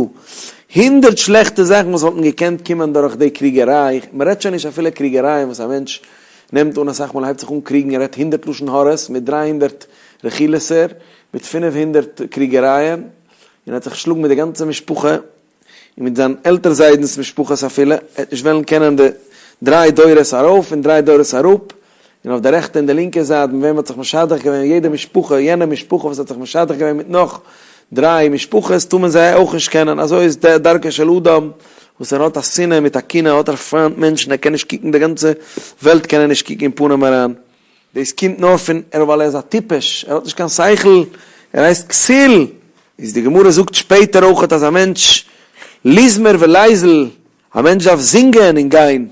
הונדערט שלעכטע זאכן וואס וואלטן געקענט קומען דורך די קריגעריי, מ'רעדט שוין נישט אפילו קריגערייען וואס א מענטש נעמט אן אסאך מאל הייבט זיך אן קריגן ער רעדט הונדערט לשון הרע'ס מיט 300 רכילות'ער מיט 500 קריגערייען און ער האט זיך געשלאגן מיט די גאנצע משפחה און מיט זיין עלטער זיידנ'ס משפחות אפילו, ער וועט נישט וועלן קענען די דריי דורות ארויף און דריי דורות אראפ, און אויף די רעכטע און די לינקע זייט מיט וועם מ'האט זיך משדך געווען, יעדע משפחה, יענע משפחה וואס האט זיך משדך געווען מיט נאך דריי משפחות טאר מען זיי אויך נישט קענען, אזוי איז דרכו של אדם, וואס ער האט א שנאה מיט א קנאה האט ער פיינט מענטשן, ער קען נישט קוקן די גאנצע וועלט קען ער נישט קוקן אין פנים אריין. דאס קומט נאר פון ער ווייל ער איז א טיפש, ער האט נישט קיין שכל, ער הייסט כסיל, איז די גמרא זאגט שפעטער אויכעט אז א מענטש לזמר וליזל, א מענטש דארף זינגען און גיין,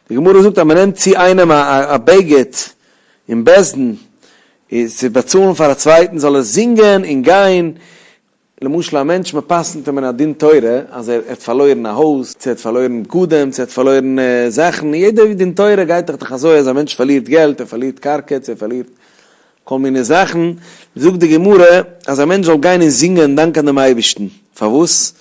די גמרא זאגט אז מען נעמט צו איינעם א בגד אין בית דין איז צו באצאלן פאר א צווייטן זאל ער זינגען און גיין. למשל א מענטש מען פסק'נט אים אין א דין תורה אז ער האט פארלוירן א הויז, צו ער האט פארלוירן בגדים, צו ער האט פארלוירן זאכן, יעדע דין תורה גייט דאך דאך אזוי אז א מענטש פארלירט געלט, ער פארלירט קרקע, צו ער פארלירט כל מיני זאכן, זאגט די גמרא אז א מענטש זאל גיין און זינגען און דאנקען דעם אייבערשטן, פארוואס?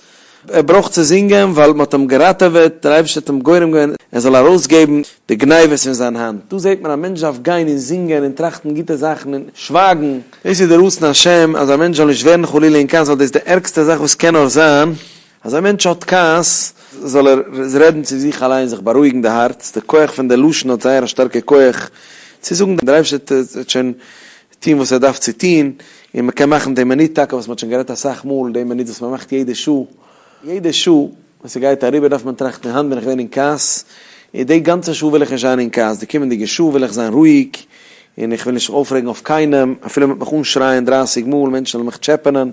ער ברויך צו זינגען ווייל מען האט אים געראטעוועט, דער אייבערשטער האט אים גורם געווען ער זאל ארויסגעבן די גניבות פון זיין האנט, דא זעט מען א מענטש דארף גיין און זינגען און טראכטן גוטע זאכן און שווייגן, דאס איז די רצון השם אז א מענטש זאל נישט ווערן חלילה אין כעס ווייל דאס איז די ערגסטע זאך וואס קען נאר זיין, אז א מענטש האט כעס זאל ער רעדן צו זיך אליין זיך בארואיגן די הארץ, די כח פון די לשון האט זייער א שטארקע כח צו זאגן דער אייבערשטער וועט שוין טון וואס ער דארף צו טון, און מען קען מאכן די מינוט טאקע וואס מען האט שוין גערעדט אסאך מאל, די מינוט וואס מען מאכט יעדע שעה, יעדע שעה וואס ס'גייט אריבער דארף מען טראכטן היינט בין איך געווען אין כעס, און די גאנצע שעה וויל איך נישט זיין אין כעס, די קומענדיגע שעה וויל איך זיין רואיג, און איך וויל נישט אויפרעגן אויף קיינעם, אפילו מען וועט מיך אנשרייען דרייסיג מאל, מענטשן וועלן מיך טשעפענען,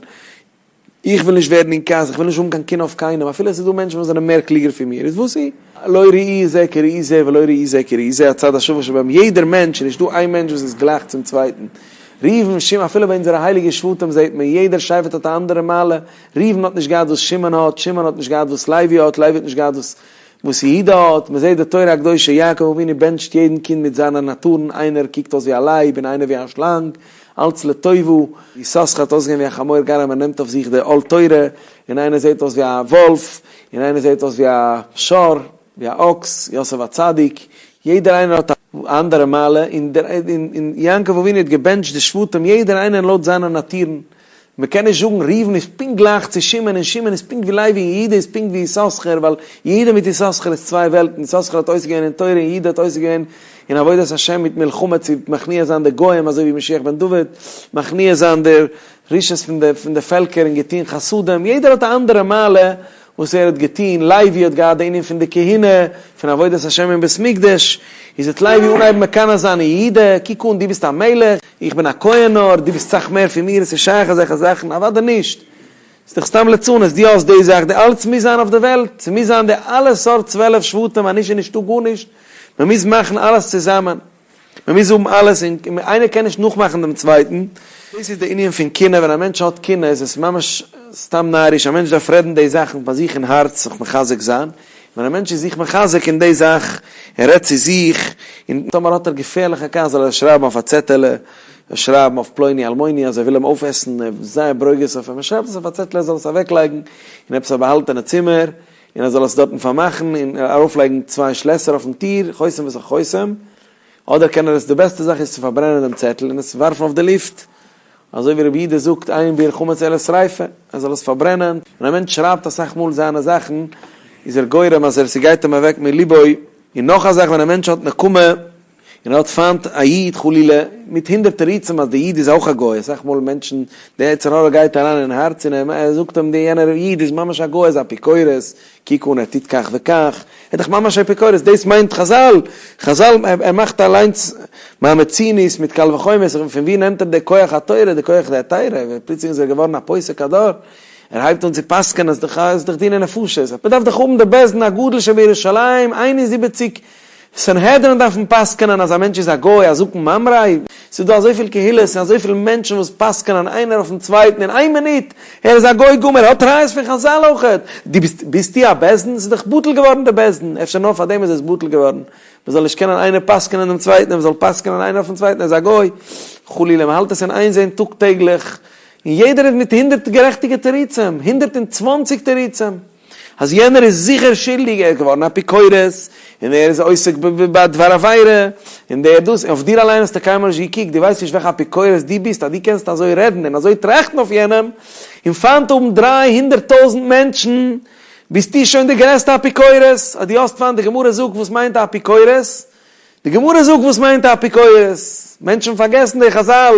איך וויל נישט ווערן אין כעס, איך וויל נישט האבן קיין קנאה אויף קיינעם, אפילו עס איז דא מענטשן וואס זענען מער קלוגער פון מיר, איז וואס איז? לא ראי זה כראי זה ולא ראי זה כראי זה, הצד השווה שבהם, יעדער מענטש, נישט דא איין מענטש וואס איז גלייך צום צווייטן, ראובן, שמעון, אפילו ביי אונזערע הייליגע שבטים זעט מען, יעדער שבט האט א אנדערע מעלה, ראובן האט נישט געהאט וואס שמעון האט, שמעון האט נישט געהאט וואס לוי האט, לוי האט נישט געהאט וואס וואס יהודה האט, מען זעט די תורה הקדושה, יעקב אבינו בענטשט יעדן קינד מיט זיינע נאטורן, איינער קוקט אויס ווי א לייב און איינער ווי א שלאנג, אלץ לטובה, יששכר האט אויסגעזען ווי א חמור גרם ער נעמט אויף זיך די עול תורה, און איינער זעט אויס ווי א וואלף, און איינער זעט אויס ווי א שור, ווי א אקס, יוסף הצדיק, יעדער איינער האט א אנדערע מעלה, און יעקב אבינו האט געבענטשט די שבטים יעדער איינער לויט זיינע נאטורן, מען קען נישט זאגן ראובן איז פונקט גלייך צו שמעון און שמעון איז פונקט ווי לוי און יהודה איז פונקט ווי יששכר ווייל יהודה מיט יששכר איז צוויי וועלטן, יששכר האט עוסק געווען אין תורה און יהודה האט עוסק געווען אין עבודת השם מיט מלחמה צו מכניע זיין די גוים אזוי ווי משיח בן דוד, מכניע זיין די רשעות פון די פעלקער און געטון חסדים, יעדער האט א אנדערע מעלה וואס ער האט געטון, לוי האט געהאט די ענין פון די כהונה, פון עבודת השם אין בית מקדש, איז וועט לוי אנהייבן מקנא זיין אין יהודה, קוק אן דו ביסט א מלך, איך בין א כהן נאר, דו ביסט סאך מער פון מיר, עס איז שייך אזעלכע זאכן? אוודאי נישט, ס'איז דאך סתם לצנות, דו האסט די זאך, די אלץ מוז זיין אויף די וועלט, ס'מוז זיין די אלע סארט 12 שבטים, אנישט איז נישטא גארנישט, מ'מוז מאכן אלעס צוזאמען. מען מוז האבן אלעס און איינער קען נישט נאכמאכן דעם צווייטן. דאס איז די ענין פון קנאה, ווען א מענטש האט קנאה איז עס ממש סתם נאריש, א מענטש דארף רעדן די זאכן ביי זיך אין הארץ זיך מחזק זיין, ווען א מענטש איז זיך מחזק אין די זאך, ער רעדט צו זיך, און טאמער האט ער געפערליכע כעס זאל ער עס שרייבן אויף א צעטעלע, שרייבן אויף פלוני אלמוני אז ער וויל אים אויפעסן, ער איז זייער ברוגז אויף אים, ער שרייבט עס אויף א צעטעלע ער זאל עס אוועקלייגן אין עפעס א באהאלטענע צימער, און ער זאל עס דארטן פארמאכן און ארויפלייגן צוויי שלעסער אויפן טיר, חותם בתוך חותם, אדער קען ער עס, די בעסטע זאך איז צו פארברענען דעם צעטל און עס ווארפן אויף די לופט, אזוי ווי רבי יהודה זאגט אין ביעור חמץ אלא שריפה, ער זאל עס פארברענען, ווען א מענטש שרייבט אסאך מאל זיינע זאכן איז ער גורם אז ער ס'גייט אים אוועק מליבו, און נאך א זאך ווען א מענטש האט נקמה, און ער האט פיינט א איד חלילה, מיט הונדערט תירוצים אז די איד איז אויך א גוי, אסאך מאל מענטשן, די יצר הרע גייט אריין אין הארץ און ער זאגט אים די יענער איד איז ממש א גוי, איז אפיקורס, קוק אן ער טוט כך וכך, ער איז דאך ממש אפיקורס, דאס מיינט חזל, חזל ער מאכט אליינס מה מציני'ס מיט קל וחומר'ס, פון ווי נעמט ער די כח התורה, די כח דהתירא, פלוצלינג איז ער געווארן א פוסק הדור, ער הייבט אן צו פסק'ענען אז דאך איז דאך דיני נפשות, מען דארף דאך האבן די בית דין הגדול שבירושלים, 71 סנהדרין דארפן פסק'נען אז א מענטש איז א גוי, א זקן ממרא? ס'איז דא אזויפיל קהילות און אזויפיל מענטשן וואס פסק'נען איינער אויפן צווייטן אין איין מינוט, ער איז א גוי גמור, ער האט ראיות פון חזל אויכעט, דו ביסט, ביסטו א בית דין? ס'איז דאך בטל געווארן די בית דין, אפשר נאר פארדעם איז עס בטל געווארן, מ'זאל נישט קענען איינער פסק'נען דעם צווייטן און מ'זאל פסק'נען איינער אויפן צווייטן ער איז א גוי, חלילה, מ'האלט עס אין איין זען טאג טעגליך, און יעדער איז מיט הונדערט גערעכטיגע תירוצים, 120 תירוצים. אז יענער איז זיכער שולדיג, ער איז געווארן אפיקורס, און ער איז עוסק בדבר עבירה, און דער דאס, און אויף דיר אליין האסטו קיינמאל נישט געקוקט, דו ווייסט נישט וועלכע אפיקורס דו ביסט, אז דו קענסט אזוי רעדן און אזוי טראכטן אויף יענעם, און פיינט האבן 300 טויזנט מענטשן, ביסטו שוין די גרעסטע אפיקורס, אז דו האסט פיינט, די גמרא זאגט וואס מיינט א אפיקורס? די גמרא זאגט וואס מיינט א אפיקורס? מענטשן פארגעסן די חזל,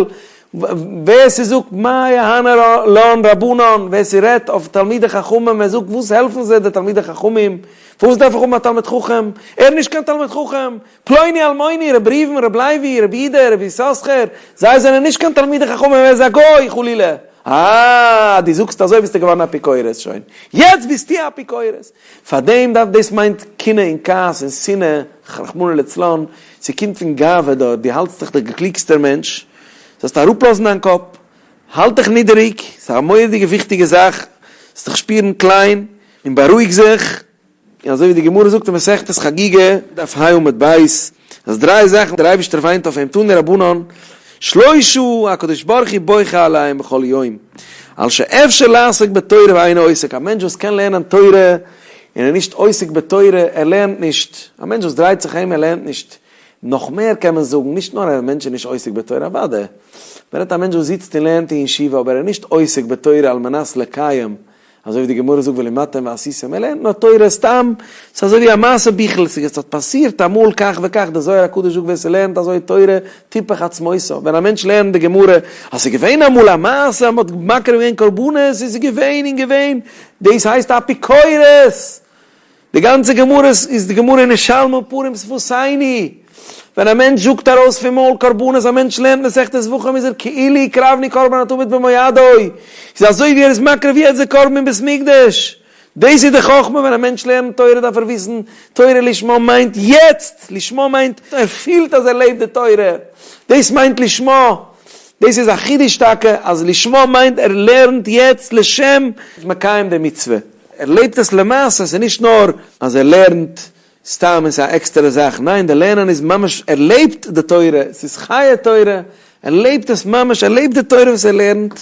ווער ס'זאגט מאי אהני לן רבנן, ווער ס'רעדט אויף תלמידי חכמים, ער זאגט וואס העלפן זיי די תלמידי חכמים, פארוואס דארף איך האבן א תלמיד חכם, ער איז נישט קיין תלמיד חכם, פלוני אלמוני, רבי ראובן, רבי לוי, רבי יהודה, רבי יששכר, זיי זענען נישט קיין תלמידי חכמים, ער איז א גוי חלילה, אה, דו זאגסט אזוי ביסטו געווארן אפיקורס שוין, יעצט ביסטו א אפיקורס. פארדעם דארף דאס מיינט קנאה און כעס און שנאה, רחמנא לצלן, ס'קומט פון גאווה דארט, דו האלטסט דיך דער קלוגסטער מענטש, זאלסט אראפלאזן דיין קאפ, האלט דיך נידעריג, ס'איז א מורא'דיגע וויכטיגע זאך, זאלסט דיך שפירן קליין, און בארואיג זיך, און אזוי ווי די גמרא זאגט אין מסכת חגיגה, דף ה עמוד ב', אז דריי זאכן דער אייבערשטער וויינט אויף אים תנו רבנן, שלושה הקדוש ברוך הוא בוכה עליהם בכל יום, על שאפשר לעסוק בתורה ואינו עוסק, א מענטש וואס קען לערנען תורה און איז נישט עוסק בתורה, ער לערנט נישט, א מענטש וואס דרייט זיך ארום ער לערנט נישט, נאך מער קען מען זאגן, נישט נאר א מענטש איז נישט עוסק בתורה, אוודאי, מען רעדט א מענטש וואס זיצט און לערנט אין ישיבה אבער ער איז נישט עוסק בתורה על מנת לקיים, אזוי ווי די גמרא זאגט ולמדתם ועשיתם, ער לערנט נאר תורה סתם, ס'איז אזוי ווי א מעשה ביכל, ס'האט פאסירט אמאל כך וכך, די זוהר הקדוש זאגט ווער ס'לערנט אזוי תורה תיפח עצמותיו, ווען א מענטש לערנט די גמרא אז ס'איז געווען אמאל א מעשה אז מ'האט מקריב געווען קרבנות, און ס'איז געווען און געווען, דאס הייסט אפיקורס! די גאנצע גמרא איז די גמרא אין שלמה פרים שפתינו, ווען א מענטש זאגט ארויס פון מויל קרבנות, א מענטש לערנט מסכת זבחים איז ער כאילו הקרבנו קרבן התמיד במועדו, איז אזוי ווי ער איז מקריב יעצט די קרבן אין בית מקדש, דאס איז די חכמה, ווען א מענטש לערנט תורה דארף ער וויסן תורה לשמה מיינט יעצט, לשמה מיינט ער פילט אז ער לעבט די תורה, דאס מיינט לשמה, דאס איז א חידוש טאקע אז לשמה מיינט ער לערנט יעצט לשם מקיים די מצוה. ער לעבט עס למעשה, ס'איז נישט נאר אז ער לערנט סתם און ס'איז א עקסטערע זאך, ניין די לערנען איז ממש ער לעבט די תורה, ס'איז חיי תורה, ער לעבט עס ממש, ער לעבט די תורה וואס ער לערנט,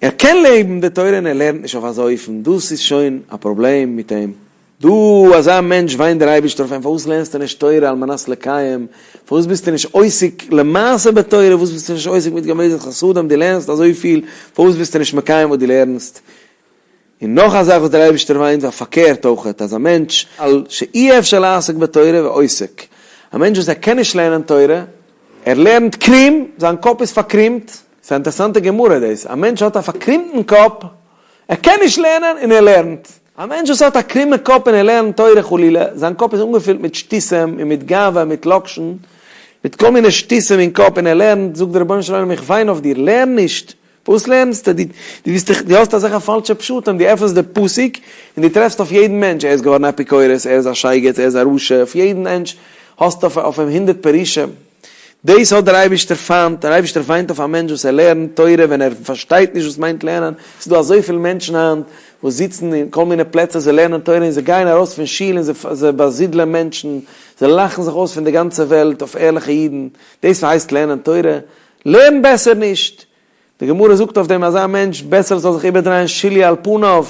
ער קען לעבן די תורה און ער לערנט נישט אויף אזא אופן, דאס איז שוין א פראבלעם מיט אים. דא אזא מענטש וויינט דער אייבערשטער אויף אים, פארוואס לערנסטו נישט תורה על מנת לקיים, פארוואס ביסטו נישט עוסק למעשה בתורה, פארוואס ביסטו נישט עוסק מיט גמילות חסדים, דו לערנסט אזויפיל, פארוואס ביסטו נישט מקיים וואס דו לערנסט? און נאך א זאך וואס דער אייבערשטער וויינט ווייל פארקערט אויכעט אז א מענטש על שאי אפשר לעסוק בתורה ועוסק, א מענטש וואס ער קען נישט לערנען תורה, ער לערנט קרום, זיין קאפ איז פארקרומט, ס'איז א אינטערעסאנטע גמרא דאס, א מענטש האט א פארקרומטן קאפ, ער קען נישט לערנען און ער לערנט, א מענטש וואס האט א קרומע קאפ און ער לערנט תורה חלילה, זיין קאפ איז אנגעפילט מיט שטותים און מיט גאווה און מיט לאקשן, מיט כל מיני שטותים אין קאפ און ער לערנט, זאגט דער רבונו של עולם איך וויין אויף דיר, לערן נישט, וואס לערנסטו? דו ביסט דאך, דו האסט אזעלכע פאלשע פשטים, דו עפענסט די פסוק און דו טרעפסט אויף יעדן מענטש, ער איז געווארן אפיקורס, ער איז א שייגעץ, ער איז א רשע, אויף יעדן מענטש האסטו אויף אים הונדערט פירושים. דאס האט דער אייבערשטער פיינט, דער אייבערשטער וויינט אויף א מענטש וואס ער לערנט תורה ווען ער פארשטייט נישט וואס מיינט לערנען, ס'איז דא אזויפיל מענטשן היינט וואס זיצן אין כל מיני פלעצער, זיי לערנען תורה און זיי גייען ארויס פון שול און זיי באזידלען מענטשן, זיי לאכן זיך אויס פון די גאנצע וועלט אויף ערליכע אידן, דאס הייסט לערנען תורה? לערן בעסער נישט! די גמרא זאגט אויף דעם אזא מענטש בעסער זאל זיך איבערדרייען שיליה על פניו,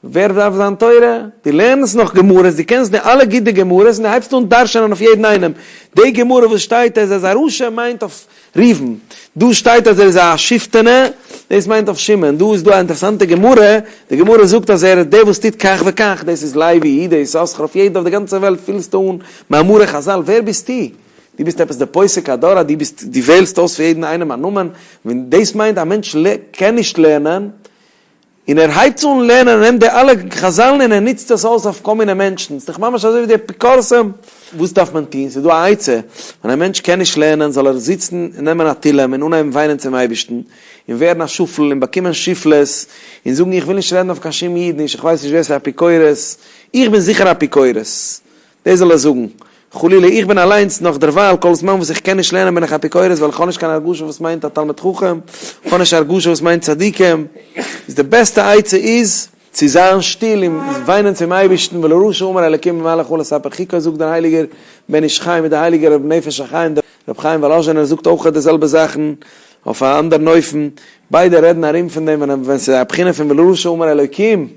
ווער דארף זיין תורה? דו לערנסט נאך גמרות, דו קענסט די אלע גוטע גמרות און דו הייבסט אן דרש'ענען אויף יעדן איינעם, די גמרא וואס שטייט אז ער איז א רשע מיינט אויף ראובן, דא שטייט אז ער איז א שפטנע, דאס מיינט אויף שמעון, דא איז דא א אינטערעסאנטע גמרא, די גמרא זאגט אז ער איז דער וואס טוט כך וכך, דאס איז לוי, יהודה, יששכר, אויף יעדן אויף די גאנצע וועלט פילסטו אן מאמרי חזל, ווער ביסטו? דו ביסט עפעס דער פוסק הדור אז דו ביסט דו וועלסט אויס פאר יעדן איינעם א נאמען, ווען דאס מיינט א מענטש קען נישט לערנען, און ער הייבט אן לערנען און נעמט די אלע חזל'ן און ער נוצט עס אויס אויף כל מיני מענטשן, ס'איז דאך ממש אזוי ווי די אפיקורסים. וואס דארף מען טון? ס'איז דא א עצה, ווען א מענטש קען נישט לערנען זאל ער זיצן און נעמען א תהלים און אנהייבן וויינען צום אייבערשטן, און ווערן א שפל און באקומען שפלות, און זאגן איך וויל נישט רעדן אויף קיין שום איד נישט, איך ווייס נישט ווער ס'איז אפיקורס, איך בין זיכער אפיקורס, דאס זאל ער זאגן, חלילה איך בין אליינס נאך דערווייל כל זמן וואס איך קען נישט לערנען בין איך אפיקורס ווייל איך האב נישט קיין הרגשה וואס מיינט א תלמיד חכם, איך האב נישט הרגשה וואס מיינט צדיקים, איז די בעסטע עצה איז, צו זיין שטיל און וויינען צום אייבערשטן, ולרשע אמר אלקים מה לך לספר חוקי זאגט דער הייליגער בן איש חי מיט דער הייליגער רבי נפש החיים דער רבי חיים וואלאזשינער זאגט אויך די זעלבע זאכן אויף א אנדערן אופן, ביידע רעדן ארום פון דעם ווען ס'איז א בחינה פון ולרשע אמר אלקים.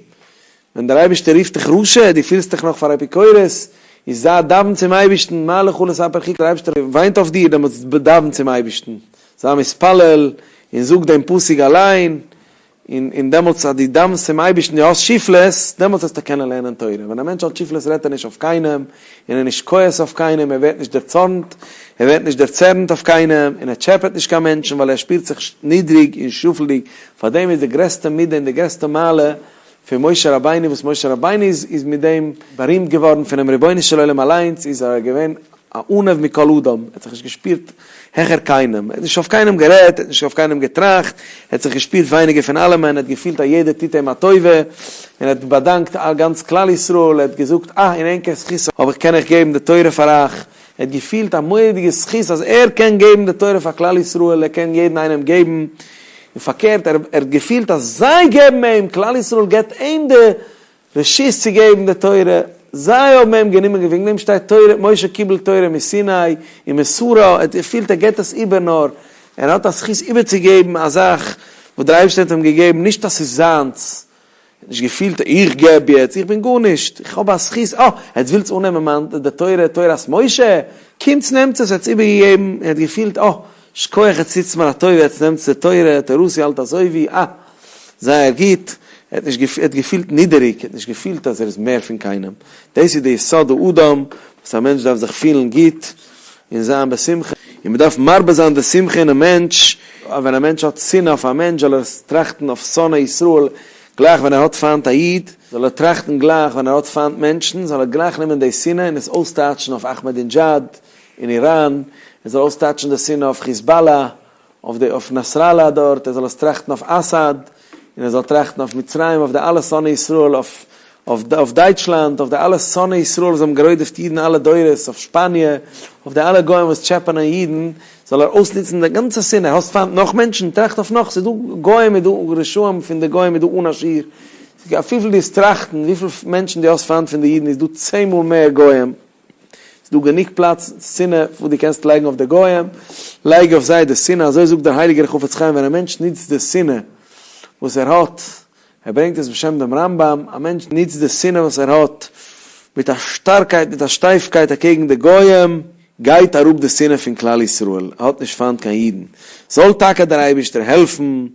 ווען דער אייבערשטער רופט דיך רשע, דו פילסט דיך נאך פאר אפיקורס, איז זיי דאווען צום אייבערשטן, מה לך לספר חוקי, דער אייבערשטער וויינט אויף דיר, דעמאלטס דאווען צום אייבערשטן, זיי מתפלל און זאג דעם פסוק אליין, און און דעמאלטס אז דו דאווענסט צום אייבערשטן, דו האסט שפלות, דעמאלטס וועסטו קענען לערנען תורה. ווען א מענטש האט שפלות רעדט ער נישט אויף קיינעם, און ער איז נישט כועס אויף קיינעם, ער ווערט נישט דערצארנט, ער ווערט נישט דערצערנט אויף קיינעם, און ער טשעפעט נישט קיין מענטשן, ווייל ער שפירט זיך נידריג און שפל'דיג, פארדעם איז די גרעסטע מידה און די גרעסטע מעלה פון משה רבינו וואס משה רבינו איז איז מיט דעם בארימט געווארן פונעם רבונו של עולם אליינס איז ער געווען א עניו מכל אדם, ער האט זיך נישט געשפירט העכער קיינעם, ער האט נישט אויף קיינעם גערעדט, ער האט נישט אויף קיינעם געטראכט, ער האט זיך געשפירט ווייניגער פון אלעמען, ער האט געפילט אז יעדער טוט אים א טובה, און ער האט באדאנקט גאנץ כלל ישראל, ער האט געזאגט אה אין ענקער זכות האב איך קען איך געבן די תורה פאר אייך, ער האט געפילט א מורא'דיגע זכות אז ער קען געבן די תורה פאר כלל ישראל, ער קען יעדן איינעם געבן. און פארקערט ער האט געפילט אז זיי געבן אים, כלל ישראל געבט אים די רשות צו געבן די תורה, זיי האבן אים גענומען, וועגן דעם שטייט תורה, משה קיבל תורה מסיני ומסרה, ער האט געפילט ער געבט עס איבער נאר, ער האט א זכות איבערצוגעבן א זאך וואס דער אייבערשטער האט אים געגעבן, נישט אז ס'איז זיינס, ער האט נישט געפילט איך געב יעצט, איך בין גארנישט, איך האב א זכות, אה, עטס ווילטס אננעמען מיין די תורה, תורת משה, קומטס נעמטס עס, ער האט עס איבערגעגעבן, ער האט געפילט אה, שכוח עטס טוטס מיר א טובה, עטס נעמטס די תורה, תורתי האלט אזוי ווי, אה, זייער גוט, ער האט נישט ער האט געפילט נידעריג, ער האט נישט געפילט אז ער איז מער פון קיינעם, דאס איז די יסוד האדם, וואס א מענטש דארף זיך פילן גוט, און זיין בשמחה, און מען דארף מרבה זיין די שמחה אינעם מענטש, ווען א מענטש האט שנאה אויף א מענטש זאל ער טראכטן אויף שונאי ישראל, גלייך ווען ער האט פיינט א איד, זאל ער טראכטן גלייך ווען ער האט פיינט מענטשן, זאל ער גלייך נעמען די שנאה און עס אויסטייטשן אויף אכמעדינדזשאד אין איראן, ער זאל אויסטייטשן די שנאה אויף חיזבאללה, אויף די אויף נאסראללה דארט, ער זאל עס טראכטן אויף אסאד, און ער זאל טראכטן אויף מצרים, אויף די אלע שונאי ישראל, אויף אויף דייטשלאנד, אויף די אלע שונאי ישראל וואס האבן גערודפ'ט אידן אלע דורות, אויף שפאניע, אויף די אלע גוים וואס טשעפענען אידן, זאל ער אויסנוצן די גאנצע שנאה, האסט פיינט נאך מענטשן? טראכט אויף נאך, ס'איז דא גוים איז דא רשעים פון די גוים איז דא אן א שיעור, אויף וויפיל דו וועסט טראכטן וויפיל מענטשן דו האסט פיינט פון די אידן איז דא צען מאל מער גוים. ס'איז דא גענוג פלאץ שנאה וואס דו קענסט לייגן אויף די גוים, לייג אויף זיי די שנאה, אזוי זאגט דער הייליגער חפץ חיים ווען א מענטש נוצט די שנאה וואס ער האט, ער ברענגט עס בשם דעם רמב ם, א מענטש נוצט די שנאה וואס ער האט מיט א שטארקייט מיט א שטייפקייט אקעגן די גוים, גייט אראפ די שנאה פון כלל ישראל, ער האט נישט פיינט קיין אידן, זאל טאקע דער אייבערשטער העלפן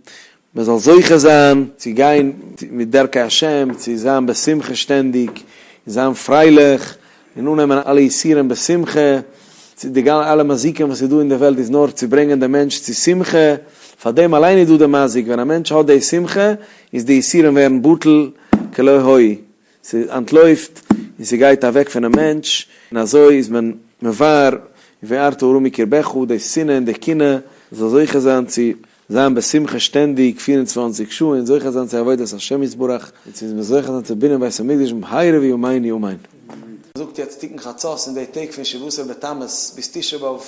מען זאל זוכה זיין צו גיין מיט דרכי השם, צו זיין בשמחה שטענדיג, און זיין פרייליך, און אננעמען אלע יסורים בשמחה, צו די אלע מזיקים וואס איז דא אין די וועלט איז נאר צו ברענגען דעם מענטש צו שמחה, פאר דעם אליין איז דא די מזיק, ווען א מענטש האט די שמחה, איז די יסורים ווערן בטל כלא היו, ס'אנטלויפט און ס'גייט אוועק פונעם מענטש, און אזוי איז מען מבער ובערת הרע מקרבך, די שנאה און די קנאה, זאל זוכה זיין צו זיין בשמחה שטענדיג 24 שעה און זוכה זיין צו עבודת השם יתברך, און צו זוכה זיין צו בנין בית המקדש במהרה בימינו אמן. זאגט יעצט תיקון חצות אין די טעג פון שבעה עשר בתמוז ביז תשעה באב,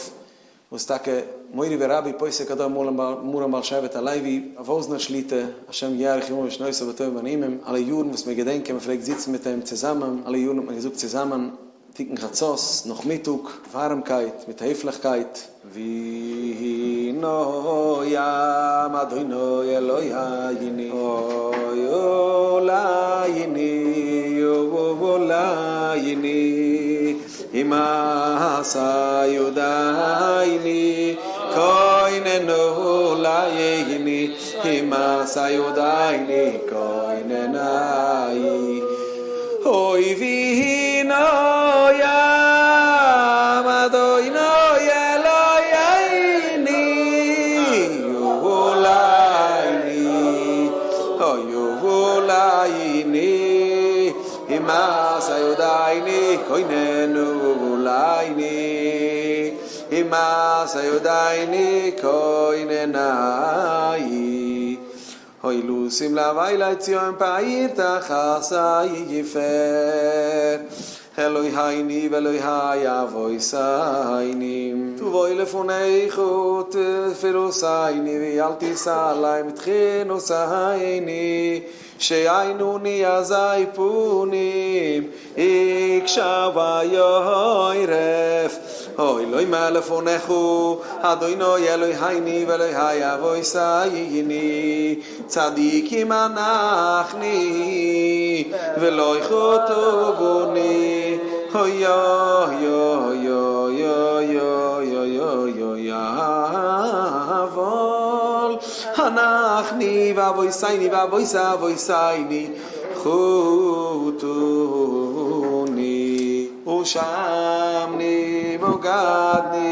וואס טאקע מורי ורבי פוסק הדור מרן בעל שבט הלוי רב וואזנער שליטא השם יאריך ימיו ושנותיו בטוב ובנעימים, אלע יארן וואס מיר געדענקען מען פלעגט זיצן מיט אים צוזאמען, אלע יארן האט מען געזאגט צוזאמען תיקון חצות נאכמיטאג, ווארעמקייט מיט העפליכקייט. ויהי נועם אדוני אלוהינו עלינו עלינו המסה ידינו כוננו עלינו המסה ידינו כוננו אוי ויהי נועם אדוני אלוהינו עלינו אוי עלינו המסה ידינו כוננו עלינו המסה ידינו כוננו אוי לשים לב אלי ציון פאר תחת יפר אלוהינו ואלוהי אבותינו תבוא לפניך תפילתנו ואל תתעלם מתחינתנו שאיננו עזי פנים הקשב וירף אוי לומר לפניך אדוני אלוהינו ואלוהי אבותינו צדיקים אנחנו ולא חטאנו אוי אוי אוי אוי אוי אוי אוי אוי אבל אנחנו ואבותינו ואבות אבותינו חטאנו אשמנו בגדנו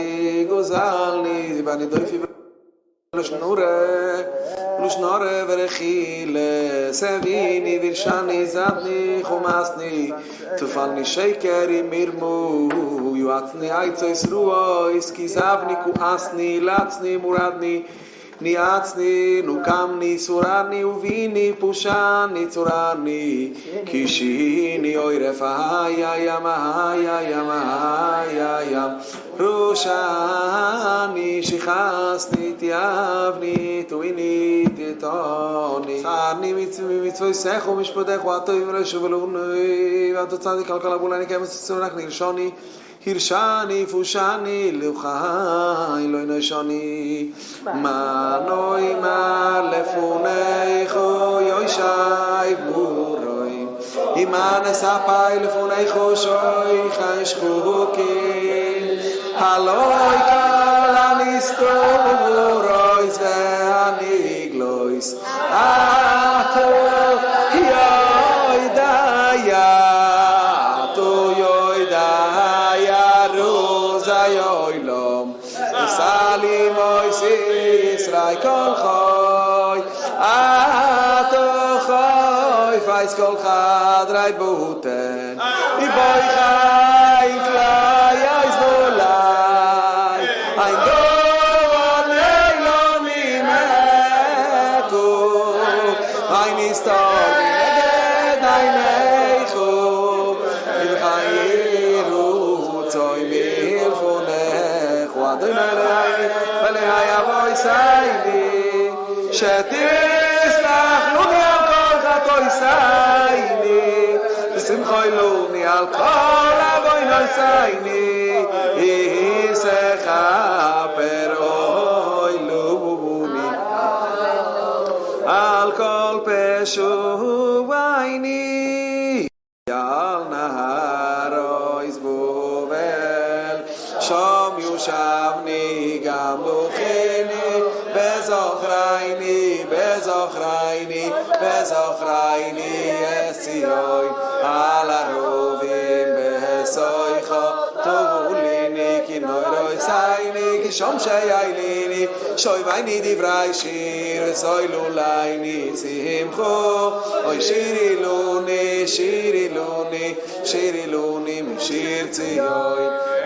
גזלנו באנו דופי לשון הרע, לשון הרע ורכילות, העוויני דרשני זדני חמסני, טפלני שקר ומרמה, יעצני עצות רעות, כזבני כעסני, לצני מרדני. ניאצני נוקמני סורני וביני פושני צורני קישיני עורף היה ים היה ים היה ים רושני שיחסני תיאבני תויני תתוני צערני ממצוותיך ומשפטיך הטובים לא ישובו לאוני ואתה צדיק על כל הבולני כאמץ וצונח נרשוני הרשני פושני לחי לא נשני מה נאמר לפניך יושב מרוים מה נספר לפניך שוכן שחוקים הלא כל הנסתרות והנגלות אתה יודע אתה יודע רז העולם בתעלומות ישראל כל חי אתה חופש כל חדרי בטן ובוחן כליות ולב אין דבר נעלם ממך אין נסתר מנגד עיניך ובכן יהי רצון מלפניך אדוני אלוהי ואלוהי אבותינו שתסלח לנו על כל חטאותינו ותמחול לנו על כל עוונותינו ותכפר אוי לנו על כל פשעינו על נהרות בבל שם ישבנו גם בכינו בזכרנו בזכרנו בזכרנו את ציון על ערבים בתוכה תלינו כנורותינו כשם שהעלינו שויבנו דברי שיר וסוללנו שמחה אוי שירי לנו שירי לנו שירי לנו משיר ציון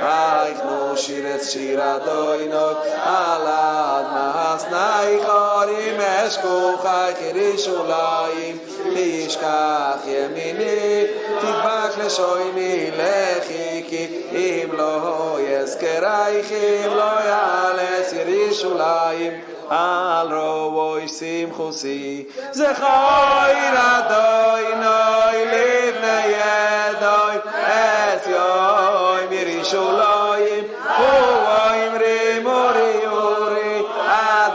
איך נשיר את שיר אדוני על אדמת נכר אם אשכחך ירושלים כי ישכח ימיני תדבק לשוני לחכי אם לא אזכרך אם לא אעלה את ירושלים על ראש שמחתי זכור אדוני לבני עדו את יום ירושלים האומרים אורי אורי עד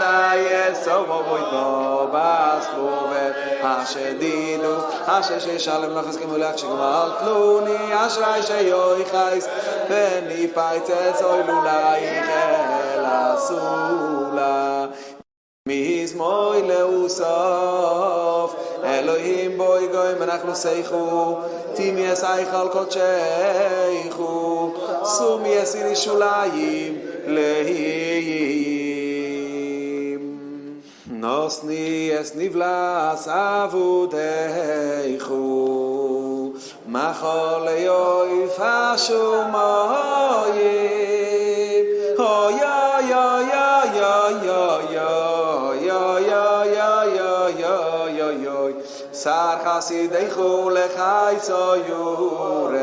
עשר אוי בבת בבל אשר דידו אשר שישלם לך הסכם ולך שגמלת לוני אשרי שיוחס וניפייצץ אוי לולייך אל הסולה מזמור לאסף אלוהים בואי גוי מנחלתך תמי את היכל קדשך שמי את ירושלים לעיים נתנו את נבלת עבדיך מאכל לעוף השמים אוי אוי אוי אוי אוי אוי אוי אוי אוי אוי אוי אוי אוי שר חסידיך לחיס ארץ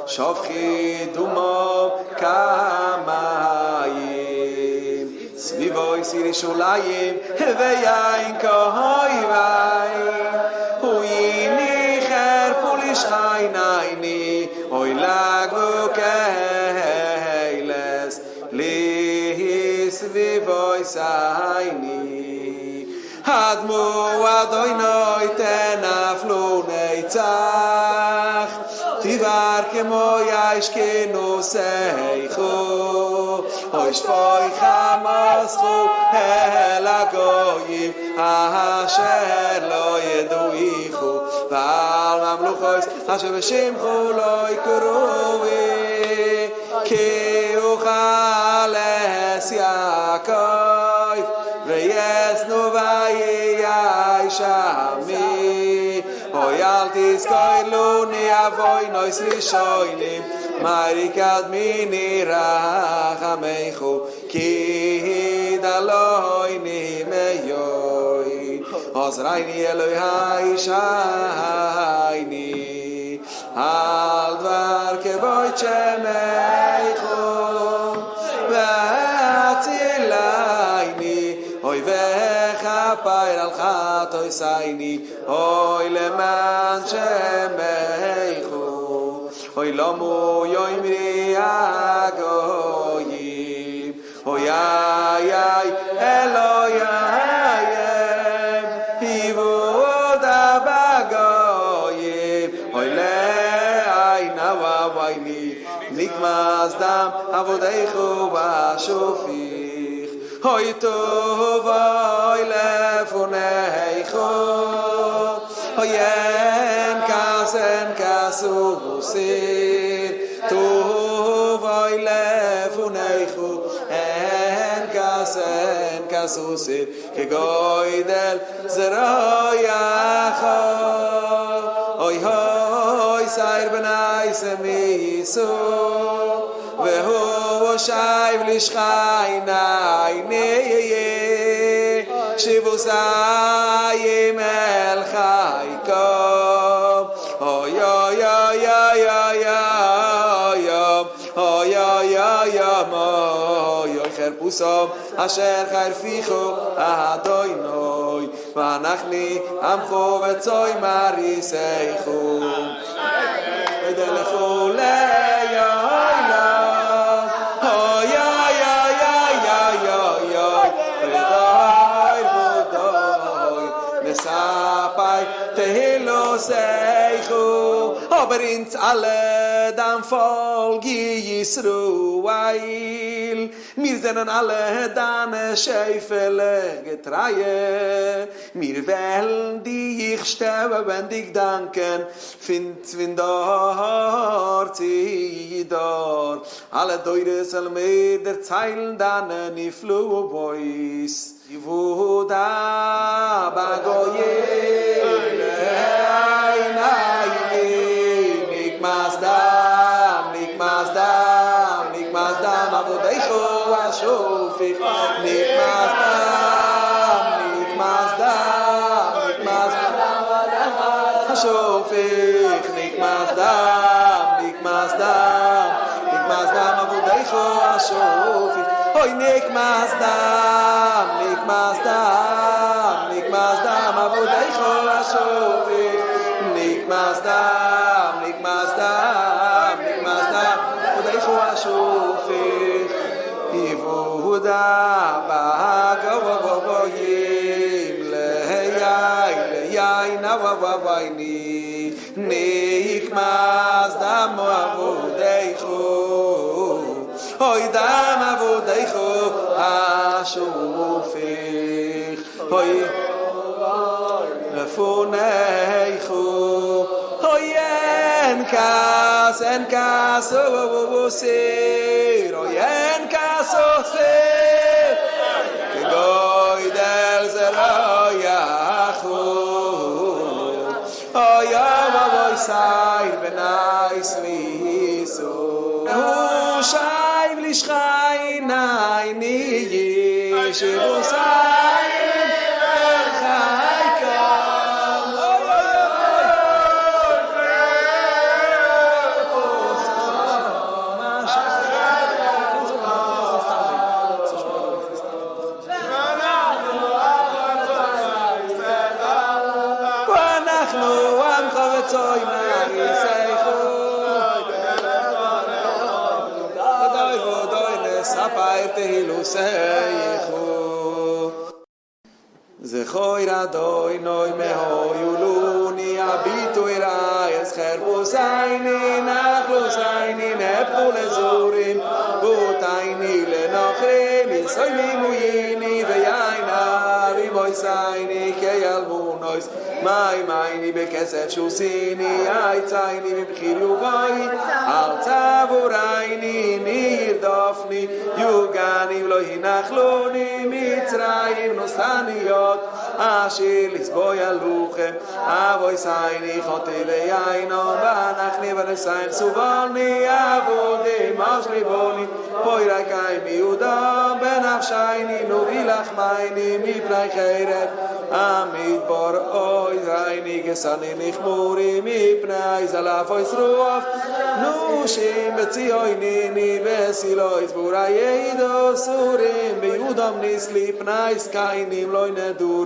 שפכי דמם כמים סביבות ירושלים ויין כהי ויין הנה חרפו לשכנינו אוי לגו קהלת לסביבותינו אדמו אדוני תנף לנצח תבער כמו אש כינוסיך אוי שפוך חמתך אל הגויים אשר לא ידעוך ועל ממלכות אשר בשמך לא יקראו כי אוכל את יעקב ואת נוה יש עמי אוי אל תזכור לנו עוונות ראשונים, מהרה קדמיני רחמיך, כי דלוני מאוד, עזרני אלוהי ישעני, על דבר כבוד שמך והצילני, אוי וכפר על חטאותיני, אוי למען שמך, אוי למו יאמרו הגויים, אוי איי איי אלוהיהם, היוודע בגויים, אוי לעין הוואי נקמס דם עבדיך השופך, אוי טוב אוי לפניך, אוי אין כעס אין כעס וסיר, טוב אוי לפניך, אין כעס אין כעס וסיר, כגודל זרועך, אוי הוי שעיר בני סמיסו, והוא שייב לשכני, שיבוסיים אל חייקום, אוי אוי אוי אוי אוי אוי אוי אוי אוי אוי אוי חרפוסום אשר חרפיכו אדוני ואנחנו עמכו וצוי מריסייכו ודלכו לילה אוי אוי אוי אוי אוי אוי ודוי ודוי נספי תהילו סייכו אבער אונז אלע דיין פאלק ישראל, מיר זענען אלע דיינע שעפעלעך געטרייע, מיר וועלן דיך שטענדיג דאנקען פון דור צו דור, אלע דורות וועלן מיר דערציילן דיינע נפלאות. היוודע בגויים לעיני, נקמס דם, נקמס דם, נקמס דם עבדיך השופך, נקמס דם, נקמס דם, נקמס דם השופך, נקמס דם, נקמס דם, נקמס דם עבדיך השופך, אוי נקמס דם, נקמס דם, נקמס דם עבדיך השופך, נקמס דם, נקמס דם, נקמס דם עבדיך השופך, היוודע בגויים ליין ליין הוואי נקמס דם עבדיך, אוי דם עבדיך השופך, אוי לפניך, אוי אין כעס אין כעס וסיר, אוי אין כעס וסיר, כגודל זרועך, אוי אוי שעיר בני סמיסו, הוא שייב לשכני שיבוסיים אל חייקם. ואנחנו עמך וצוי מריסייכו, ודוי ודוי נספר תהילוסייכו. זכור אדוני מהיו לוני הביטו אלי אס חרפוסייני נחלוסייני נהפכו לזורים בוטייני לנוכרים יסוימים וייני ויין אבי מויסייני כילמונויס מי מייני בכסף שוסיני עצייני מבחיר יובאי אל תבורייני נרדופני יוגני ולא ינחלוני מצרים נוסניות. אשר לסבוי הלוחם אבותינו חטאו ואינם ואנחנו בנותיהם סבלנו עבדים משלי בנים פורק מידם בנפשנו נביא לחמנו מפני חרב המדבר עוזרני גסני נכמורי מפני זלעפות רעב נשים בציונני בתולות בערי יהודה שרים בידם נתלו פני זקנים לא נדרו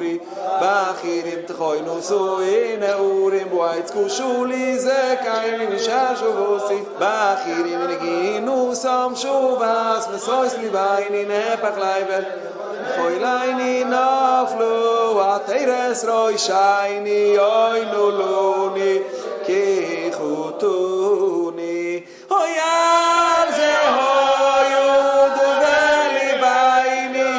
בחורים תכונו ונערים בעץ כשלו זקנים מששבתי בחורים מנגינתם שבת משוש לבנו נהפך לאבל מחולנו נפלו עטרת ראשנו אוי נא לנו כי חטאנו אוי על זה היה דבר לבנו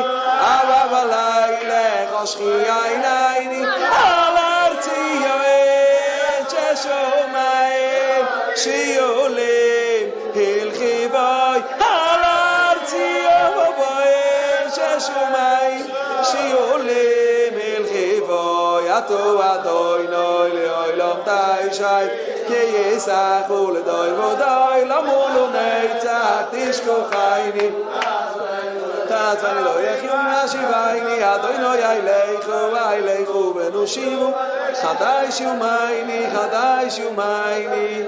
אבא בלילה חשכו עינינו על ארצי יועץ ששומעים שיעולים הלכי בוי על ארצי יועץ ששומעים שיעולים הלכי בוי אתה אדוני לעולם תשב כי יסחו לדור ודור למה לנצח תשכחני תעזבני לא יחיו משיבני אדוני ילכו וילכו ונושיבו חדש יומייני חדש יומייני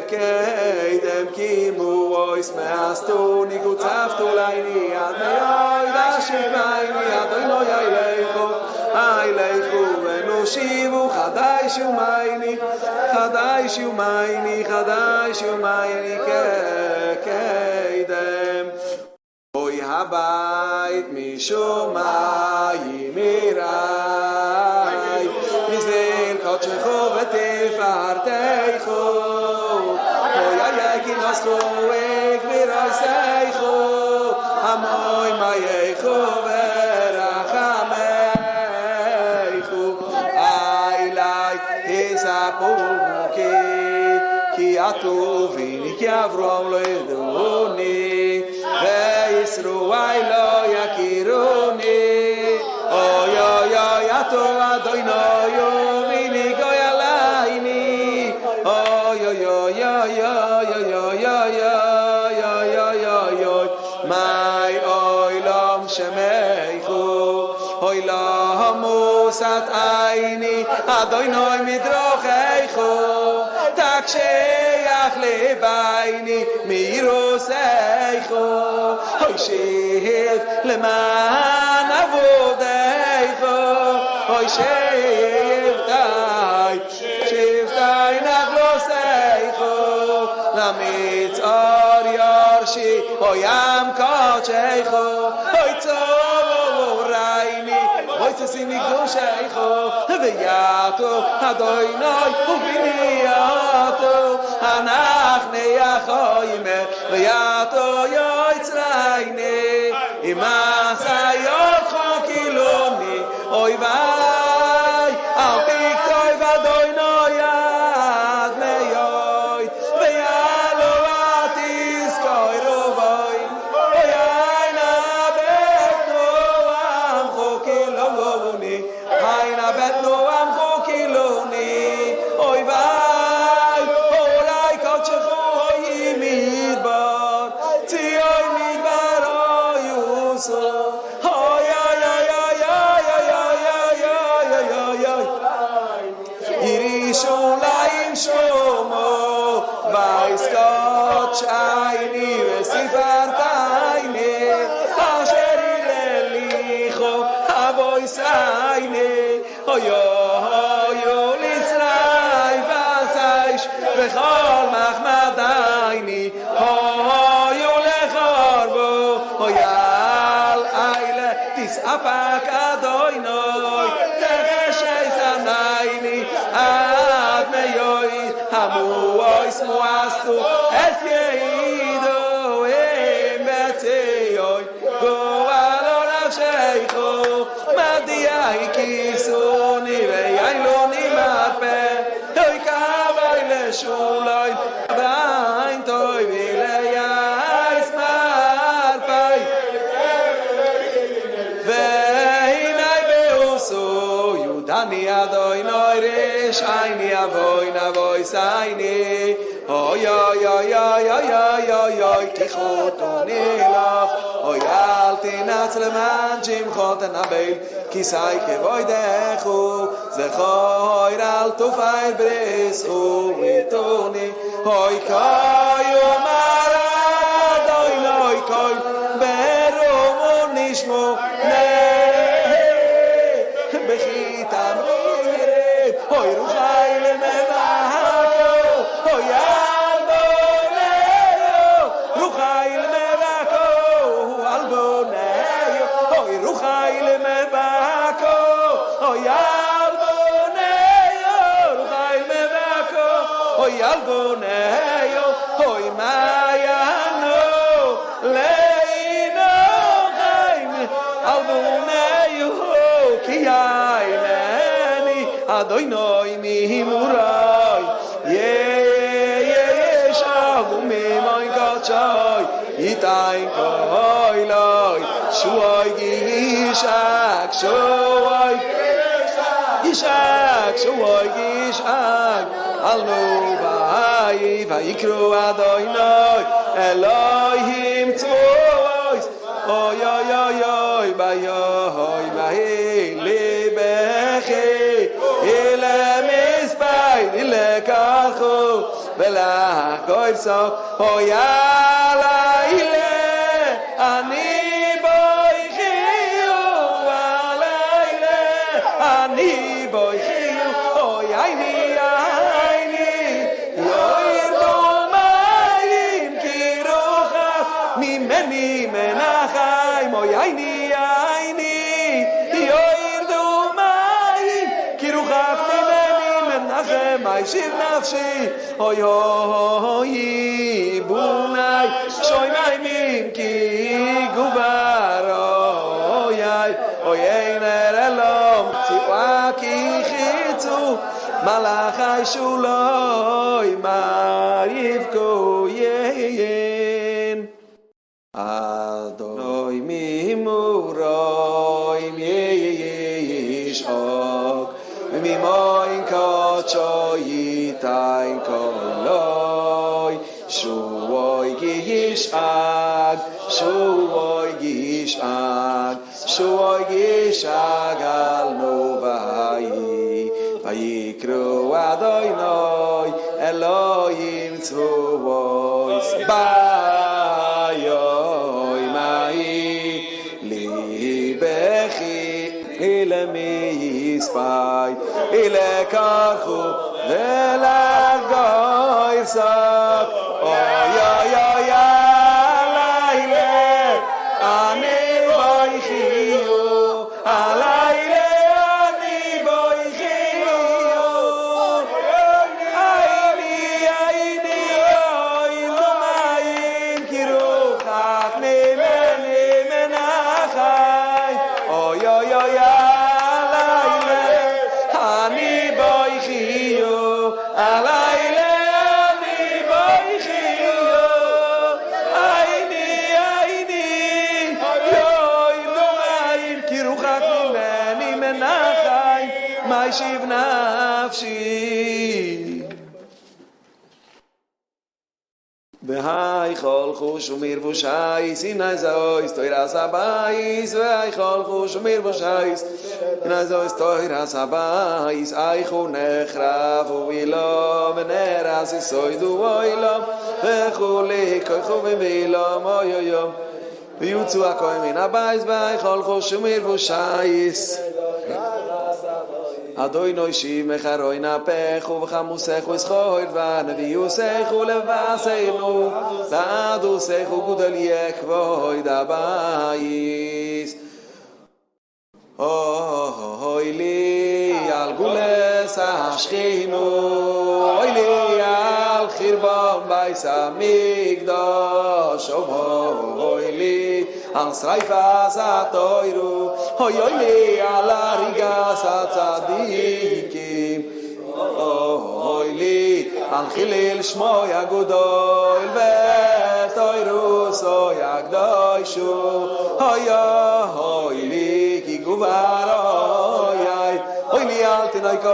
קדם קימו אויס מאסתוני גוצבתו ליני עד מאוי דשיבני אדוני ילכו ילכו ונושיבו חדש יומייני חדש יומייני חדש יומייני קדם אוי הבית משמיים יראי מזל קודשך ותפארתך אוי אי כי נסו וגבירתך המוי מייך ורחמך אלי יספוקי כי הטוביני כי אברהם לא ידעוני וישראל לא יכירוני אוי אוי אוי אתה אדוני יוביני גוי עליני אוי אוי אוי אוי אוי אוי אוי אוי אוי אוי אוי מאי אוי לום שמייכו אוי למוסת עיני אדוני מדרכיכו תקשיח לבייני מירוסייכו אוי שיב למען עבודיכו אוי שבתי שבתי נחלוסייכו למצער ירשי אוי עם קודשייכו אוי צורייני אוי תשימי קדושייכו ויעתו אדוני ובנייתו אנחנו יחוימר ויעתו יצרייני אם עשה ידך כילוני אוי וי אל תקצוי אדוני עד מאוי ויעלו התזכור ובוי אוי היינה בית נועם חוקילוני היינה בית נועם חוקילוני אוי וי אולי קודשך אוי מדבר ציון מדבר אוי יוסו אוי אוי אוי אוי אוי אוי אוי אוי אוי ירושלים שמו ויסקוט עיני וספרת עיני אשר הלליכו אבויס עיני אוי אוי אוי לישראל וסייש וכל מחמד עיני אוי ולחרבו אוי אל איילה תסעפק אדוני תחשי זנייני עד מיוי המואי סמואסתו את יעידו הם בציוי גואלו נפשיכו מדיעי כיסוני ויילוני מרפא אוי קווי לשולוי ועין טוי ולייס מרפא והנה באוסו. יש עיני עוון אבותינו אוי אוי אוי אוי אוי אוי אוי אוי כי חטאנו לך אוי אל תנאץ למען שמך תנבל כסא כבודך זכור אל תפר בריתך אתנו אוי כה יאמר אדוני קול ברמה נשמע בכי תמרורים אוי רוחי למבקו אוי על בוניו רוחי למבקו על בוניו אוי רוחי למבקו אוי על בוניו רוחי למבקו אוי על בוניו אוי מה יענו לעיניכם על בוניו כי יענני אדוני ממרום ישע וממעון קדשו יתן קולו שועי ישאג שועי ישאג שועי ישאג על נובי ויקראו אדוני אלוהים צבאות אוי אוי אוי אוי ביום ההיא לבכי ולמספד לקחו ולחגוג סוף אוי הלילה אני בוכי הלילה אני בוכי אוי עיני עיני יורדו מים כי רוחק ממני מנחם אוי עיני עיני יורדו מים כי רוחק ממני מנחם הישיב נפשי אוי אוי בוני שומעים כי גובר אוי אוי אין אלום צבעה כי חיצו מלאכי שולוי מה יבכו ין אדוני ממרום ישאג ממעון קדשו יתן קולו שועי ישאג שועי ישאג שועי ישאג על נובי ויקראו אדוני אלוהים צבאות ביום ההיא לבכי ולמספד ולקחו ולגוי שק אוי אוי אוי הלילה אני בוכי הלילה אני בוכי עיני עיני יורדו מים כי רחק ממני מנחם אוי אוי אוי הלילה אני בוכי הלילה אני בוכי עיני עיני יורדו מים כי רחק ממני מנחם משיב נפשי והיכל חוש ומיר ושייס הנה זויס תוירס הבייס והיכל חוש ומיר ושייס הנה זויס תוירס הבייס איכו נחרב ואילום ונרס יסוידו אוילום וכולי כויכו ואילום אוי אוי אוי ויוצאו הכהן מן הבייס והיכל חוש ומיר ושייס אדוני שיב מחרוי נפך ובחמוסך וסחור ונביוסך ולבשנו לעדוסך וגודל כבוד הבייס אוי לי על גולס השכינו אוי לי על חרבן בית המקדש אוי לי על שריפת התורה אוי אוי לי על הריגת הצדיקים אוי לי על חילול שמו הגדול ותורתו הקדושה אוי אוי לי כי גבר אוי אוי לי על תינוקות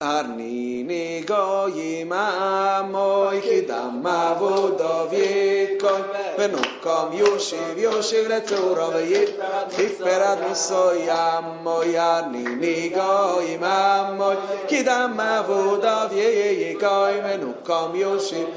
הרניני גויים עמו כי דם עבדיו יקום ונקם ישיב ישיב לצריו וכפר אדמתו עמו הרניני גויים עמו כי דם עבדיו יקום ונקם ישיב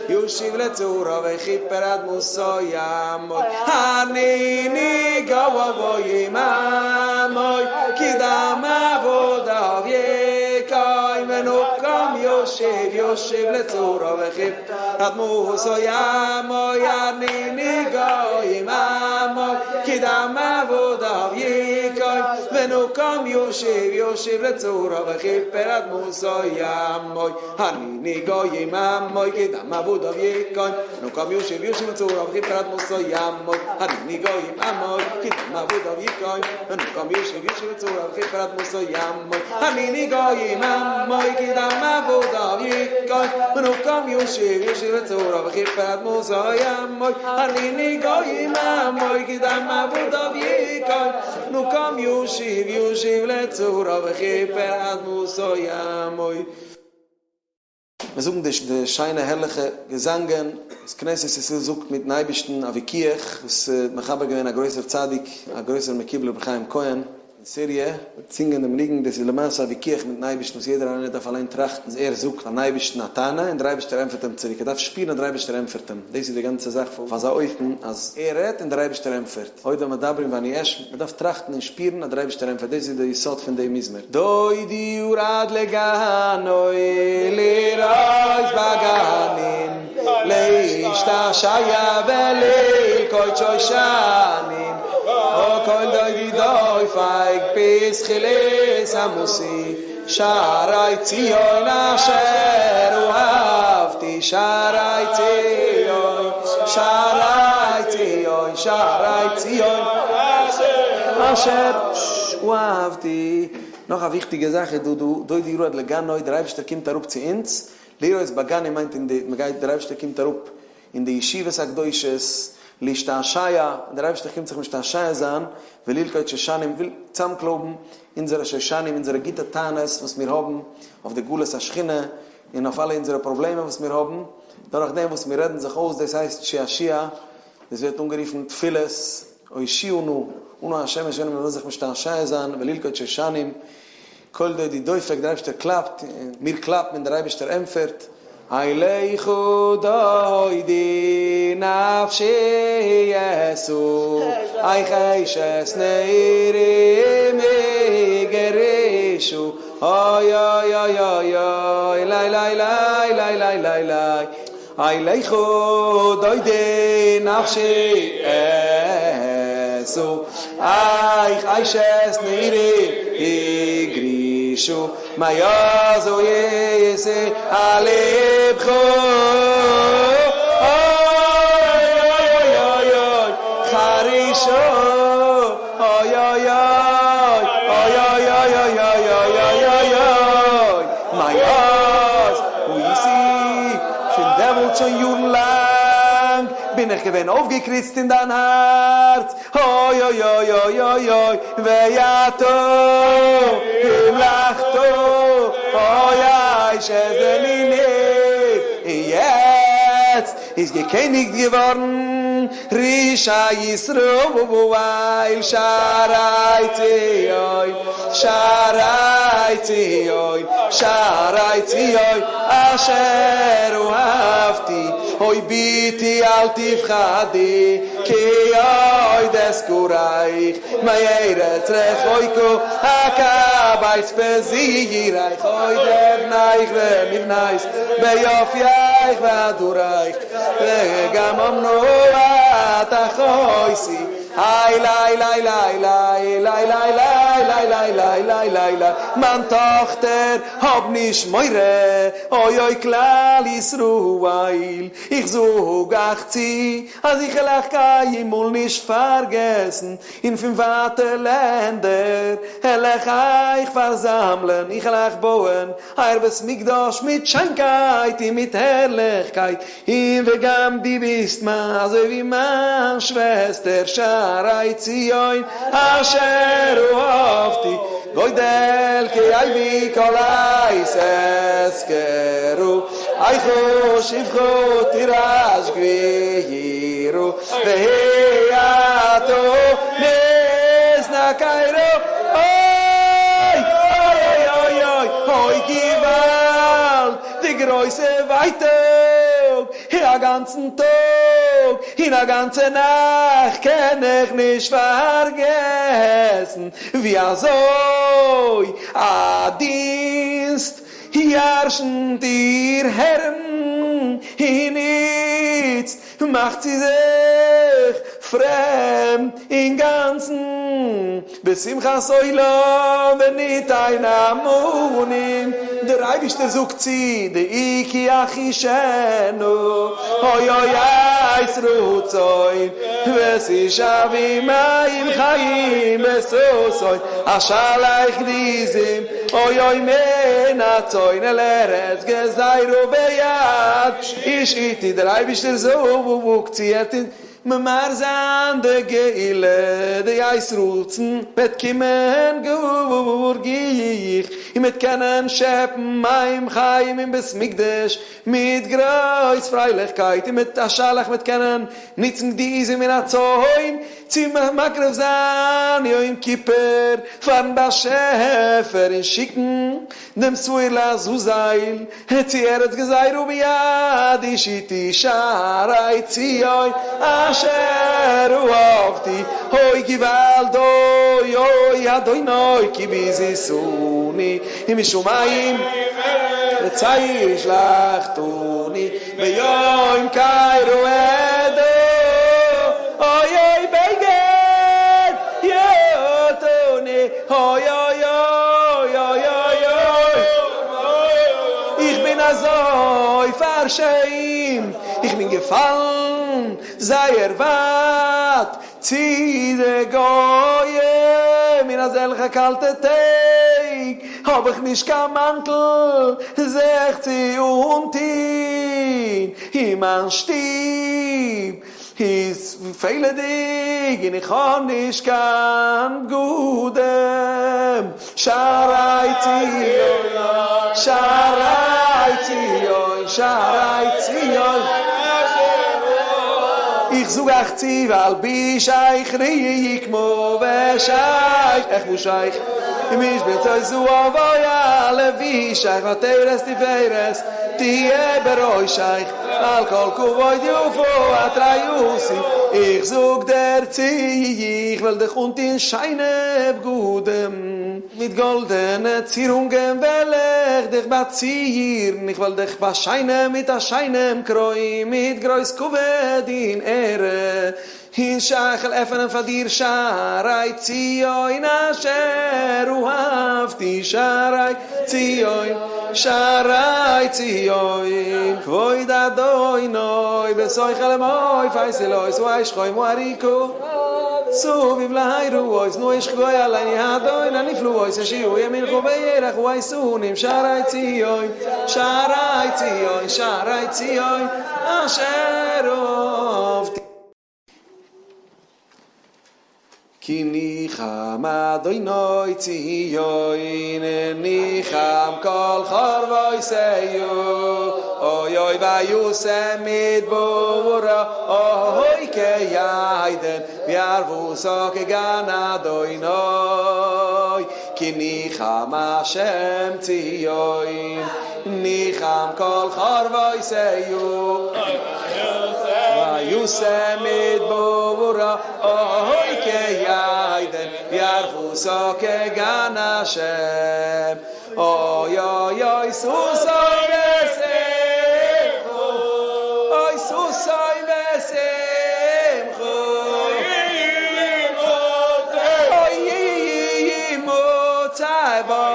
ישיב לצריו וכפר אדמתו עמו הרניני גויים עמו כי דם עבדיו יקום ונקם ישיב ישיב לצריו וכפר אדמתו עמו הרניני גויים עמו כי דם עבדיו יקום ונקם ישיב ישיב לצריו וכפר אדמתו עמו הרניני גויים עמו כי דם עבדיו יקום ונקם ישיב ישיב לצריו וכפר אדמתו עמו הרניני גויים עמו כי דם עבדיו יקום ונקם ישיב ישיב לצריו וכפר אדמתו עמו הרניני גויים עמו כי דם עבדיו יקום ונקם ישיב ישיב לצריו וכפר אדמתו עמו הרניני גויים עמו כי דם עבדיו יקום ונקם ישיב ישיב לצריו וכפר אדמתו עמו. מיר זאגן די די שיינע הערליכע געזאנגען וואס כנסת ישראל זאגט מיטן אייבערשטן א וויכוח וואס האט מחבר געווען א גרויסער צדיק א גרויסער מקובל רבי חיים כהן אין סיריע, זינגען דעם ניגון, דאס איז למעשה א וויכוח מיטן אייבערשטן וואס יעדער איינער דארף אליין טראכטן אז ער זאגט פארן אייבערשטן א טענה און דער אייבערשטער ענטפערט אים צוריק, ער דארף שפירן אז דער אייבערשטער ענטפערט אים, דאס איז די גאנצע זאך אויף אזא אופן אז ער רעדט און דער אייבערשטער ענטפערט. עוד המדברים ואני אשמע, מען דארף טראכטן און שפירן אז דער אייבערשטער ענטפערט, דאס איז די יסוד פון די מזמור. דודי ירד לגנו לראות בגנים להשתעשע ולרקוד שושנים קול דודי דופק בתחילת אמתי שערי ציון אשר אהבתי שערי ציון שערי ציון שערי ציון אשר אהבתי. נאך א וויכטיגע זאך איז דא דא, דודי ירד לגנו, דער אייבערשטער קומט אראפ צו אונז, לראות בגנים מיינט אין די, מ'גייט, דער אייבערשטער קומט אראפ אין די ישיבות הקדושות, להשתעשע, דער אייבערשטער קומט זיך משתעשע זיין, וללקוט שושנים, וויל צאמקלויבן אונזערע שושנים, אונזערע גוטע טענות וואס מיר האבן אויף די גלות השכינה, און אויף אלע אונזערע פראבלעמען וואס מיר האבן, דורך דעם וואס מיר רעדן זיך אויס, דאס הייסט שעשוע, דאס ווערט אנגערופן תפילות, הושיעה נא, אנא ה' הושיענו, מיר ווילן זיך משתעשע זיין, וללקוט שושנים, קול דודי דופק, דער אייבערשטער קלאפט, און מיר קלאפן און דער אייבערשטער ענטפערט, אלכה דודי נפשי אשא, איך אשת נעורים יגרשו, אוי אוי אוי אוי אוי לי לי לי לי לי לי לי, אלכה דודי נפשי אשא, איך אשת נעורים יגרשו, מה יעשו יעשה על לבך אוי אוי אוי אוי חרישו אוי אוי אוי אוי אוי אוי אוי אוי אוי אוי אוי מה יעשו יעשה פון דעמאלט שוין יארן לאנג בין איך געווען אויפגעקריצט אין דיין הארץ אוי אוי אוי אוי אוי אוי ועתה המלכת אוי איי שזניני און יעצט איז געקעניגט געווארן רשעי ישראל שערי ציון שערי ציון שערי ציון אשר אהבתי אוי בתי אל תפחדי כי עוד אזכרך מארץ רחוקה אקבץ פזירך עוד אבנך ומבנך ביופייך והדרך וגם אמנו את אחותי איי ליי ליי ליי ליי ליי ליי ליי ליי ליי ליי ליי ליי מיין טאכטער האב נישט מורא אוי אוי כלל ישראל איך זאג אייך צו אז איך וועל אייך קיינמאל נישט פארגעסן, און פון ווייטע לענדער העל איך אייך פארזאמלען, איך העל אייך בויען אייער בית מקדש מיט שיינקייט און מיט הערליכקייט, און וגם דו ביסט מיין, אזוי ווי מיין שוועסטער שערי ציון אשר אהבתי. גודל כאבי כל עת אזכרו איכה שפחה תירש גבירו והיאתו נזנקיירו אוי אוי אוי אוי אוי געוואלד די גרויסע ווייטאג א גאנצן טאג און א גאנצע נאכט קען איך נישט פארגעסן ווי אזוי א דינסט ירשנט איר הערן און איצט מאכט זי זיך פרעמד אינגאנצן בשמחת עולם וניתן המונים, דער אייבישטער זאגט צו די כי אחישנה, אוי אוי עת רצון, ותשאבי מים חיים בששון, אשלח גריזים, אוי אוי מן הצאן אל ארץ גזירה ביד איש עתי, דער אייבישטער זאגט צו ער טוט ממהר זיין די גאולה, די עת רצון וועט קומען גאר גיך, און מ'וועט קענען שעפן מים חיים אין בית מקדש מיט גרויס פרייליכקייט, און מיט א שלח מ'וועט קענען נוצן די עזים און הצאן צו מקריב זיין יום כיפור פארן באשעפער און שיקן דעם שעיר לעזאזל, צו ארץ גזירה ביד איש עתי שערי ציון אשר אהבתי, אוי געוואלד אוי אוי אדוני כי ביזיתני משמים רצה השלכתני ביום קרא אדע אוי אוי בגד יעטני אוי אוי אוי אוי אוי אוי איך בין אזוי פארשעמט, איך בין געפאלן זייער ווייט צו די גוים, אין אזעלכע קאלטע טעג האב איך נישט קיין מאנטל זיך צו אנטון, אין מיין שטוב איז פעלעדיג און איך האב נישט קיין בגדים, שערי ציון, שערי ציון, שערי ציון, איך זאג אייך צו ועל בישייך ריקמו ושייך, איך בושייך, ומשבצות זהב היה לבישייך ועטרת תפארת תהיה בראשייך. על כל כבוד יפו אתריוסי, איך זאג דיר צו, איך וועל דיך אנטון שיינע בגדים, מיט גאלדענע צירונגען וועל איך דיך באצירן, איך וועל דיך באשיינען מיט א שיינעם קרוין, מיט גרויס כבוד און עהרע. און שכל עפענען פאר דיר שערי ציון אשר אהבתי שערי ציון שערי ציון כבוד אדוני בתוך אלמוי פייסלויס ואש חומו אריקו סביב להירואויס נו איש גוי עליני אדון הנפלאויס השיעו ימינך בירח וייסונים שערי ציון שערי ציון שערי ציון אשר אהבתי כי ניחם אדוני ציון ניחם כל חורבותיו אוי אוי וישם מדברו אוי כעדן ויערבותו כגן אדוני כי ניחם השם ציון ניחם כל חורבותיו וישם מדברו אוי כעדן ויערבותו כגן השם אוי אוי אוי ששון ושמחה אוי ששון ושמחה אוי ימצא בו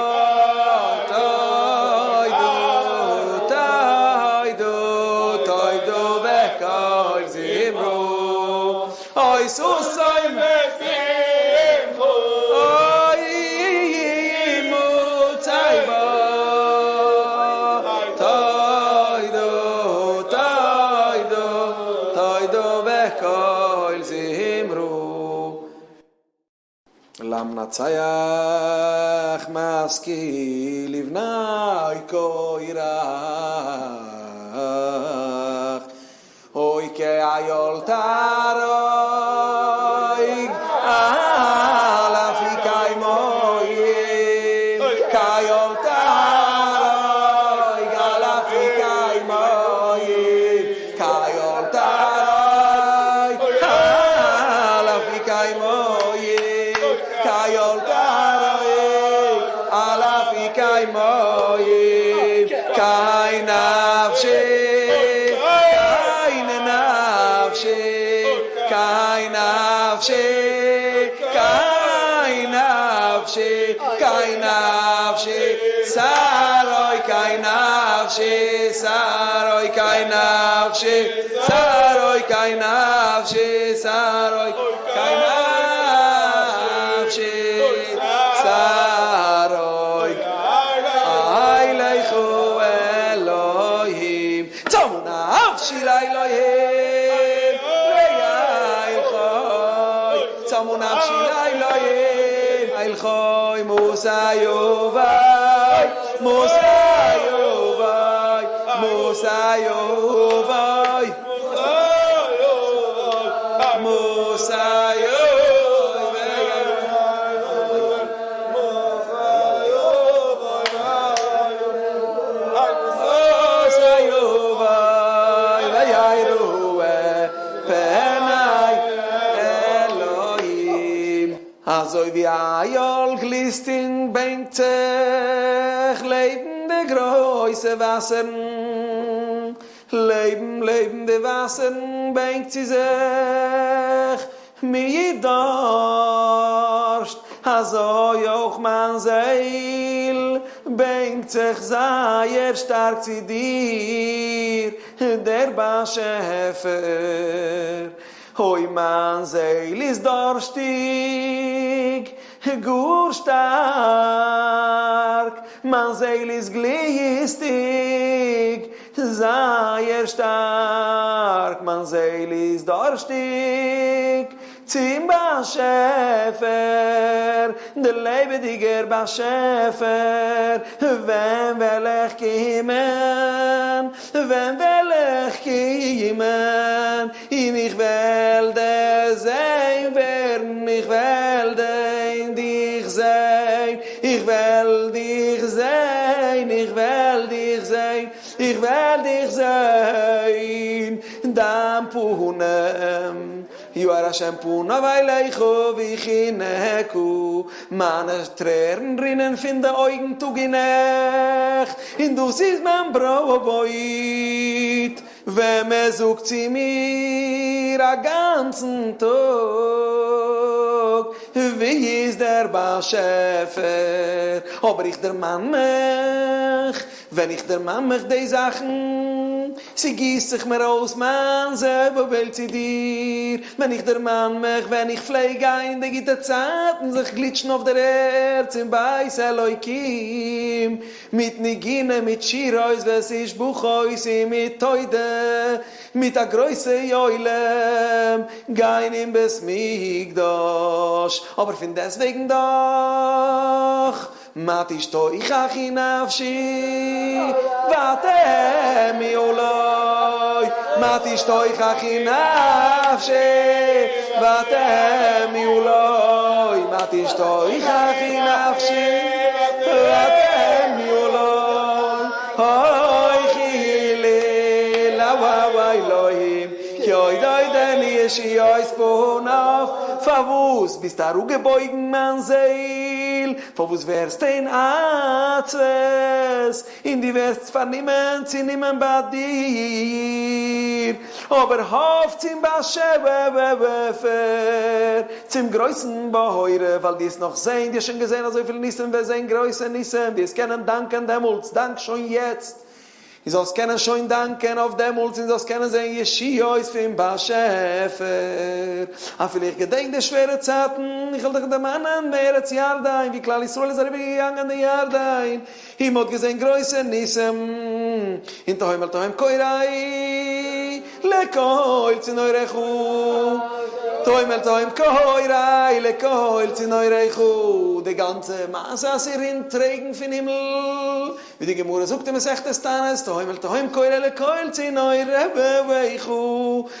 תודו תודו תודו בקול זמרו אוי ששון ושמחה אוי ימצא בו תודו תודו תודו בקול זמרו. למנצח משכיל לבני קורח, אוי כאיל תערוג על אפיקי מים, כאיל תערוג על אפיקי מים, כאיל תערוג על אפיקי מים, כאיל תערוג על אפיקי מים, קאי נפשי, קאי נפשי, קאי נפשי, קאי נפשי, קאי נפשי, שרוי קאי נפשי, שרוי קאי נפשי, שרוי קאי נפשי, שרוי קאי נפשי, שרוי אליכו אלוהים, צומו נפשי לאלוהים, ואילכוי, צומו נפשי לאלוהים, אילכוי מוסא יובי, מוסא יובי, מוסא יובי, מוסא יובי, ויראו פני אלוהים. אזוי ווי איל גליסט און בענקט זיך לעבן די גרויסע וואסערן, לעבן, לעבן די וואסערן בענקט זי זיך מיט דארשט, אזוי אויך מיין זעהל בענקט זיך זייער שטארק צו דיר, דער באשעפער. אוי מיין זעהל איז דארשטיג, גאר שטארק, מיין זעהל איז גליסטיג, זייער שטארק, מיין זעהל איז דארשטיג צום באשעפער, דער לעבעדיגער באשעפער, ווען וועל איך קומען, ווען וועל איך קומען, און איך וועל דערזען ווערן, איך וועל דען דיך זען, איך וועל דיך זען, איך וועל דיך זען, איך וועל דיך זען, דיין פנים, יאר השם פניו אליך ויחנך, מיינע טרערן רינען פון די אויגן טאג און נעכט, און דאס איז מיין ברויט. ווען מען זאגט צו מיר א גאנצן טאג, וואו איז דער באשעפער? אבער איך דערמאן מיך, ווען איך דערמאן מיך די זאכן, ס'גיסט זיך מיר אויס מיין זעהל צו דיר, ווען איך דערמאן מיך ווען איך פלעג גיין די גוטע צייטן זיך גליטשן אויף דער ערד צום בית אלוקים, מיט נגינה מיט שירות ותשבחות און מיט תודה, מיט א גרויסע עולם גיין אין בית מקדש, אבער פון דעסטוועגן דאך מה תשתוחחי נפשי ותהמי עלי, מה תשתוחחי נפשי ותהמי עלי, מה תשתוחחי נפשי ותהמי עלי, אוי חילי לאוואי אלוהים, כי אוי דוי דני ישיעות פניו, פארוואס ביסטו אראפגעבויגן מיין זעהל, פארוואס ווערסטו אין עצבות, און דו ווערסט פארנומען צו נומען ביי דיר, אבער האף צום באשעפער, צום גרויסן בורא, ווייל דו וועסט נאך זען, דו האסט שוין געזען אזויפיל ניסים, וועסט זען גרויסע ניסים, דו וועסט קענען דאנקען דעמאלטס, דאנק שוין יעצט, און זאלסט קענען שוין דאנקען אויף דעמאלטס, און זאלסט קענען זען ישועות פון באשעפער. אפילו איך געדענק די שווערע צייטן, איך וועל דיך דערמאנען מארץ ירדן, ווי כלל ישראל איז אריבערגעגאנגען די ירדן, און מ'האט געזען גרויסע ניסים, און תהום אל תהום קורא לקול צינורך. תהום אל תהום קורא לקול צינוריך, די גאנצע מעשה אז ס'רינט רעגן פון הימל, ווי די גמרא זאגט אין מסכת תענית, תהום אל תהום קורא לקול צינוריך,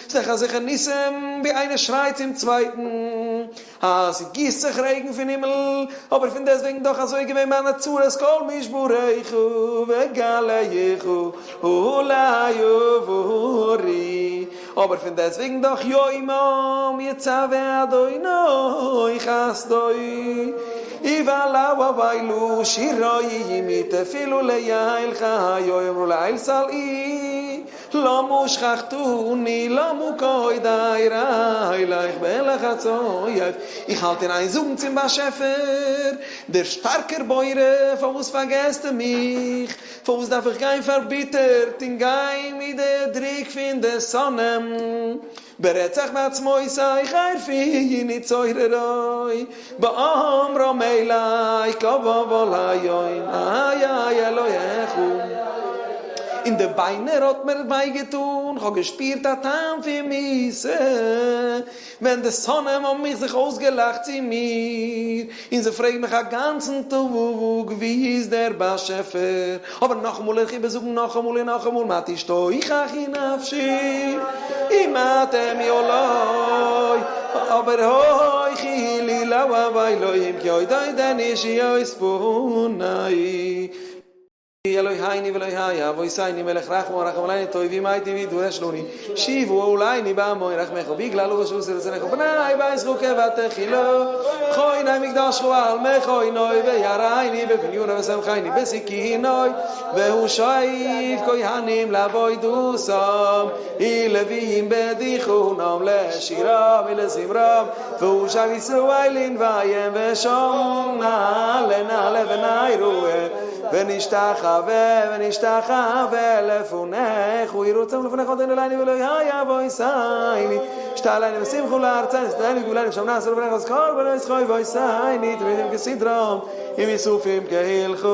ס'דאך אזעלכע ניסים ווי איינער שרייט צום צווייטן אז ס'גיסט זיך רעגן פון הימל, אבער פון דעסטוועגן דאך אזוי געווען מיינע צרות כל משבריך וגליך עלי עברי. אבער פון דעסטוועגן דאך יומם יצוה אדוני חסדו ובלעו שיראי תפילו ליעל חיו אמרו לאל סלעי למה שכחתוני למה קודי רעי לך בלחץ אויב איך האלט אין איין זאגן צום באשעפער דער שטארקער בורא פארוואס פארגעסטו מיך פארוואס דארף איך גיין פארביטערט און גיין מיט די דרוק פון די שונאים? ברצח בעצמותיך ערפי צוררי באמרם אלי כבוא היום איי איי אלוהיך. אין די ביינער האט מיר וויי געטאן, כ'האב געשפירט א טעם פון מיתה. ווען די שונאים האבן מיך זיך אויסגעלאכט צו מיר, און זיי פרעגן מיך א גאנצן טאג וואו איז דער באשעפער, אבער נאכאמאל איך איבערזאגן נאכאמאל און נאכאמאל מה תשתוחחי נפשי ומה תהמי עלי, אבער הוכי לי לאהבה אלוהים כי עוד עודני שיעוז פני. אלוהינו ואלוהי אבותינו מלך רחום הרחם עלינו טוב ומטיב ידרש לנו שיבו עלינו בהמון רחמך בגלל ורשות רצונך בני ביתך כבתחילה כונן מקדשך על מכונו ויראני בבנינו ושמחני בסכינו והושיב כהנים לעבודתם ולוויים בדיכונם לשירם ולזמרם והושב ישראל לנבאיהם ושם נעלה נעלה ונראה ונשתחווה ונשתחווה לפניך ויהי רצון לפניך אדוני אלוהינו ואלוהי אבותינו שתעלנו בשמחה לארצנו ותתננו וגאלנו ושם נעשה לפניך את כל בנות חובותינו תמידים כסדרם ומסופים כהלכתם.